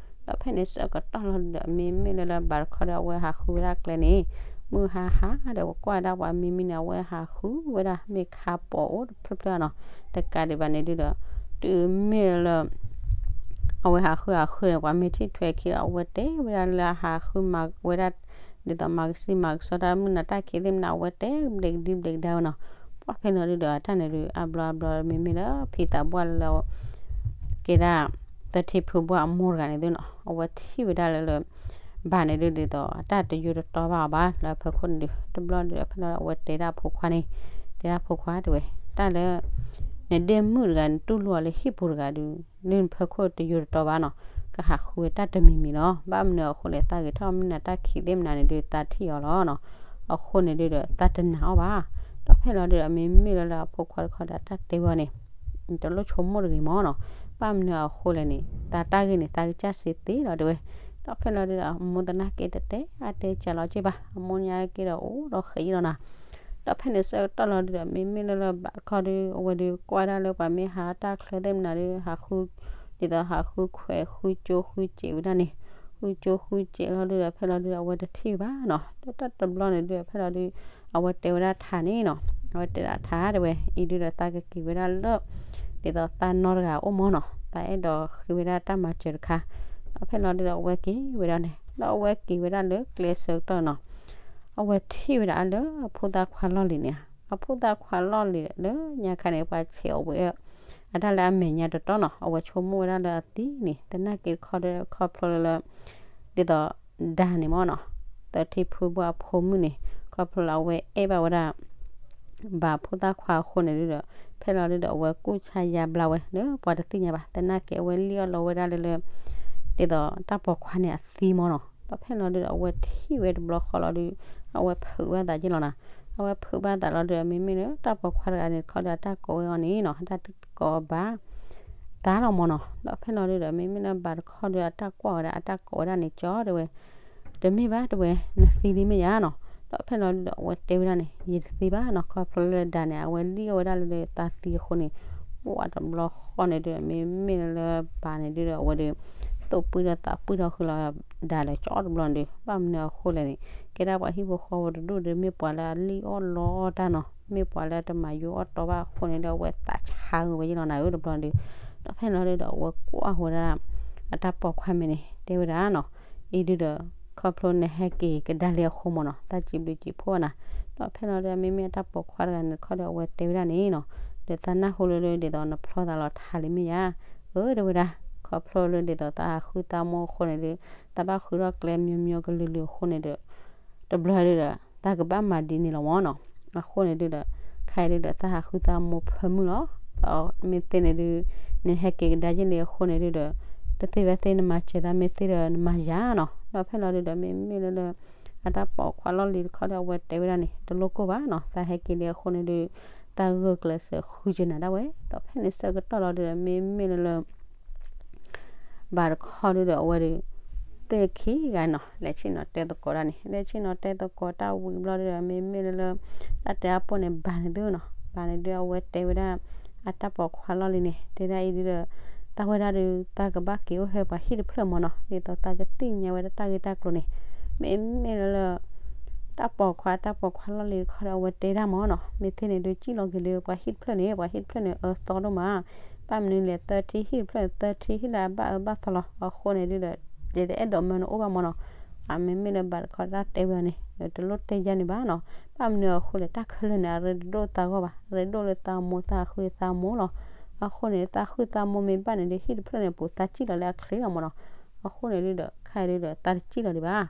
ဒီးဖဲန့ၣ်ဆၢကတီၢ်လီၤဒုဒီး မ့မ့ၢ်လၢလၢဘၣ်တခီဒီး အဝဲဟးဃုဝဲဒၣ်ကျဲန့ၣ်, မုၢ်ဟါဟါဒီး ပကွၢ်ဒၣ်ပှၤမံမံန့ၣ် အဝဲဟးဃုဝဲဒၣ် မ့ၢ်ခါပိာ်အိၣ်တဖျၢၣ်ဖျၢၣ်နီၤ, တကးဒံးဘၣ်န့ၣ်ဒုဒီး တုၤမ့ၢ်လၢ အဝဲဟးဃုဟးဃုန့ၣ် ပှၤမ့ၢ်ထံၣ်ထွဲခံဒီး အဝဲတဲဝဲဒၣ်လၢအဟးဃုမၤဝဲဒၣ် ဒ်သိးမၤကစံမၤကစီတၢ်မုၢ်နၤတၢ်ခံးသ့ၣ်မနၤ အဝဲတဲဘျဲးကဒံဘျဲးကဒါဝဲနီၤ, ပှၢ်ဖဲလီၤဒုဒီး အတၢ်န့ၣ်ဒု အဘျီအဘျီ မ့မ့ၢ်လၢဖံသးပှၢ်လၢ ကဲဒၣ် သၢထံဖုပှၢ်အမိၢ်တဂၤန့ၣ်ဒုနီၤ, အဝဲထံၣ်ဝဲဒၣ်လၢလၢ ဘၣ်န့ၣ်ဒု ဒ်သိးအတၢ်တယိတတီဘၣ်အီၤဘၣ် လၢအဖီခိၣ်န့ၣ်ဒု တဘျီဒုဒီး ဖဲလီၤအဝဲတဲဒၣ်ဖိခွါန့ၣ်, တဲဒၣ်ဖိခွါတဲဝဲ တၢ်လၢ နဒဲမုၣ်တဂၤ နတူၢ်လိာ်အီၤလၢဟံၣ်ပူၤတဂၤဒု လၢနဖီခိၣ်တယိတတီဘၣ်နီၤ, ကဟးဃုဝဲတၢ်တမံၤမံၤလီၤ, ဘၣ်မနုၤအဃိလဲၣ် သးဂ့ၤထီၣ်မုၢ်နၤတၢ်ခံးသ့ၣ်မနၤန့ၣ်ဒု သးထံၣ်အီၤလီၤနီၤ, အဃိန့ၣ်ဒုဒီး သးတနာ်အီၤဘၣ်, ဒီးဖဲလီၤဒုဒီး မ့မ့ၢ်လၢလၢအဖိခွါတခီဒီး တၢ်တဲဝဲအီၤန့ၣ် နတလိၣ်ဆိကမိၣ်တဂ့ၤမ့ၢ်နီၤ, ဘၣ်မနုၤအဃိလဲၣ်န့ၣ် တၢ်တၢ်ဂ့ၢ်န့ၣ် သးကစၢ်စ့သ့လီၤတဲဝဲ, ဒီးဖဲလီၤဒုဒီး အမိၢ်သနာ်က့တတဲအါတဲစှၤလီၤက့ဘၣ်, အမိၢ်ညါက့ဒီးအိၣ်ဒီးဃဲးယံလီၤနၤ, ဒီးဖဲန့ၣ်ဆၢကတီၢ်လီၤဒုဒီး မ့မ့ၢ်လၢလၢဘၣ်တခီဒု အဝဲဒု ကွၢ်ဒၣ်လၢပှၤမ့ၢ်ဟးတၢ်ချၢသ့ၣ်မနၤဒု ဟးဃု ဒ်သိးဟးဃုခွဲးဃုကၠိဃုစဲးဝဲဒၣ်န့ၣ်, ဃုကၠိဃုစဲးလီၤဒုဒီး ဖဲလီၤဒုဒီး အဝဲတထံၣ်ဘၣ်နီၤ, ဒီးတၢ်တဘျီန့ၣ်ဒုဒီး ဖဲလီၤဒု အဝဲတဲဝဲဒၣ်ထးန့ၣ်နီၤ, အဝဲတဲဒၣ်ထးတဲဝဲ အံၤဒုဒီး သးကက့ၤဝဲဒၣ်လၢ ဒ်သိးသးနီတဂၤအိၣ်မ့ၢ်နီၤ, သးအဲၣ်ဒိးဃ့ဝဲဒၣ်တၢ်မၤစၢၤတခါ, ဒီးဖဲလီၤဒုဒီး အဝဲက့ၤဝဲဒၣ်န့ၣ် ဒီးအဝဲက့ၤဝဲဒၣ်လၢကျဲဆၢကတီၢ်နီၤ အဝဲထံၣ်ဝဲဒၣ်လၢအဖိသၣ်ခွါလီၢ်လံၤန့ၣ်, အဖိသၣ်ခွါလီၢ်လံၤလၢညါခါန့ၣ် ပှၤဆဲးအီၤဝဲ အတၢ်လၢအမဲာ်ညါတတီၢ်နီၤ, အဝဲဆိကမိၣ်ဝဲဒၣ်လၢအသံန့ၣ် သနာ်က့တခီဒီး ခီဖျိလၢလၢ ဒ်သိး ဒါန့ၣ်မ့ၢ်နီၤ, သၢထံဖုဘၣ်အဖိမုၣ်န့ၣ် ခီဖျိလၢအဝဲအဲၣ်ဘၣ်ဝဲဒၣ် ဘၣ်ဖိသၣ်ခွါအဃိန့ၣ်ဒုဒီး ဖဲလီၤဒုဒီး အဝဲကူၣ်ဆါယါဘျါဝဲလၢပှၤတသ့ၣ်ညါဘၣ်, သနာ်က့အဝဲလံၣ်အီၣ်လီၤဝဲဒၣ်လၢလၢ ဒ်သိးတၢ်ပိာ်ခွါန့ၣ်အသံမ့ၢ်နီၤ, ဒီးဖဲလီၤဒုဒီး အဝဲထံၣ်ဝဲတဘျီဃီလီၤဒု အဝဲဖုးဘၣ်သးက့လီၤနီၤ, အဝဲဖုးဘၣ်သးလီၤဒုဒီး မ့မ့ၢ်လၢတၢ်ပိာ်ခွါတဂၤန့ၣ်တခီဒီး အတၢ်ကိးဝဲအီၤန့ၣ်နီၤ, အတၢ်ကိးဘၣ် သးလီၤမ့ၢ်နီၤ, ဒီးဖဲလီၤဒုဒီး မ့မ့ၢ်လၢဘၣ်တခီဒီး အတၢ်ကွၢ်ဝဲဒၣ် အတၢ်ကိးဝဲဒၣ်န့ၣ် ကၠီတဲဝဲ တမ့ၢ်ဘၣ်တဲဝဲ နသံလံမ့ၢ်ဧါနီၤ, ဒီးဖဲလီၤဒုဒီး အဝဲတဲဝဲဒၣ်န့ၣ် ယတသံဘၣ်နီၤ, ခီဖျိလၢဒါန့ၣ် အဝဲလံၣ်အီၣ်ဝဲဒၣ်လၢသးသံအဃိန့ၣ်, ပှၢ်တဘျီဃီန့ၣ်ဒုဒီး မ့မ့ၢ်လၢဘၣ်န့ၣ်ဒုဒီး အဝဲဒု သိၣ်ပှံၢ်ဒီးသးပှံၢ်ထီၣ်ဃုာ်လီၤဒါလၢကၠီတဘျီန့ၣ်ဒု ဘၣ်မနုၤအဃိလဲၣ်န့ၣ် ကဲဒၣ်ပှၤဟံၣ်ဖိဃီဖိတဒူၣ်ဒီး မ့ၢ်ပှၤလၢအလံၣ်အီၣ်လီအီၣ်တၢ်နီၤ, မ့ၢ်ပှၤလၢတမၤယိအီၣ်တီဘၣ်အဃိန့ၣ်ဒီး အဝဲသးဆါဂ့ၤဝဲယ့ၣ်လီၤနၤဧၢ တဘျီန့ၣ်ဒု, ဒီးဖဲလီၤဒုဒီး အဝဲကွၢ်ဝဲဒၣ် အတၢ်ပိာ်ခွါမဲာ်န့ၣ် တဲဝဲဒၣ်နီၤ, အံၤဒုဒီး ခီဖျိနဟဲက့ၤကဒါလၢအဃိမ့ၢ်နီၤ, သးစံးဘျုးစံးဖှိၣ်နၤ, ဒီးဖဲလီၤဒုဒီး မ့မ့ၢ်အတၢ်ပိာ်ခွါတဂၤန့ၣ်တခီဒီး အဝဲတဲဝဲဒၣ်န့ၣ်နီၤ, ဒီးသးနၢ်ဟူလၢလၢ ဒ်သိးနဖျီသးလီၤထးလံမ့ၢ်ဧါ, အၢ တဲဝဲဒၣ်, ခီဖျိလၢဒ်သိးသးဟးဃုသးမိၢ်အဃိန့ၣ်ဒု သးဘၣ်ဃုထီၣ်ကျဲ မျိုးမျိုး ကလုာ်လုာ်အဃိန့ၣ်ဒီး တဘျီဒုဒီး သးကဘၣ်မၤဒ်န့ၣ်လီၤမ့ၢ်နီၤ, အဃိန့ၣ်ဒုဒီး ခဲအံၤဒုဒီး သးဟးဃုသးမိၢ်ဖၢမုၢ်လီၤ, ဒီးမ့ၢ်သ့န့ၣ်ဒု နဟဲက့ၤကဒါယ့ၢ်လံအဃိန့ၣ်ဒုဒီး တသ့ဝဲသ့ နမၤစၢၤသး မ့ၢ်သ့ဒီးနမၤယၤနီၤ, ဒီးဖဲလီၤဒုဒီး မ့မ့ၢ်လၢလၢ အတၢ်ပိာ်ခွါလီၢ်လံၤတခီဒီး အဝဲတဲဝဲဒၣ်န့ၣ် တလိၣ်ကိၢ်ဘၣ်နီၤ, သးဟဲက့ၤလံအဃိန့ၣ်ဒု သးဂုာ်ကျဲးစၢးဃုကနၤဒၣ်ဝဲ, ဒီးဖဲန့ၣ်ဆၢကတီၢ်လီၤဒုဒီး မ့မ့ၢ်လၢလၢ ဘၣ်တခီဒုဒီး အဝဲဒု သ့ၣ်ခံဂၤနီၤ လဲၤဆ့ၣ်နီၤတဲသကိးတၢ်န့ၣ်, လဲၤဆ့ၣ်နီၤတဲသကိးတၢ်ဝံၤဘျီဒုဒီး မ့မ့ၢ်လၢလၢ တၢ်တဲအါပိၢ်န့ၣ် ဘၣ်န့ၣ်ဒုနီၤ, ဘၣ်န့ၣ်ဒု အဝဲတဲဝဲဒၣ် အတၢ်ပိာ်ခွါလီၢ်လံၤန့ၣ် တဲဒၣ်အံၤဒုဒီး သးဝဲဒၣ်ဒု သးကဘၣ်က့ၤအိၣ်ဖဲပှၤဟံၣ်တဖျၢၣ်မ့ၢ်နီၤ, ဒ်သိးသးကသ့ၣ်ညါဝဲဒၣ်တၢ်ဂ့ၢ်တၢ်ကျိၤန့ၣ်, မ့မ့ၢ်လၢလၢ တၢ်ပိာ်ခွါ တၢ်ပိာ်ခွါလီၢ်လံၤတခီဒီး အဝဲတဲဒၣ်မ့ၢ်နီၤ, မ့ၢ်သ့န့ၣ်ဒု စံၣ်လီၤက့ၤလၢပှၤဟံၣ်တဖျၢၣ်န့ၣ် ပှၤဟံၣ်တဖျၢၣ်န့ၣ် အၢသီဒိၣ်မး, ဘၣ်မနုၤလဲၣ် သၢထံဟံၣ်တဖျၢၣ်န့ၣ် သၢထံဟံၣ်လၢအဘၣ်အၢဘၣ်သီလီၤ, အဃိန့ၣ်ဒုဒီး ယတအဲၣ်ဒိးမၢနအိၣ်ဘၣ်မ့ၢ်နီၤ, အမ့မ့ၢ်လၢဘၣ်တခီတၢ်တဲဝဲအီၤန့ၣ် တလိၣ်တဲယါန့ၣ်ဘၣ်နီၤ. ဘၣ်မနုၤအဃိလဲၣ် တၢ်ခဲလၢာ်န့ၣ် အရ့ဒိၣ်သးဂီၢ်ဘၣ်, အရ့ဒိၣ်လၢသးမိၢ်သးဃုသးမိၢ်လီၤ. အဃိန့ၣ် သးဃုသးမိၢ်မ့ၢ်ဘၣ်န့ၣ်ဒီး ဟံၣ်တဖျၢၣ်န့ၣ် ပူၤသးစံၣ်လီၤလၢအချ့လီၤမ့ၢ်နီၤ. အဃိန့ၣ်ဒုဒီး ခဲအံၤဒုဒီး သးတစံၣ်လီၤဒံးဘၣ်.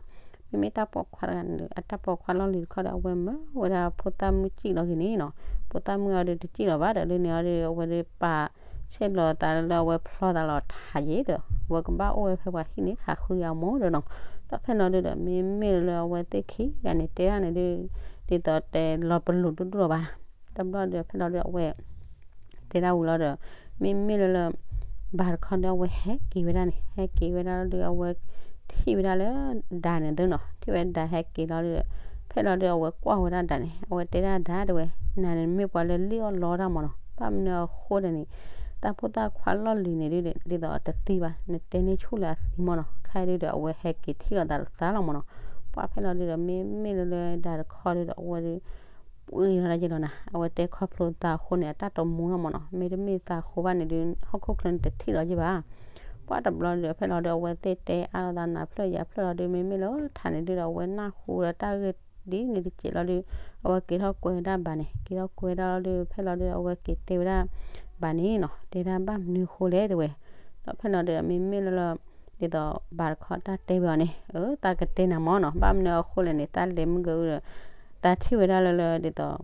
မ့မ့ၢ်တၢ်ပိာ်ခွါတဂၤန့ၣ်ဒီး အတၢ်ပိာ်ခွါလီၢ်လံၤတခီဒီး အဝဲမၢဝဲဒၣ်ဖိသၣ်မုၣ်စံၣ်လီၤက့ၤန့ၣ်နီၤ. ဖိသၣ်မုၣ်အီၤဒီးတစံၣ်လီၤဘၣ်ဒီး လၢန့ၣ်အီၤဒီး အဝဲဒီးပာ်ဆဲးလီၤသးလၢအဝဲဖျီသးလီၤထးယဲဒီး အဝဲကဘၣ်အိၣ်ဝဲဖဲပှၤဟံၣ်န့ၣ် ခးဃုအမိၢ်ဒီးနီၤ. ဒီးဖဲလီၤဒုဒီး မ့မ့ၢ်လၢအဝဲသ့ၣ်ခံဂၤန့ၣ် တဲဒၣ်န့ၣ်ဒု ဒ်သိးတဲလီၤပလိာ်ဒိၣ်ဒိၣ်လီၤဘၣ်. တဘျီဒီး ဖဲလီၤဒုအဝဲ တဲဒၣ်ဝံၤလီၤဒီး မ့မ့ၢ်လၢလၢ ဘၣ်တခီဒီး အဝဲဟဲက့ၤဝဲဒၣ်န့ၣ် ဟဲက့ၤဝဲဒၣ်လီၤဒီး အဝဲထံၣ်ဝဲဒၣ်လၢ ဒၤန့ၣ်သုနီၤ. ထံၣ်ဝဲဒၤဟဲက့ၤလီၤဒီး ဖဲလီၤဒုအဝဲကွၢ်ဝဲဒၣ်ဒၤန့ၣ် အဝဲတဲဒၣ်ဒၤတဲဝဲ နၤန့ၣ်မ့ၢ်ပှၤလၢလံၣ်အီၣ်လီတၢ်မ့ၢ်နီၤ. ဘၣ်မနုၤအဃိလဲၣ်န့ၣ် တၢ်ဖိသၣ်ခွါလီၢ်လံၤန့ၣ်ဒု ဒ်သိးတသံဘၣ် နတဲန့ၢ်ဆူၣ်လၢအသံမ့ၢ်နီၤ. ခဲအံၤဒုဒီး အဝဲဟဲက့ၤထံၣ်လိာ်သးတသးလီၤမ့ၢ်နီၤ. ပှၤဖဲလီၤဒုဒီး မ့မ့ၢ်လၢလၢဒၤတခီဒုဒီး အဝဲဒု ပှ့ၤလီၤဒၣ်က့ၤလီၤနၤ. အဝဲတဲခီဖျိသးအဃိန့ၣ် အတၢ်တမူလီၤမ့ၢ်နီၤ. မ့တမ့ၢ်သးဃိဘၣ်န့ၣ်ဒု ဟီၣ်ခိၣ်ချၢန့ၣ်တထံၣ်လီၤက့ၤဘၣ်. ပှၤတဘျီဒုဒီး ဖဲလီၤဒု အဝဲသ့ၣ်တဲအါလိာ်သးနၤဖျၢၣ်ယၤဖျၢၣ်လီၤဒု မ့မ့ၢ်လၢထးန့ၣ်ဒုဒီး အဝဲနၢ်ဟူဒီးတၢ်ဂ့ၢ်ဒ်န့ၣ်တစဲးလီၤဒု အဝဲက့ၤထီၣ်ကွဲးဝဲဒၣ်ဘၣ်န့ၣ် က့ၤထီၣ်ကွဲးဝဲဒၣ်လီၤဒု ဖဲလီၤဒု အဝဲက့ၤတဲဝဲဒၣ် ဘၣ်န့ၣ်နီၤ တဲဒၣ်ဘၣ်မနုၤဃိလဲၣ်တဲဝဲ. ဒီးဖဲလီၤဒုဒီး မ့မ့ၢ်လၢလၢ ဒ်သိးဘၣ်တခီတၢ်တဲဝဲအီၤန့ၣ် အၢ သးကတဲနၤမ့ၢ်နီၤ. ဘၣ်မနုၤအဃိလဲၣ်န့ၣ် သးလဲၤမုၢ်ကဒုဒီး သးထံၣ်ဝဲဒၣ်လၢလၢ ဒ်သိး သး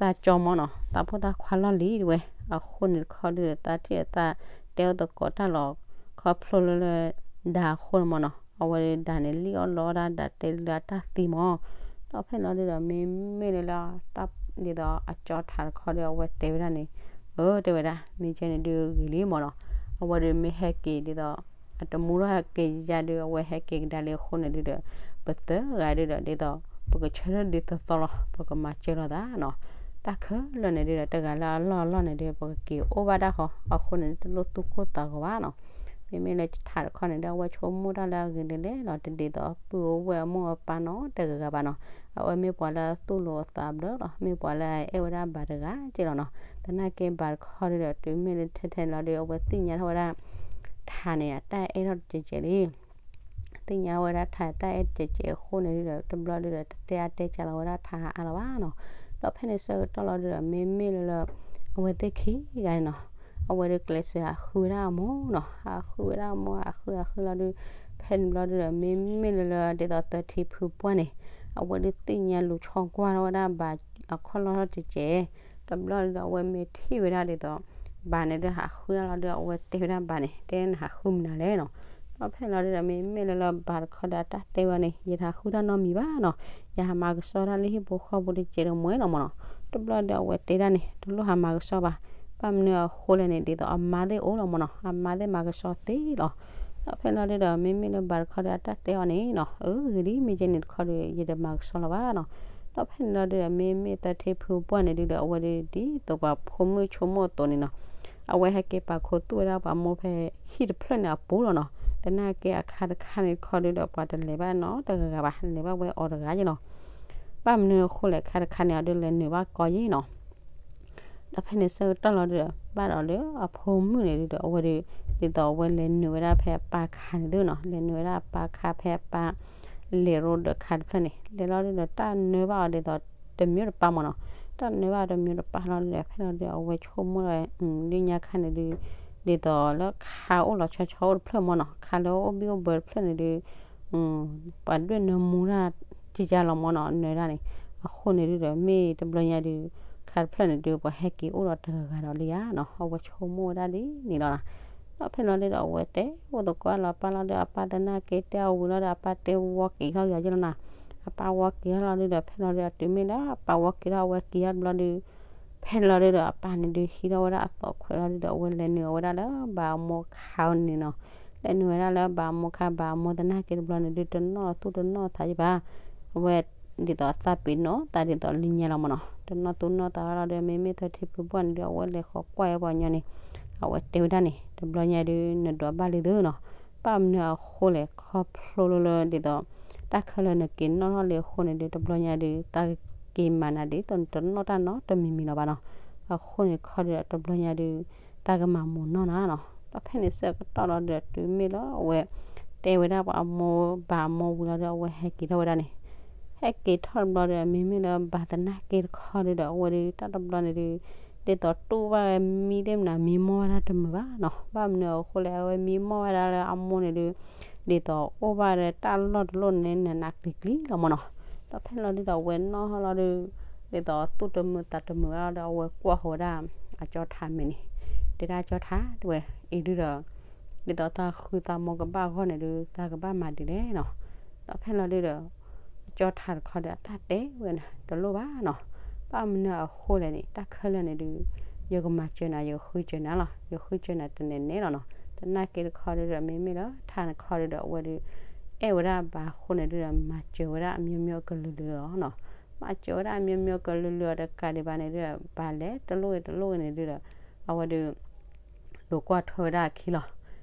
ကၠီမ့ၢ်နီၤ သးဖိသၣ်ခွါလီၢ်လံၤတဲဝဲ. အဃိန့ၣ်တခီဒုဒီး သးထံၣ်အသးတဲအီၤသကိးတၢ်လီၤ ခီဖျိလၢလၢ ဒၤအဃိန့ၣ်မ့ၢ်နီၤ. အဝဲဒၣ်န့ၣ် လံၣ်အီၣ်လီအီၣ်ဒၣ်ဒၤတဲလၢအတၢ်သံမ့ၢ်. ဒီးဖဲလီၤဒုဒီး မ့မ့ၢ်လၢလၢ ဒ်သိးအကၠီထးတခီဒီး အဝဲတဲဝဲဒၣ်န့ၣ် အၢ တဲဝဲဒၣ် မ့ၢ်ကဲန့ၣ်ဒုဂ့ၤလံမ့ၢ်နီၤ. အဝဲဒုမ့ၢ်ဟဲက့ၤဒ်သိး အတမူထီၣ်ဟဲက့ၤယါဒု အဝဲဟဲက့ၤကဒါလံအဃိန့ၣ်ဒုဒီး ပသၢဂၤဒုဒီး ဒ်သိး ပကဆၢထၢၣ်ဒ်သိးသိးလီၤ ပကမၤစၢၤလိာ်သးနီၤ. တၢ်ခဲလၢာ်န့ၣ်ဒုဒီး တဂၤလၢအလီၢ်အလီၢ်န့ၣ်ဒု ပကက့ၤအိၣ်ဘၣ်တၢ်ဃီ အဃိန့ၣ်ဒု တလိၣ်သူၣ်ကိၢ်သးဂီၤဘၣ်နီၤ. မ့မ့ၢ်လၢထးတခီန့ၣ်ဒု အဝဲဆိကမိၣ်တၢ်လၢအဂ့ၤဒ်လဲၣ်လီၤ တဒ်သိးအပုၢ်အဝဲၢ်အမိၢ်အပၢ်နီတဂၤဂၤဘၣ်နီၤ. အဝဲမ့ၢ်ပှၤလၢသူၣ်လီၤအသးဘျၢလီၤ မ့ၢ်ပှၤလၢအအဲၣ်ဝဲဒၣ်ဘၣ်တဂၤကဲလီၤနီၤ. သနာ်က့ဘၣ်တခီဒုဒီး တုၤမ့ၢ်လၢထဲထဲလီၤဒု အဝဲသ့ၣ်ညါထီၣ်ဝဲဒၣ် ထးန့ၣ် အတၢ်အဲၣ်ထီၣ်တကဲးကဲးလံ သ့ၣ်ညါဝဲဒၣ်ထးတၢ်အဲၣ်တကဲးကဲးအဃိန့ၣ်ဒုဒီး တဘျီဒုဒီး တတဲအါတဲစှၤလီၤဝဲဒၣ်ထးအါလီၤဘၣ်နီၤ. ဒီးဖဲန့ၣ်ဆၢကတီၢ်လီၤဒုဒီး မ့မ့ၢ်လၢလၢ အဝဲသ့ၣ်ခံဂၤန့ၣ်နီၤ အဝဲဒုကျဲးစၢးဟးဃုဝဲဒၣ်အမိၢ်နီၤ ဟးဃုဝဲဒၣ်အမိၢ် ဟးဃုဟးဃုလီၤဒု ဖဲန့ၣ်ဘျီဒုဒီး မ့မ့ၢ်လၢလၢ ဒ်သိးသၢထံဖုပှၢ်န့ၣ် အဝဲဒုသ့ၣ်ညါလူၤဆီကွၢ်ထီၣ်ဝဲဒၣ်ဘၣ်အခီၣ်လီၢ်ထီၣ်တကဲး တဘျီဒုဒီး အဝဲမ့ၢ်ထံၣ်ဝဲဒၣ်ဒ်သိး ဘၣ်န့ၣ်ဒုဟးဃုဒၣ်လီၤဒု အဝဲတဲဝဲဒၣ်ဘၣ်န့ၣ် တဲနဟးဃုမနုၤလဲၣ်နီၤ. ဒီးဖဲလီၤဒုဒီး မ့မ့ၢ်လၢလၢဘၣ်တခီဒီး အတၢ်တဲဝဲန့ၣ် ယတဟးဃုတၢ်နီတမံၤဘၣ်နီၤ ယဟးမၤကဆှီတၢ်လၢဟံၣ်ဖိဃီဖိတကဲးတမှဲလီၤမ့ၢ်နီၤ. တဘျီဒုအဝဲတဲဒၣ်န့ၣ် တလိၣ်ဟးမၤကဆှီဘၣ်. ဘၣ်မနုၤအဃိလဲၣ်န့ၣ် ဒ်သိးအမါသ့ၣ်အိၣ်လီၤမ့ၢ်နီၤ အမါသ့ၣ်မၤကဆှီသ့လီၤ. ဒီးဖဲလီၤဒုဒီး မ့မ့ၢ်လၢဘၣ်တခီဒီး အတၢ်တဲအီၤန့ၣ်နီၤ အၢ ဂ့ၤလံ မ့ၢ်ကဲန့ၣ်တခီဒီး ယတမၤကဆှီလီၤဘၣ်နီၤ. ဒီးဖဲန့ၣ်လီၤဒုဒီး မ့မ့ၢ်သၢထံဖုပှၢ်န့ၣ်ဒုဒီး အဝဲဒု ဒ်သိးပှၤဖိမုၣ်ဆိကမိၣ်အသိးန့ၣ်နီၤ အဝဲဟဲက့ၤပာ်ခူသူၣ်ဝဲဒၣ်ပှၤမိၢ်ဖဲဟံၣ်တဖျၢၣ်န့ၣ်အပူၤလီၤနီၤ. သနာ်က့အခါတခါန့ၣ်တခီဒုဒီး ပှၤတလဲၤဘၣ်နီတဂၤဂၤဘၣ် လဲၤဘၣ်ဝဲအီၤတဂၤယဲနီၤ. ဘၣ်မနုၤအဃိလဲၣ် ခါတခါန့ၣ် အဒုလဲၤနုာ်ဘၣ်ကီယဲနီၤ. ဒီးဖဲန့ၣ်ဆၢကတီၢ်လီၤဒုဒီး ဘၣ်ဒီးလၢအဖိမုၣ်န့ၣ်ဒုဒီး အဝဲဒု ဒ်သိးအဝဲလဲၤနုာ်ဝဲဒၣ်ဖဲအပၢ်ခါန့ၣ်သုနီၤ လဲၤနုာ်ဝဲဒၣ်အပၢ်ခါဖဲအပၢ် လဲၤရိဒၢးခါတဖျၢၣ်န့ၣ် လဲၤလီၤဒုဒီး တၢ်နၢဘၣ်အီၤဒ်သိး တမံၤတပၢ်မ့ၢ်နီၤ. တၢ်နၢဘၣ်အီၤတမံၤတပၢ်လီၤဒုဒီး ဖဲလီၤဒုဒီး အဝဲဆိကမိၣ်လီၤ လၢညါခါန့ၣ်ဒု ဒ်သိးလၢခါအိၣ်လီၤဆီဆီအိၣ်တဖျၢၣ်မ့ၢ်နီၤ ခါလၢအိၣ်ဘံၣ်အိၣ်ဘၢတဖျၢၣ်န့ၣ်ဒု ပှၤဒွဲၣ်နၢမူတၢ် ကကလီၤမ့ၢ်နီၤ နၢတၢ်န့ၣ်. အဃိန့ၣ်ဒုဒီး မ့ၢ်တဘျီညါဒု ခါတဖျၢၣ်န့ၣ်ဒု ပှၤဟဲက့ၤအိၣ်ဒီးတဂၤဂၤဒီးလံဧါနီၤ အဝဲဆိကမိၣ်ဝဲဒၣ်ဒ်န့ၣ်လီၤနီၤ. ဒီးဖဲလီၤဒုဒီး အဝဲတဲအိၣ်သကိးလီၤပၢ်လီၤဒု အပၢ်သနာ်က့တဲအီၤဝံၤလီၤဒီး အပၢ်တဲဝီက့ၤထီၣ်က့ၤအီၤက့ၤလီၤနီၤ. အပၢ်ဝီက့ၤထီၣ်လီၤဒုဒီး ဖဲလီၤဒုဒီး တုၤမ့ၢ်လၢအပၢ်ဝီက့ၤထီၣ် အဝဲက့ၤထီၣ်တဘျီဒု ဖဲလီၤဒုဒီး အပၢ်န့ၣ်ဒု ဟံးထီၣ်ဝဲဒၣ်အသီခွဲးလီၤဒုဒီး အဝဲလဲၤနုာ်ဝဲဒၣ်လၢဘၣ်အမိၢ်ခါန့ၣ်နီၤ. လဲၤနုာ်ဝဲဒၣ်လၢဘၣ်အမိၢ်ခါ ဘၣ်အမိၢ်သနာ်က့တဘျီန့ၣ်ဒု တနီၣ်သူၣ်တနီၣ်သးယဘၣ်. အဝဲဒ်သိးအသးပ့ၤနီၣ်သးဒ်သိးလၢညါလီၤမ့ၢ်နီၤ. တနီၣ်သူၣ်နီၣ်သးလီၤဒီး မ့မ့ၢ်သၢထံဖုပှၢ်န့ၣ်ဒု အဝဲလဲၤဃီၤကွၢ်ဝဲပှၤညီန့ၣ် အဝဲတဲဝဲဒၣ်န့ၣ် တဘျီညါဒု နဒွးဘၣ်လံသုနီၤ. ဘၣ်မနုၤအဃိလဲၣ် ခီဖျိလၢလၢဒ်သိး တၢ်ခဲလၢာ်နက့ၤနီၣ်ထီၣ်လံအဃိန့ၣ်ဒု တဘျီညါဒု သးကက့ၤမၤနၤဒ်သိးနတနီၣ်တၢ်နီတမံၤမံၤလီၤဘၣ်နီၤ. အဃိန့ၣ်ခီဒု တဘျီညါဒု သးကမၤမုာ်နီၢ်နၤနီၤ. ဒီးဖဲန့ၣ်ဆၢကတီၢ်လီၤဒု တုၤမ့ၢ်လၢအဝဲ တဲဝဲဒၣ်ပှၤအမိၢ်ဘၣ်အမိၢ်ဝံၤလီၤဒီး အဝဲဟဲက့ၤထီၣ်ဝဲဒၣ်န့ၣ်, ဟဲက့ၤထီၣ်တဘျီဒီး မ့မ့ၢ်လၢဘၣ်သနာ်က့တခီဒီး အဝဲဒုးတၢ်တဘျီန့ၣ်ဒုး ဒ်သိးတူၢ်ဘၣ်ဝဲမံသ့ၣ်မနၤ မံမီၢ်ဝဲဒၣ်တမုာ်ဘၣ်နီၤ. ဘၣ်မနုၤအဃိလဲၣ် အဝဲမံမီၢ်ဝဲဒၣ်လၢအမိၢ်န့ၣ်ဒုး ဒ်သိးအိၣ်ဘၣ်ဒီးတၢ်လီၢ်တလီၢ်န့ၣ် နးနးကျံၤကျံၤလီၤမၢ်နီၤ. ဒီးဖဲလီၤဒုးဒီး အဝဲနီၢ်ဟီလီၤဒုး ဒ်သိးသူၣ်တမုာ်သးတမုာ်လီၤဒီး အဝဲကွၢ်ဃီၤဝဲဒၣ် အကၠီထါမဲာ်န့ၣ်, တဲဒၣ်ကၠီထါ တဲဝဲ, အံၤဒုးဒီး ဒ်သိးသးဃုသးမိၢ်ကဘၣ်အဂီၢ်န့ၣ်ဒုး သးကဘၣ်မၤဒ်လဲၣ်နီၤ. ဒီးဖဲလီၤဒုးဒီး အကၠီထါတခီဒီး အတၢ်တဲဝဲန့ၣ် တလိၣ်ဘၣ်နီၤ. ဘၣ်မနုၤအဃိလဲၣ်န့ၣ် တၢ်ခဲလၢာ်န့ၣ်ဒုး ယကမၤစၢၤနၤ ယဃုစၢၤနၤလီၤ, ယဃုစၢၤနၤတနဲၤနဲၤလီၤနီၤ. သနာ်က့တခီဒုးဒီး မ့မ့ၢ်လၢထါတခီဒုးဒီး အဝဲဒုး အဲၣ်ဝဲဒၣ်ဘၣ်အဃိန့ၣ်ဒုးဒီး မၤစၢၤဝဲဒၣ်အမျိုးမျိုးကလုာ်လုာ်လီၤနီၤ. မၤစၢၤဝဲဒၣ်အမျိုးမျိုးကလုာ်လုာ်အီၤတကးဒံးဘၣ်န့ၣ်ဒုးဒီး ဘၣ်လဲၤတလိၣ်ဂ့ၤတလိၣ်ဂ့ၤန့ၣ်ဒုးဒီး အဝဲဒုး လိာ်ကွၢ်ထွဲဝဲဒၣ်အခံလီၤ.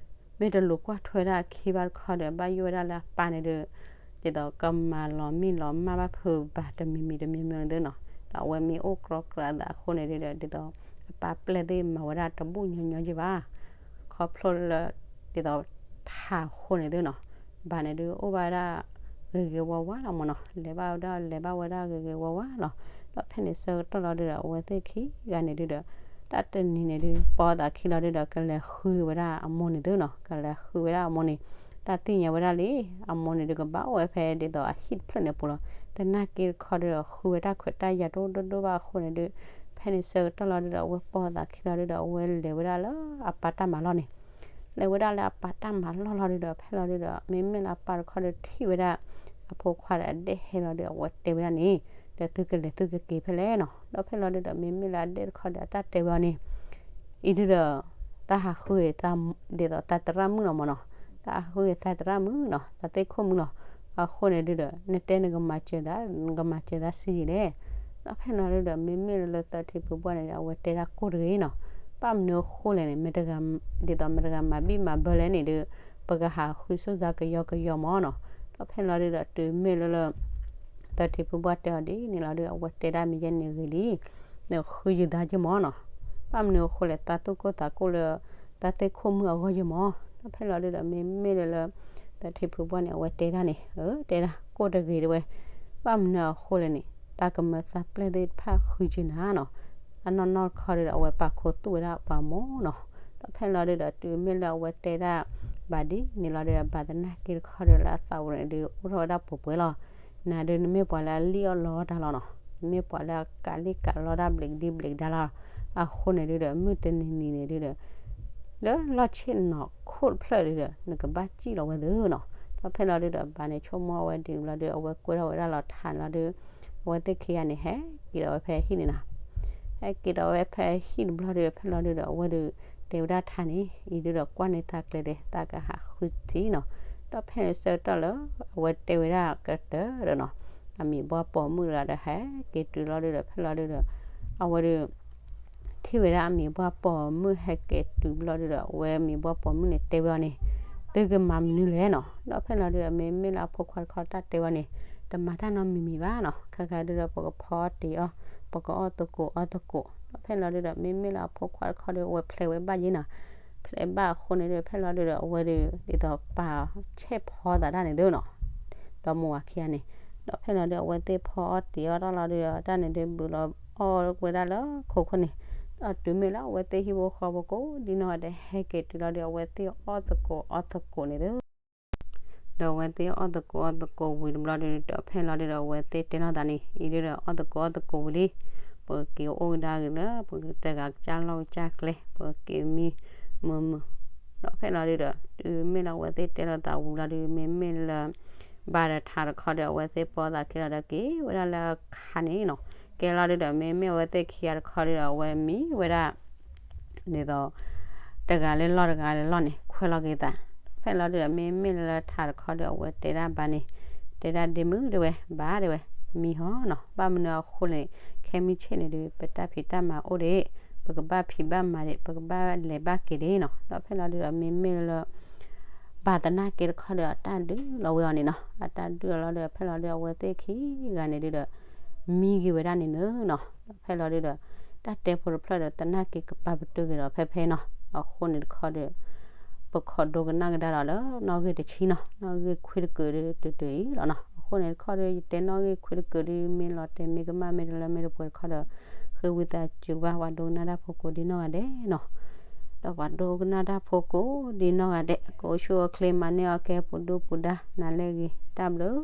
မ့ၢ်တလိာ်ကွၢ်ထွဲဒၣ်အခံဘၣ်တခီဒီး ဘၣ်ယိၣ်ဝဲဒၣ်လၢအပၢ်န့ၣ်ဒုး ဒ်သိးကမၤလီၤမံၣ်လီၤမၢ်ဘၣ်ဖုးဘၣ်တမံၤမံၤတမံၤမံၤန့ၣ်သုနီၤ. ဒီးအဝဲမ့ၢ်အိၣ်ကြီကြးသးအဃိန့ၣ်ဒုးဒီး ဒ်သိးအပၢ်ပျဲၢ်သ့ၣ်မၤဝဲဒၣ်တဘူၣ်ညီညီယ့ၢ်ဘၣ် ခီဖျိလၢ ဒ်သိးထးအဃိန့ၣ်သုနီၤ. ဘၣ်န့ၣ်ဒုးအိၣ်ဘၣ်ဝဲဒၣ် ဂ့ၤဂ့ၤဝါဝါလီၤမၢ်နီၤ. လဲၤဘၣ်ဝဲဒၣ် လဲၤဘၣ်ဝဲဒၣ်ဂ့ၤဂ့ၤဝါဝါလီၤ. ဒီးဖဲန့ၣ်ဆၢကတီၢ်လီၤဒုးဒီး အဝဲသ့ၣ်ခံဂၤန့ၣ်ဒုးဒီး တၢ်တနံၤန့ၣ်ဒုး ပိာ်သးခံလီၤဒုးဒီး ကလဲၤဃုဝဲဒၣ်အမိၢ်န့ၣ်သုနီၤ. ကလဲၤဃုဝဲဒၣ်အမိၢ်န့ၣ် တၢ်သ့ၣ်ညါဝဲဒၣ်လံ အမိၢ်န့ၣ်ဒုးကဘၣ်အိၣ်ဝဲဖဲဒ်သိးအဟံၣ်တဖျၢၣ်န့ၣ်အပူၤလီၤ. သနာ်က့တခီဒုးဒီး ဃုဝဲတၢ်ခွဲးတၢ်ယာ်တအိၣ်ဒိၣ်ဒိၣ်ဘၣ်အဃိန့ၣ်ဒုး ဖဲန့ၣ်ဆၢကတီၢ်လီၤဒုးဒီး အဝဲပိာ်သးခံလီၤဒုးဒီး အဝဲလဲၤဝဲဒၣ်လၢအပၢ်တၢ်မၤလီၢ်န့ၣ် လဲၤဝဲဒၣ်လၢအပၢ်တၢ်မၤလီၢ်လီၤဒုးဒီး ဖဲလီၤဒုးဒီး မ့မ့ၢ်လၢအပၢ်တခီဒီးထံၣ်ဝဲဒၣ် အဖိခွါဒီးအဒဲၣ်ဟဲလီၤဒီး အဝဲတဲဝဲဒၣ်န့ၣ် ဒီးသုကလဲၤသုကက့ၤဖဲလဲၣ်နီၤ. ဒီးဖဲလီၤဒုးဒီး မ့မ့ၢ်လၢအဒဲၣ်တခီဒီး အတၢ်တဲဝဲအီၤန့ၣ် အံၤဒုးဒီး တၢ်ဟးဃု ဒ်သိးသးတရၣ်မုၣ်လီၤမၢ်နီၤ. တၢ်ဟးဃုသးတရၣ်မုၣ်နီၤ, သးသ့ၣ်ခိၣ်မုၣ်လီၤ. အဃိန့ၣ်ဒုးဒီး နတဲနကမၤစၢၤသး နကမၤစၢၤသးဆံးယံာ်လဲၣ်. ဒီးဖဲလီၤဒုးဒီး မ့မ့ၢ်လၢလၢသၢထံဖုဘၣ်န့ၣ်ဒီး အဝဲတဲဒၣ်ကိၢ်တဂ့ၤနီၤ. ဘၣ်မနုၤအဃိလဲၣ်န့ၣ် မ့ၢ်တဂၤ ဒ်သိးမ့ၢ်တဂၤမၤဘံၣ်မၤဘၢလဲၣ်န့ၣ်ဒုး ပကဟးဃုဆိၣ်စါကယီကယီမၢ်နီၤ. ဒီးဖဲလီၤဒုးဒီး တုၤမ့ၢ်လၢလၢ သၢထံဖုဘၣ်တဲအီၤဒ်န့ၣ်လီၤဒုး အဝဲတဲဒၣ်မ့ၢ်ယဲန့ၣ်ဂ့ၤလံ, နဃုယုာ်သးယ့ၢ်မၢ်နီၤ. ဘၣ်မနုၤအဃိလဲၣ် သးသူၣ်ကိၢ်သးကိၢ်လၢ သးသ့ၣ်ခိၣ်မုၣ်အဂီၢ်ယ့ၢ်မၢ်. ဒီးဖဲလီၤဒုးဒီး မ့မ့ၢ်လၢလၢ သၢထံဖုဘၣ်န့ၣ် အဝဲတဲဒၣ်န့ၣ် အၢ တဲဒၣ် ကိၢ်တဂ့ၤတဲဝဲ, ဘၣ်မနုၤအဃိလဲၣ်န့ၣ် သးကမၢသးပျဲၢ်သ့ၣ်တဖၣ်ဃုစၢၤနၤနီၤ. အနီၢ်နီၢ်တခီဒုးဒီး အဝဲပာ်ခူသူၣ်ဝဲဒၣ်ပှၤမိၢ်နီၤ. ဒီးဖဲလီၤဒုးဒီး တုၤမ့ၢ်လၢအဝဲတဲဒၣ် ဘၣ်ဒ်န့ၣ်လီၤဒုးဒီး ဘၣ်သနာ်က့တခီဒုးလၢအသးပူၤန့ၣ်ဒုး အိၣ်ထီၣ်ဝဲဒၣ်ပှဲၤပှဲၤလီၤ. နၤဒုးနမ့ၢ်ပှၤလၢအလံၣ်အီၣ်လီတၢ်လီၤနီၤ, နမ့ၢ်ပှၤလၢအကးလံၣ်ကးလီတၢ်ဘျံးကဒံဘျံးကဒါလီၤ. အဃိန့ၣ်ဒုးဒီး မုၢ်တနံၤနံၤန့ၣ်ဒုးဒီး လၢလီၢ်ဆ့ၣ်နီၤခိၣ်တဖျၢၣ်ဒုးဒီး နကဘၣ်စံၣ်လီၤဝဲသ့နီၤ. ဒီးဖဲလီၤဒုးဒီး ဘၣ်န့ၣ်ဆိကမိၣ်အဝဲဒ်န့ၣ်ဘျီဒုး အဝဲကွဲထီၣ်ဝဲဒၣ်လီၤထးန့ၣ်လီၤဒုး အဝဲသ့ၣ်ခံဂၤန့ၣ် ဟဲက့ၤဒီးဝဲဖဲဟံၣ်န့ၣ်နီၤ. ဟဲက့ၤဒီးဝဲဖဲဟံၣ်တဘျီဒုး ဖဲလီၤဒုးဒီး အဝဲဒုး တဲဝဲဒၣ်ထးန့ၣ် အံၤဒုးဒီးကွၢ်န့ၢ်သးကျဲဒဲး သးကဟးဃုထံနီၤ. ဒီးဖဲန့ၣ်ဆၢကတီၢ်လၢ အဝဲတဲဝဲဒၣ်ကတၢၢ်ဒီးနီၤ အမံၤဘှၢ်ပိာ်မုၣ်တဂၤဒီး ဟဲက့ၤတုၤလီၤဒုးဒီး ဖဲလီၤဒုးဒီး အဝဲဒုး ထံၣ်ဝဲဒၣ်အမံၤဘှၢ်ပိာ်မုၣ်ဟဲက့ၤတုၤဘျီဒုးဒီး အဝဲမံၤဘှၢ်ပိာ်မုၣ်န့ၣ်တဲဝဲအီၤန့ၣ် သုကမၤမနုၤလဲၣ်နီၤ. ဒီးဖဲလီၤဒုးဒီး မ့မ့ၢ်လၢအဖိခွါတခီတၢ်တဲဝဲန့ၣ် တမၤတၢ်နီတမံၤမံၤဘၣ်နီၤ. ခဲခါဒုးဒီး ပကဖီအီၣ်တ့ၤအီၣ် ပကအီၣ်သကိးအီသကိး. ဒီးဖဲလီၤဒုးဒီး မ့မ့ၢ်လၢအဖိခွါတခီဒီး အဝဲဖျဲးဝဲဘၣ်ယ့ၢ်နီၤ. ဖျဲးဘၣ်အဃိန့ၣ်ဒုး ဖဲလီၤဒုးဒီး အဝဲဒုး ဒ်သိးပာ်ဆဲးဖီသးတၢ်န့ၣ်သုနီၤ ဒီးမိၢ်ဝၤခံဂၤန့ၣ်. ဒီးဖဲလီၤဒုး အဝဲသ့ၣ်ဖီအီၣ်တ့ၤအီၣ်တၢ်လီၤဒုးဒီး တၢ်န့ၣ်ဒုးဘုးလီၤအီၣ်ဝဲဒၣ်လၢခိခိၣ်န့ၣ်. ဒီးတုၤမ့ၢ်လၢအဝဲသ့ၣ်ဟံၣ်ဖိဃီဖိကိးဒ်နီၢ်ဂၤဒဲးဟဲက့ၤတုၤလီၤဒုး အဝဲသ့ၣ်အီၣ်သကိးအီသကိးန့ၣ်သု ဒီးအဝဲသ့ၣ်အီၣ်သကိးအီသကိးဝံၤတဘျီဒုးဒီး ဖဲလီၤဒုးဒီး အဝဲသ့ၣ်တဲလိာ်သးန့ၣ် အံၤဒုးဒီး အီၣ်သကိးအီသကိးဝံၤလံ, ပကက့ၤအိၣ်ကဒါက့ၤလၢ ပကတဂၤကစၢ်လီၢ်ကစၢ်ကျဲ ပကက့ၤမံမုာ်မုာ်. ဒီးဖဲလီၤဒုးဒီး တုၤမ့ၢ်လၢအဝဲသ့ၣ်တဲလိာ်သးဝံၤလီၤဒုး မ့မ့ၢ်လၢ ဘၣ်ဒီးထးတခီဒီး အဝဲသ့ၣ်ပိာ်သးခံလီၤဒီးက့ၤဝဲဒၣ်လၢအခါန့ၣ်နီၤ. ကဲလီၤဒုးဒီး မ့မ့ၢ်အဝဲသ့ၣ်ခံဂၤတခီဒုးဒီး အဝဲမံဝဲဒၣ် ဒ်သိး တဂၤလၢလီၢ်တဂၤလၢလီၢ်န့ၣ် ခွဲးလီၤက့ၤသး. ဖဲလီၤဒုးဒီး မ့မ့ၢ်လၢထးတခီဒီး အဝဲတဲဒၣ်ဘၣ်န့ၣ် တဲဒၣ်ဒ့မုၣ်တဲဝဲ ဘၣ်တဲဝဲ မံဟီနီၤ. ဘၣ်မနုၤအဃိန့ၣ် ခဲမုၢ်ဆ့ၣ်န့ၣ်ဒုး ပတၢ်ဖံးတၢ်မၤအိၣ်ဒံး ပကဘၣ်ဖံးဘၣ်မၤဒံး ပကဘၣ်လဲၤဘၣ်က့ၤဒံးနီၤ. ဒီးဖဲလီၤဒုးဒီး မ့မ့ၢ်လၢ ဘၣ်သနာ်က့တခီဒီး အတၢ်ဒုးလီၤဝဲအီၤန့ၣ်နီၤ. အတၢ်ဒုးလီၤဒုးဒီး ဖဲလီၤဒုးဒီး အဝဲသ့ၣ်ခံဂၤန့ၣ်ဒုးဒီး မံဂ့ၤဝဲဒၣ်န့ၣ်လီၤနီၤ. ဒီးဖဲလီၤဒုးဒီး တၢ်တဲဖိတဖျၢၣ်ဒီး သနာ်က့ကပာ်ပတုာ်က့ၤဒီးဖဲဖဲနီၤ. အဃိန့ၣ်တခီဒီး ပခိးဒိကနၣ်ကဒါဒီးလၢနီၣ်ဂံၢ်တဆံနီၤ, နီၣ်ဂံၢ်ခွံတကုာ်ဒီးတုၤတုၤအံၤလီၤနီၤ. အဃိန့ၣ်တခီဒီး ယတဲနီၣ်ဂံၢ်ခွံတကုာ်ဒီး မ့ၢ်လီၤတဲာ်မ့ၢ်ကမၣ်မ့ၢ်တလၢမ့ၢ်တပှဲၤတခီဒီး ဃ့ဝံသးစူၤဘၣ်ပှၤဒိကနၣ်တၢ်ဖိကိးဒံနီၢ်ဂၤဒဲးနီၤ. ဒီးပှၤဒိကနၣ်တၢ်ဖိကိးဒံနီၢ်ဂၤဒဲး ကအိၣ်ဆူၣ်အိၣ်ချ့ မၤန့ၢ်အီၣ်ကဲပူၤဒူပူၤဒါ နၤလၢအဂ့ၤ တၢ်ဘျုး